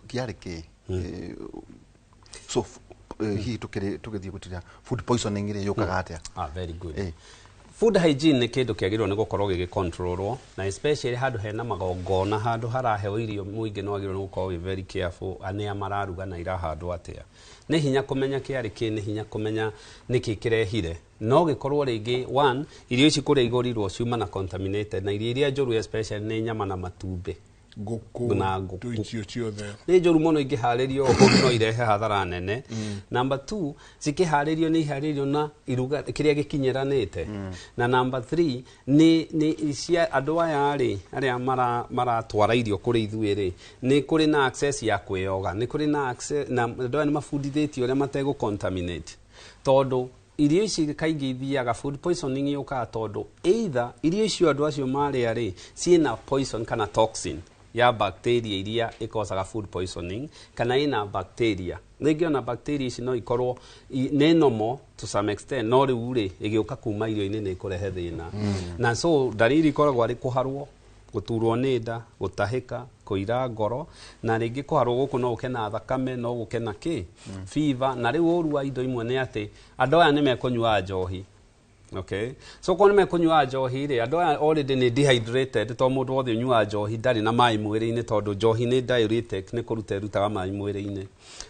kĩarĩ kĩ. So hihi tũgĩthiĩ gũtiria food poisoning rĩ, yũkaga atĩa? Ah, very good. Food hygiene nĩ kĩndũ kĩagĩrĩirwo nĩ gũkorwo gĩgĩcontrolwo, na especially handũ hena magongona, handũ haraheo irio mũingĩ, nĩ wagĩrĩirwo nĩ gũkorwo wĩ very careful anĩa mararuga na irahandwo atĩa. Nĩ hinya kũmenya kĩarĩ kĩ, nĩ hinya kũmenya nĩkĩ kĩrehire, no gĩkorwo rĩngĩ one, irio ici kũrĩa igũrirwo ciuma na contaminated, na irio iria njũru especially nĩ nyama na matumbĩ. Ngũkũ na ngũkũ icio ciothe nĩ njũru mũno ingĩharĩrio ũguo no irehe hathara nene. Number 2, cikĩharĩrio nĩ iharĩrio na iruga kĩrĩa gĩkinyĩranĩte. Na number 3, nĩ cia andũ aya rĩ arĩa maratwara irio kũrĩ ithuĩ rĩ, nĩ kũrĩ na access ya kwĩyoga, nĩ kũrĩ na access, na andũ aya nĩ mabundithĩtio ũrĩa mategũ contaminate, tondũ irio ici kaingĩ ithiaga food poisoning yũkaga tondũ either irio icio andũ acio marĩa rĩ ciĩna poison kana toxin ya bacteria iria ĩkosaga food poisoning, kana ĩna bacteria rĩngĩ, ona bacteria ici no ikorwo nĩ normal to some extent, no rĩu rĩ ĩgĩũka kuma irio-inĩ nĩ ĩkũrehe thĩna. Na so ndariri ikoragwo arĩ kũharwo, gũturwo nĩ nda, gũtahĩka, kũira ngoro, na rĩngĩ kũharwo gũkũ no gũke na thakame, no gũke na kĩ fever. Na rĩu ũru wa indo imwe nĩ atĩ andũ aya nĩ mekũnyua njohi. Okay, so korwo nĩ mekũnyua njohi rĩ, andũ aya already nĩ dehydrated, tondũ mũndũ wothe ũnyuaga njohi ndarĩ na maĩ mwĩrĩ-inĩ, tondũ njohi nĩ diuretic, nĩ kũruta ĩrutaga maĩ mwĩrĩ-inĩ.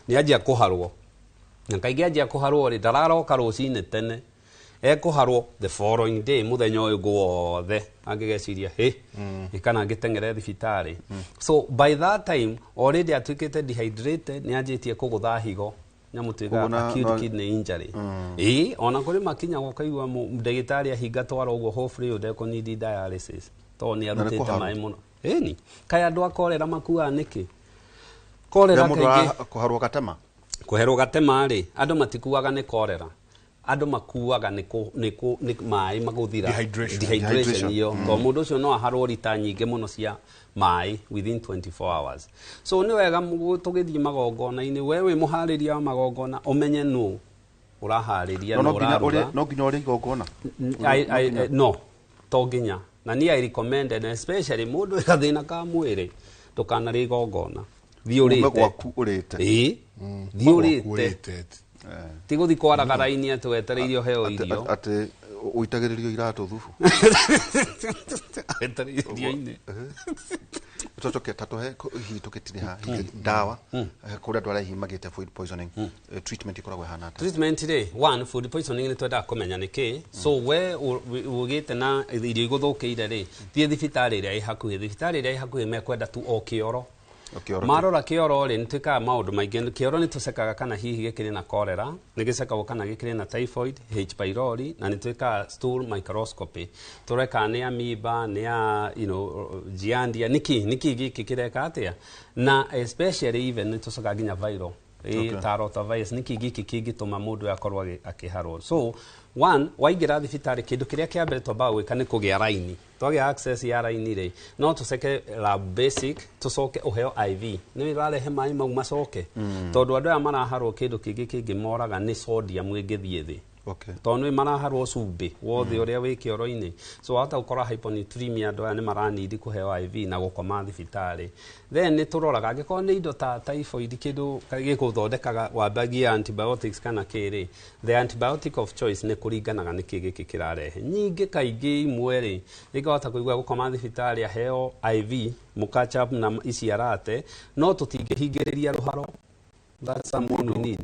Nĩ anjia kũharwo, na kaingĩ anjia kũharwo rĩ, ndararoka rũcinĩ tene, ekũharwo the following day, mũthenya ũyũ ũngĩ wothe angĩgeciria hĩ kana angĩteng'ere thibitarĩ. So by that time already atuĩkĩte dehydrated, nĩ anjĩtie kũgũtha higo, nyamũ Koguo twĩtaga acute kidney injury. Ĩĩ, ona kũrĩ makinya ũkaigua ndagĩtarĩ ahinga twara ũguo, hopefully ũyũ ndekũnidi dialysis tondũ nĩ Na nĩ arutĩte kũharwo. maĩ mũno. Ĩni kaĩ andũ a korera makuaga nĩkĩ? Korera Rĩrĩa mũndũ kaingĩ kũharwo gatema. Kũherwo gatema rĩ, andũ matikuaga nĩ korera, andũ makuaga nĩ maĩ magũthira. Dehydration. Dehydration iyo. Tondũ mũndũ ũcio no aharwo rita nyingĩ mũno cia maĩ within 24 hours. So nĩ wega tũgĩthiĩ magongona-inĩ, we wĩ mũharĩria wa magongona ũmenye nũ ũraharĩria No nũ no nginya ũraruga. No nginya ũrĩe igongona. No to nginya, na niĩ I recommend, and especially mũndũ wĩ gathĩna ka mwĩrĩ, ndũkanarĩe igongona, thiĩ Ume ũrĩte. Gwaku ũrĩte. Ĩĩ, thiĩ Gwaku ũrĩte. ũrĩte. Ti gũthiĩ kwaraga raini atĩ wetereire ũheo irio. Atĩ ũitagĩrĩrio iratũ thubu. Wetereire irio-inĩ. Tũcoke ta tũhe hihi tũgĩtiriha hihi ndawa kũrĩ andũ arĩa hihi magĩte food poisoning, treatment ĩkoragwo ĩhana atĩa? Treatment rĩ, one, food poisoning nĩ twendaga kũmenya nĩ kĩ. So we ũgĩte na irio igũthũkĩire rĩ, thiĩ thibitarĩ ĩrĩa ĩ hakuhĩ. Thibitarĩ ĩrĩa ĩ hakuhĩ mekwenda tu o kĩoro. Kĩoro. Marora kĩoro rĩ, nĩ twĩkaga maũndũ maingĩ. Kĩoro nĩ tũcekaga kana hihi gĩkĩrĩ na cholera, nĩ gĩcekagwo kana gĩkĩrĩ na typhoid, H pylori, na nĩ twĩkaga stool microscopy, tũreka nĩ amoeba, nĩ ya giardia, nĩkĩ nĩkĩ gĩkĩ kĩreka atĩa, na especially even nĩ tũcekaga nginya viral ta rotavirus, nĩkĩ gĩkĩ kĩngĩtũma mũndũ akorwo akĩharwo. So one, waingĩra thibitarĩ, kĩndũ kĩrĩa kĩa mbere twambaga gwĩka nĩ kũgĩa raini. Twagĩa access ya raini rĩ, no tũceke lab basic, tũcoke ũheo IV, nĩ ũrarehe maĩ mau macoke. Tondũ andũ aya maraharwo, kĩndũ kĩngĩ kĩngĩmoraga nĩ sodium ĩngĩthiĩ thĩ. Tondũ nĩ maraharwo cumbĩ wothe ũrĩa wĩ kĩoro-inĩ, so wahota gũkora hyponatremia. Andũ aya nĩ maranidi kũheo IV na gũkoma thibitarĩ. Then nĩ tũroraga angĩkorwo nĩ indo ta typhoid, kĩndũ gĩkũthondekaga wambagia antibiotics kana kĩrĩ, the antibiotic of choice nĩ kũringanaga nĩ kĩ gĩkĩ kĩrarehe. Nyingĩ kaingĩ imwe rĩ, rĩngĩ wahota kũigua gũkoma thibitarĩ, aheo IV, mũkachap na ici arate, no tũtingĩhingĩrĩria rũharo. That's something we need.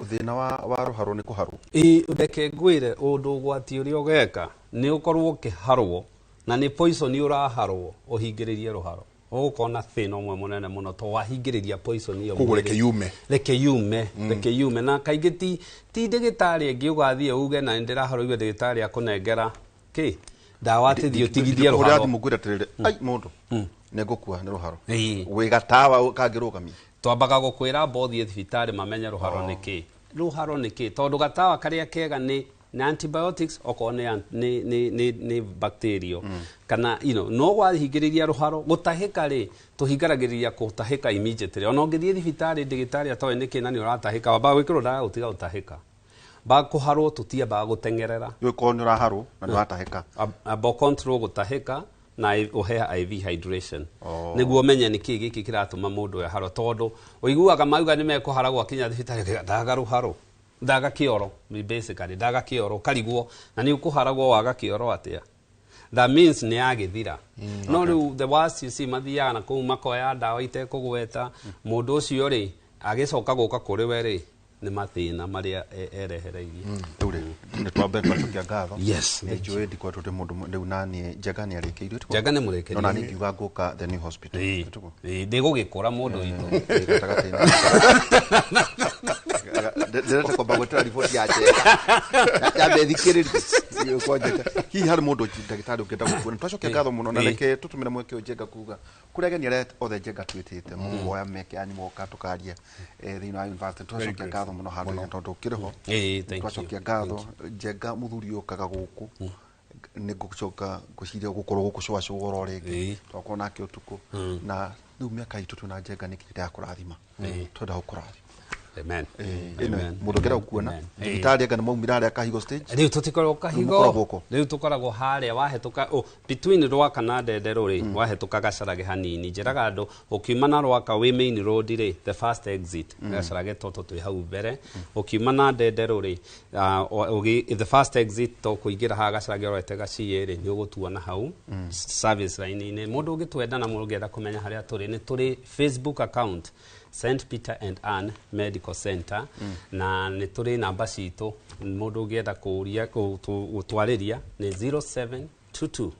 Thĩna wa rũharo nĩ kũharwo. Ĩ, reke ngwĩre ũndũ ũgwati ũrĩa ũgeka nĩ ũkorwo ũkĩharwo na nĩ poison ũraharwo, ũhingĩrĩrie rũharo, ũgũkorwo na thĩna ũmwe mũnene mũno to wahingĩrĩria poison ĩyo Koguo reke mwĩrĩ. yume. Reke yume. Reke yume. Na kaingĩ ti ndĩgĩtarĩ ĩngĩ ũgathiĩ uge na nĩndĩraharwo, igue ndĩgĩtarĩ akũnengera kĩ ndawa atĩ thiĩ ũtigithie Ũrĩa rũharo. Thimũ ngwĩra atĩrĩrĩ, ai mũndũ nĩ ngũkua nĩ rũharo. Ĩĩ. Wĩ gatawa kangĩrũgamia. Twambaga gũkwĩra amba ũthiĩ thibitarĩ mamenye rũharo nĩ kĩ, rũharo nĩ kĩ, tondũ gatawa karĩa kega nĩ na antibiotics okorwo nĩ nĩ bacterial kana no wahingĩrĩria rũharo. Gũtahĩka rĩ, tũhingaragĩrĩria gũtahĩka immediately. Ona ũngĩthiĩ thibitarĩ ndĩgĩtarĩ atoĩ nĩkĩ na nĩ ũratahĩka, wambaga gwĩkĩrwo ndawa ya gũtiga gũtahĩka. Bakũharwo tũtiambaga gũteng'erera. Ũkorwo nĩ ũraharwo na nĩ ũratahĩka. Amba control gũtahĩka na ũhe IV hydration. Nĩguo ũmenye nĩkĩ gĩkĩ kĩratũma mũndũ ũyũ aharwo, tondũ ũiguaga mauga nĩ mekũhara, gwakinya thibitarĩ ũkauga, ndaga rũharo, ndaga kĩoro, basically ndaga kĩoro, ũkarigwo na nĩ ũkũharagwo waga kĩoro atĩa? That means nĩ yagĩthira. No rĩu the worst you see, mathiaga na kũu makoya ndawa itekũgweta. Mũndũ ũcio rĩ, agĩcoka gũka kũrĩ we rĩ, nĩ mathĩna marĩa erehereirie. Rĩu rĩ, Nĩ twambe twacokia ngatho. Yes, nĩ thank you. njũĩ ndikoretwo ndĩ mũndũ rĩu naniĩ Njenga nĩ arĩkĩirio. Njenga nĩ mũrĩkĩrie. No naniĩ ngiuga ngũka the new hospital. Ĩĩ, ndĩgũgĩkũra mũndũ witũ. Ndĩrenda kwamba gwetera riboti ya Njenga yambe thikĩrĩrie kwa Njenga. Hihi harĩ mũndũ ndagĩtarĩ ũngĩenda gũkuona? Twacokia ngatho mũno na reke tũtũmĩre mweke ũyũ Njenga kuga kũrĩ ageni arĩa othe Njenga twĩtĩte mũgoya meke yanyu moka tũkaria thĩinĩ wa university. Twacokia ngatho mũno handũ tondũ ũkĩrĩ ho. Ĩĩ, thank you. Twacokia ngatho Njenga. Mũthuri ũkaga gũkũ nĩ ngũcoka ngwĩciria gũkorwo gũkũ cũa oro rĩngĩ twakorwo nake ũtukũ. Na rĩu mĩaka itũ twĩna Njenga nĩ kĩrĩa ya kũrathima, twenda gũkũrathima. Amen. Ĩno Amen. mũndũ ũngĩenda gũkuona Amen. thibitarĩ anga nĩ maumire harĩa Kahigo stage? Rĩu tũtikoragwo Kahigo. Mũkoragwo kũ? Rĩu tũkoragwo harĩa wahĩtũka, oh, between Rwaka na Ndenderũ rĩ, wahĩtũka Gacarage hanini. Njĩraga andũ ũkiuma na Rwaka wĩ main road rĩ, the first exit, Gacarage toto twĩ hau mbere. Ũkiuma na Ndenderũ rĩ, the first exit to kũingĩra haha Gacarage ũrorete Gaciĩ rĩ, nĩ ũgũtuona hau service line-inĩ. Mũndũ ũngĩtwenda na mũndũ ũngĩenda kũmenya harĩa tũrĩ, nĩ tũrĩ Facebook account St Peter and Ann Medical Center, na nĩ tũrĩ namba citũ. Mũndũ ũngĩenda kũũria gũtwarĩria nĩ 0722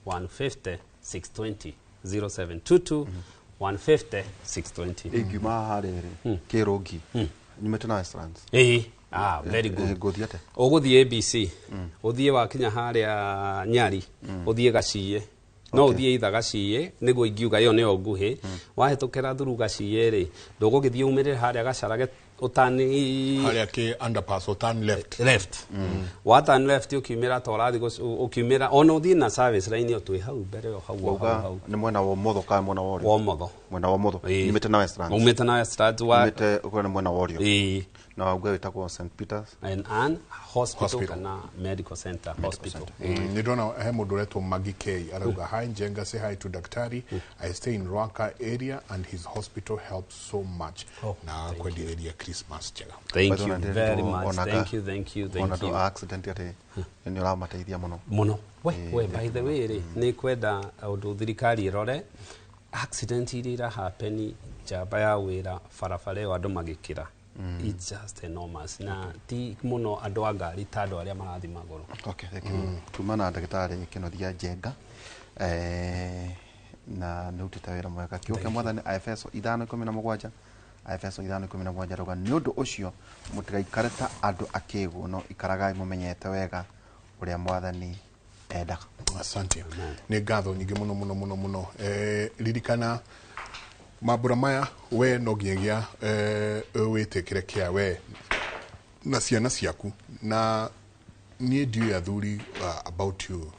150 620, 0722 150 620. Ingiuma haha rĩrĩ kĩrũngi nyumĩte na Westlands. Ĩĩ, ah, very good. Ngũthiĩ atĩa? Ũgũthiĩ ABC, ũthiĩ wakinya harĩa Nyari, ũthiĩ Gaciĩ, no ũthiĩ itha Gaciĩ nĩguo ingiuga ĩyo nĩyo nguhĩ. Wahĩtũkĩra thuru Gaciĩ rĩ, ndũgũgĩthiĩ umĩrĩre harĩa Gacarage ũtani harĩa kĩ underpass o turn left. Left, wa turn left ũkiumĩra ta ũrathiĩ ũkiumĩra ona ũthiĩ na service line ĩyo twĩ hau mbere o hau o hau Wauga hau. nĩ mwena wa ũmotho kana mwena wa ũrĩo? Wa ũmotho. Mwena wa ũmotho. Nyumĩte na Westlands. Umĩte na Westlands wa Nyumĩte ũkorwo nĩ mwena wa ũrĩo. Ĩĩ. Na wauga wĩtagwo St Peters and Ann Hospital kana Medical Center Hospital. Nĩ ndona he mũndũ ũretwo Maggie K arauga, "Hi Njenga, say hi to daktari. I stay in Rwaka area and his hospital helps so much." Na kwendithĩria Christmas njega. Thank you very much. Thank you, thank you, thank ona you. andũ a accident atĩ nĩ ũramateithia mũno. Mũno we. By the way rĩ, nĩ kwenda ũndũ thirikari ĩrore accident iria irahappen njamba ya wĩra barabara ĩyo andũ magĩkĩra. It's just enormous, na ti mũno andũ a ngari ta andũ arĩa marathiĩ magũrũ. Okay, thank you. Tuma na ndagĩtarĩ Kĩnuthia Njenga, na nĩ ũrutĩte wĩra mwega. Kiugo kĩa Mwathani Aefeso 5:17, Aefeso 5:17 rauga, "Nĩ ũndũ ũcio mũtigaikare ta andũ akĩgu, no ikaragai mũmenyete wega ũrĩa Mwathani endaga." Asante, nĩ ngatho nyingĩ mũno mũno mũno mũno. Ririkana mambura maya we no nginyagia wĩtĩkĩre kĩa we na ciana ciaku. Na niĩ ndiũĩ athuri about you,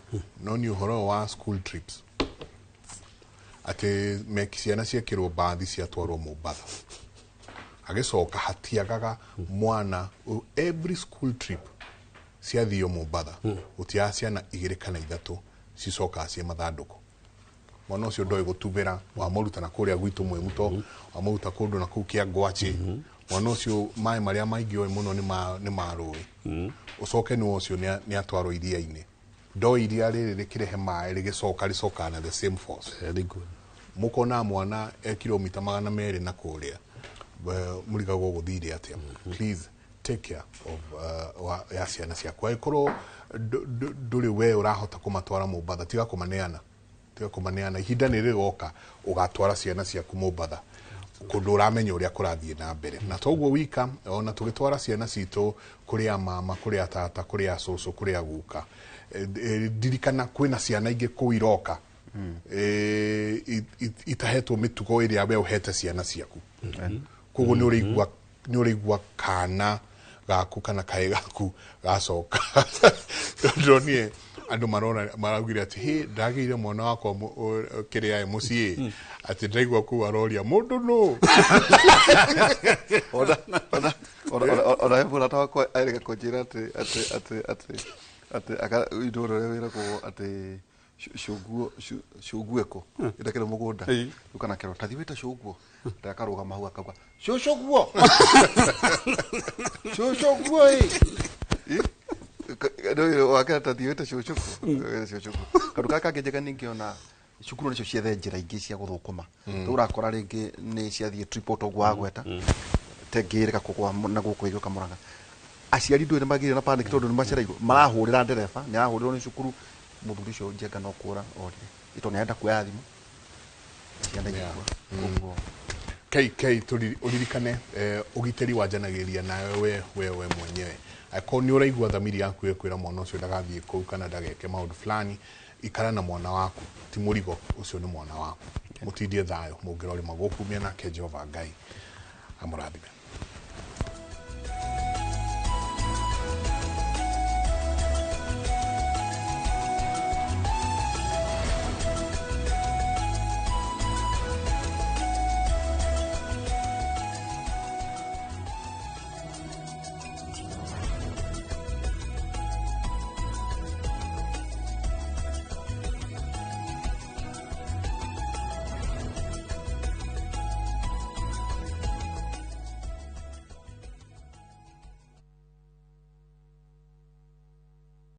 no nĩ ũhoro wa school trips atĩ ciana ciekĩrwo mbathi ciatwarwo Mombatha agĩcoka hatiagaga mwana. Every school trip ciathio Mombatha gũtiaga ciana igĩrĩ kana ithatũ cicokaga ciĩ mathandũkũ. Mwana ũcio ndoĩ gũtubĩra, wamũruta na kũrĩa gwitũ Mwĩmuto, wamũruta kũndũ na kũu kĩa Ngwacĩ, mwana ũcio maĩ marĩa maingĩ oĩ mũno nĩ ma rũĩ. Ũcoke nĩ ũcio nĩ atwarwo iria-inĩ, ndo iria rĩrĩ rĩkĩrehe maĩ rĩgĩcoka rĩcokaga na the same force. Very good. Mũkona mwana e kilomita 200 na kũrĩa mũrigagwo gũthire atĩa. Please take care of ya ciana ciaku. Angĩkorwo ndũrĩ we ũrahota kũmatwara Mombatha, tiga kũmaneana, tiga kũmaneana. Ihinda nĩ rĩgoka ũgatwara ciana ciaku Mombatha kũndũ ũramenya ũrĩa kũrathiĩ na mbere. Na toguo wika ona tũgĩtwara ciana citũ kũrĩ a mama, kũrĩ a tata, kũrĩ a cũcũ, kũrĩ a guka, ndirikana kwĩna ciana ingĩ kũu iroka itahetwo mĩtugo ĩrĩa we ũhete ciana ciaku. Koguo nĩ ũrĩigua kana gaku kana kaĩ gaku gacoka. Ndĩronire andũ marona maraugire atĩ hĩ ndagĩire mwana wakwa kĩrĩa ĩ mũciĩ atĩ ndĩraigua kũu aroria mũndũ nũ. Ona he mũrata wakwa erĩga kũnjĩra atĩ atĩ atĩ atĩ atĩ aka itũũra rĩrĩa wĩragwo atĩ cũguo cũguo ĩkũ ĩndakĩrĩ mũgũnda rĩu kana kerwo tathi wĩte cũguo ndakarũgama hau akauga cũcũguo cũcũguo ĩ wakera tathi wĩte cũcũguo cũcũguo. Kaũndũ karĩa kangĩ njega ningĩ ona cukuru nĩcio ciethe njĩra ingĩ cia gũthũkũma. Rĩu ũrakora rĩngĩ nĩ ciathiĩ tripod ũguo wagweta tengĩrĩka kũgwa na gũkũ ĩgĩũka Mũrang'a. Aciari ndũĩ nĩ magĩire na panic tondũ nĩ macereirwo, marahũrĩra ndereba, nĩ arahũrĩrwo nĩ cukuru. Mũthuri ũcio Njenga no kũra orire tondũ nĩ arenda kuoya thimũ, ciana igĩkua. Koguo KK, ũririkane ũgitĩri wanjanagĩria nawe we mwenyewe. Angĩkorwo nĩ ũraigua thamiri yaku ĩkwĩra mwana ũcio ndagathiĩ kũu kana ndageke maũndũ fulani, ikara na mwana waku, ti mũrigo ũcio, nĩ mwana waku. Mũtindie thayũ mũngĩrorĩma gũkumia nake Jehova Ngai amũrathime.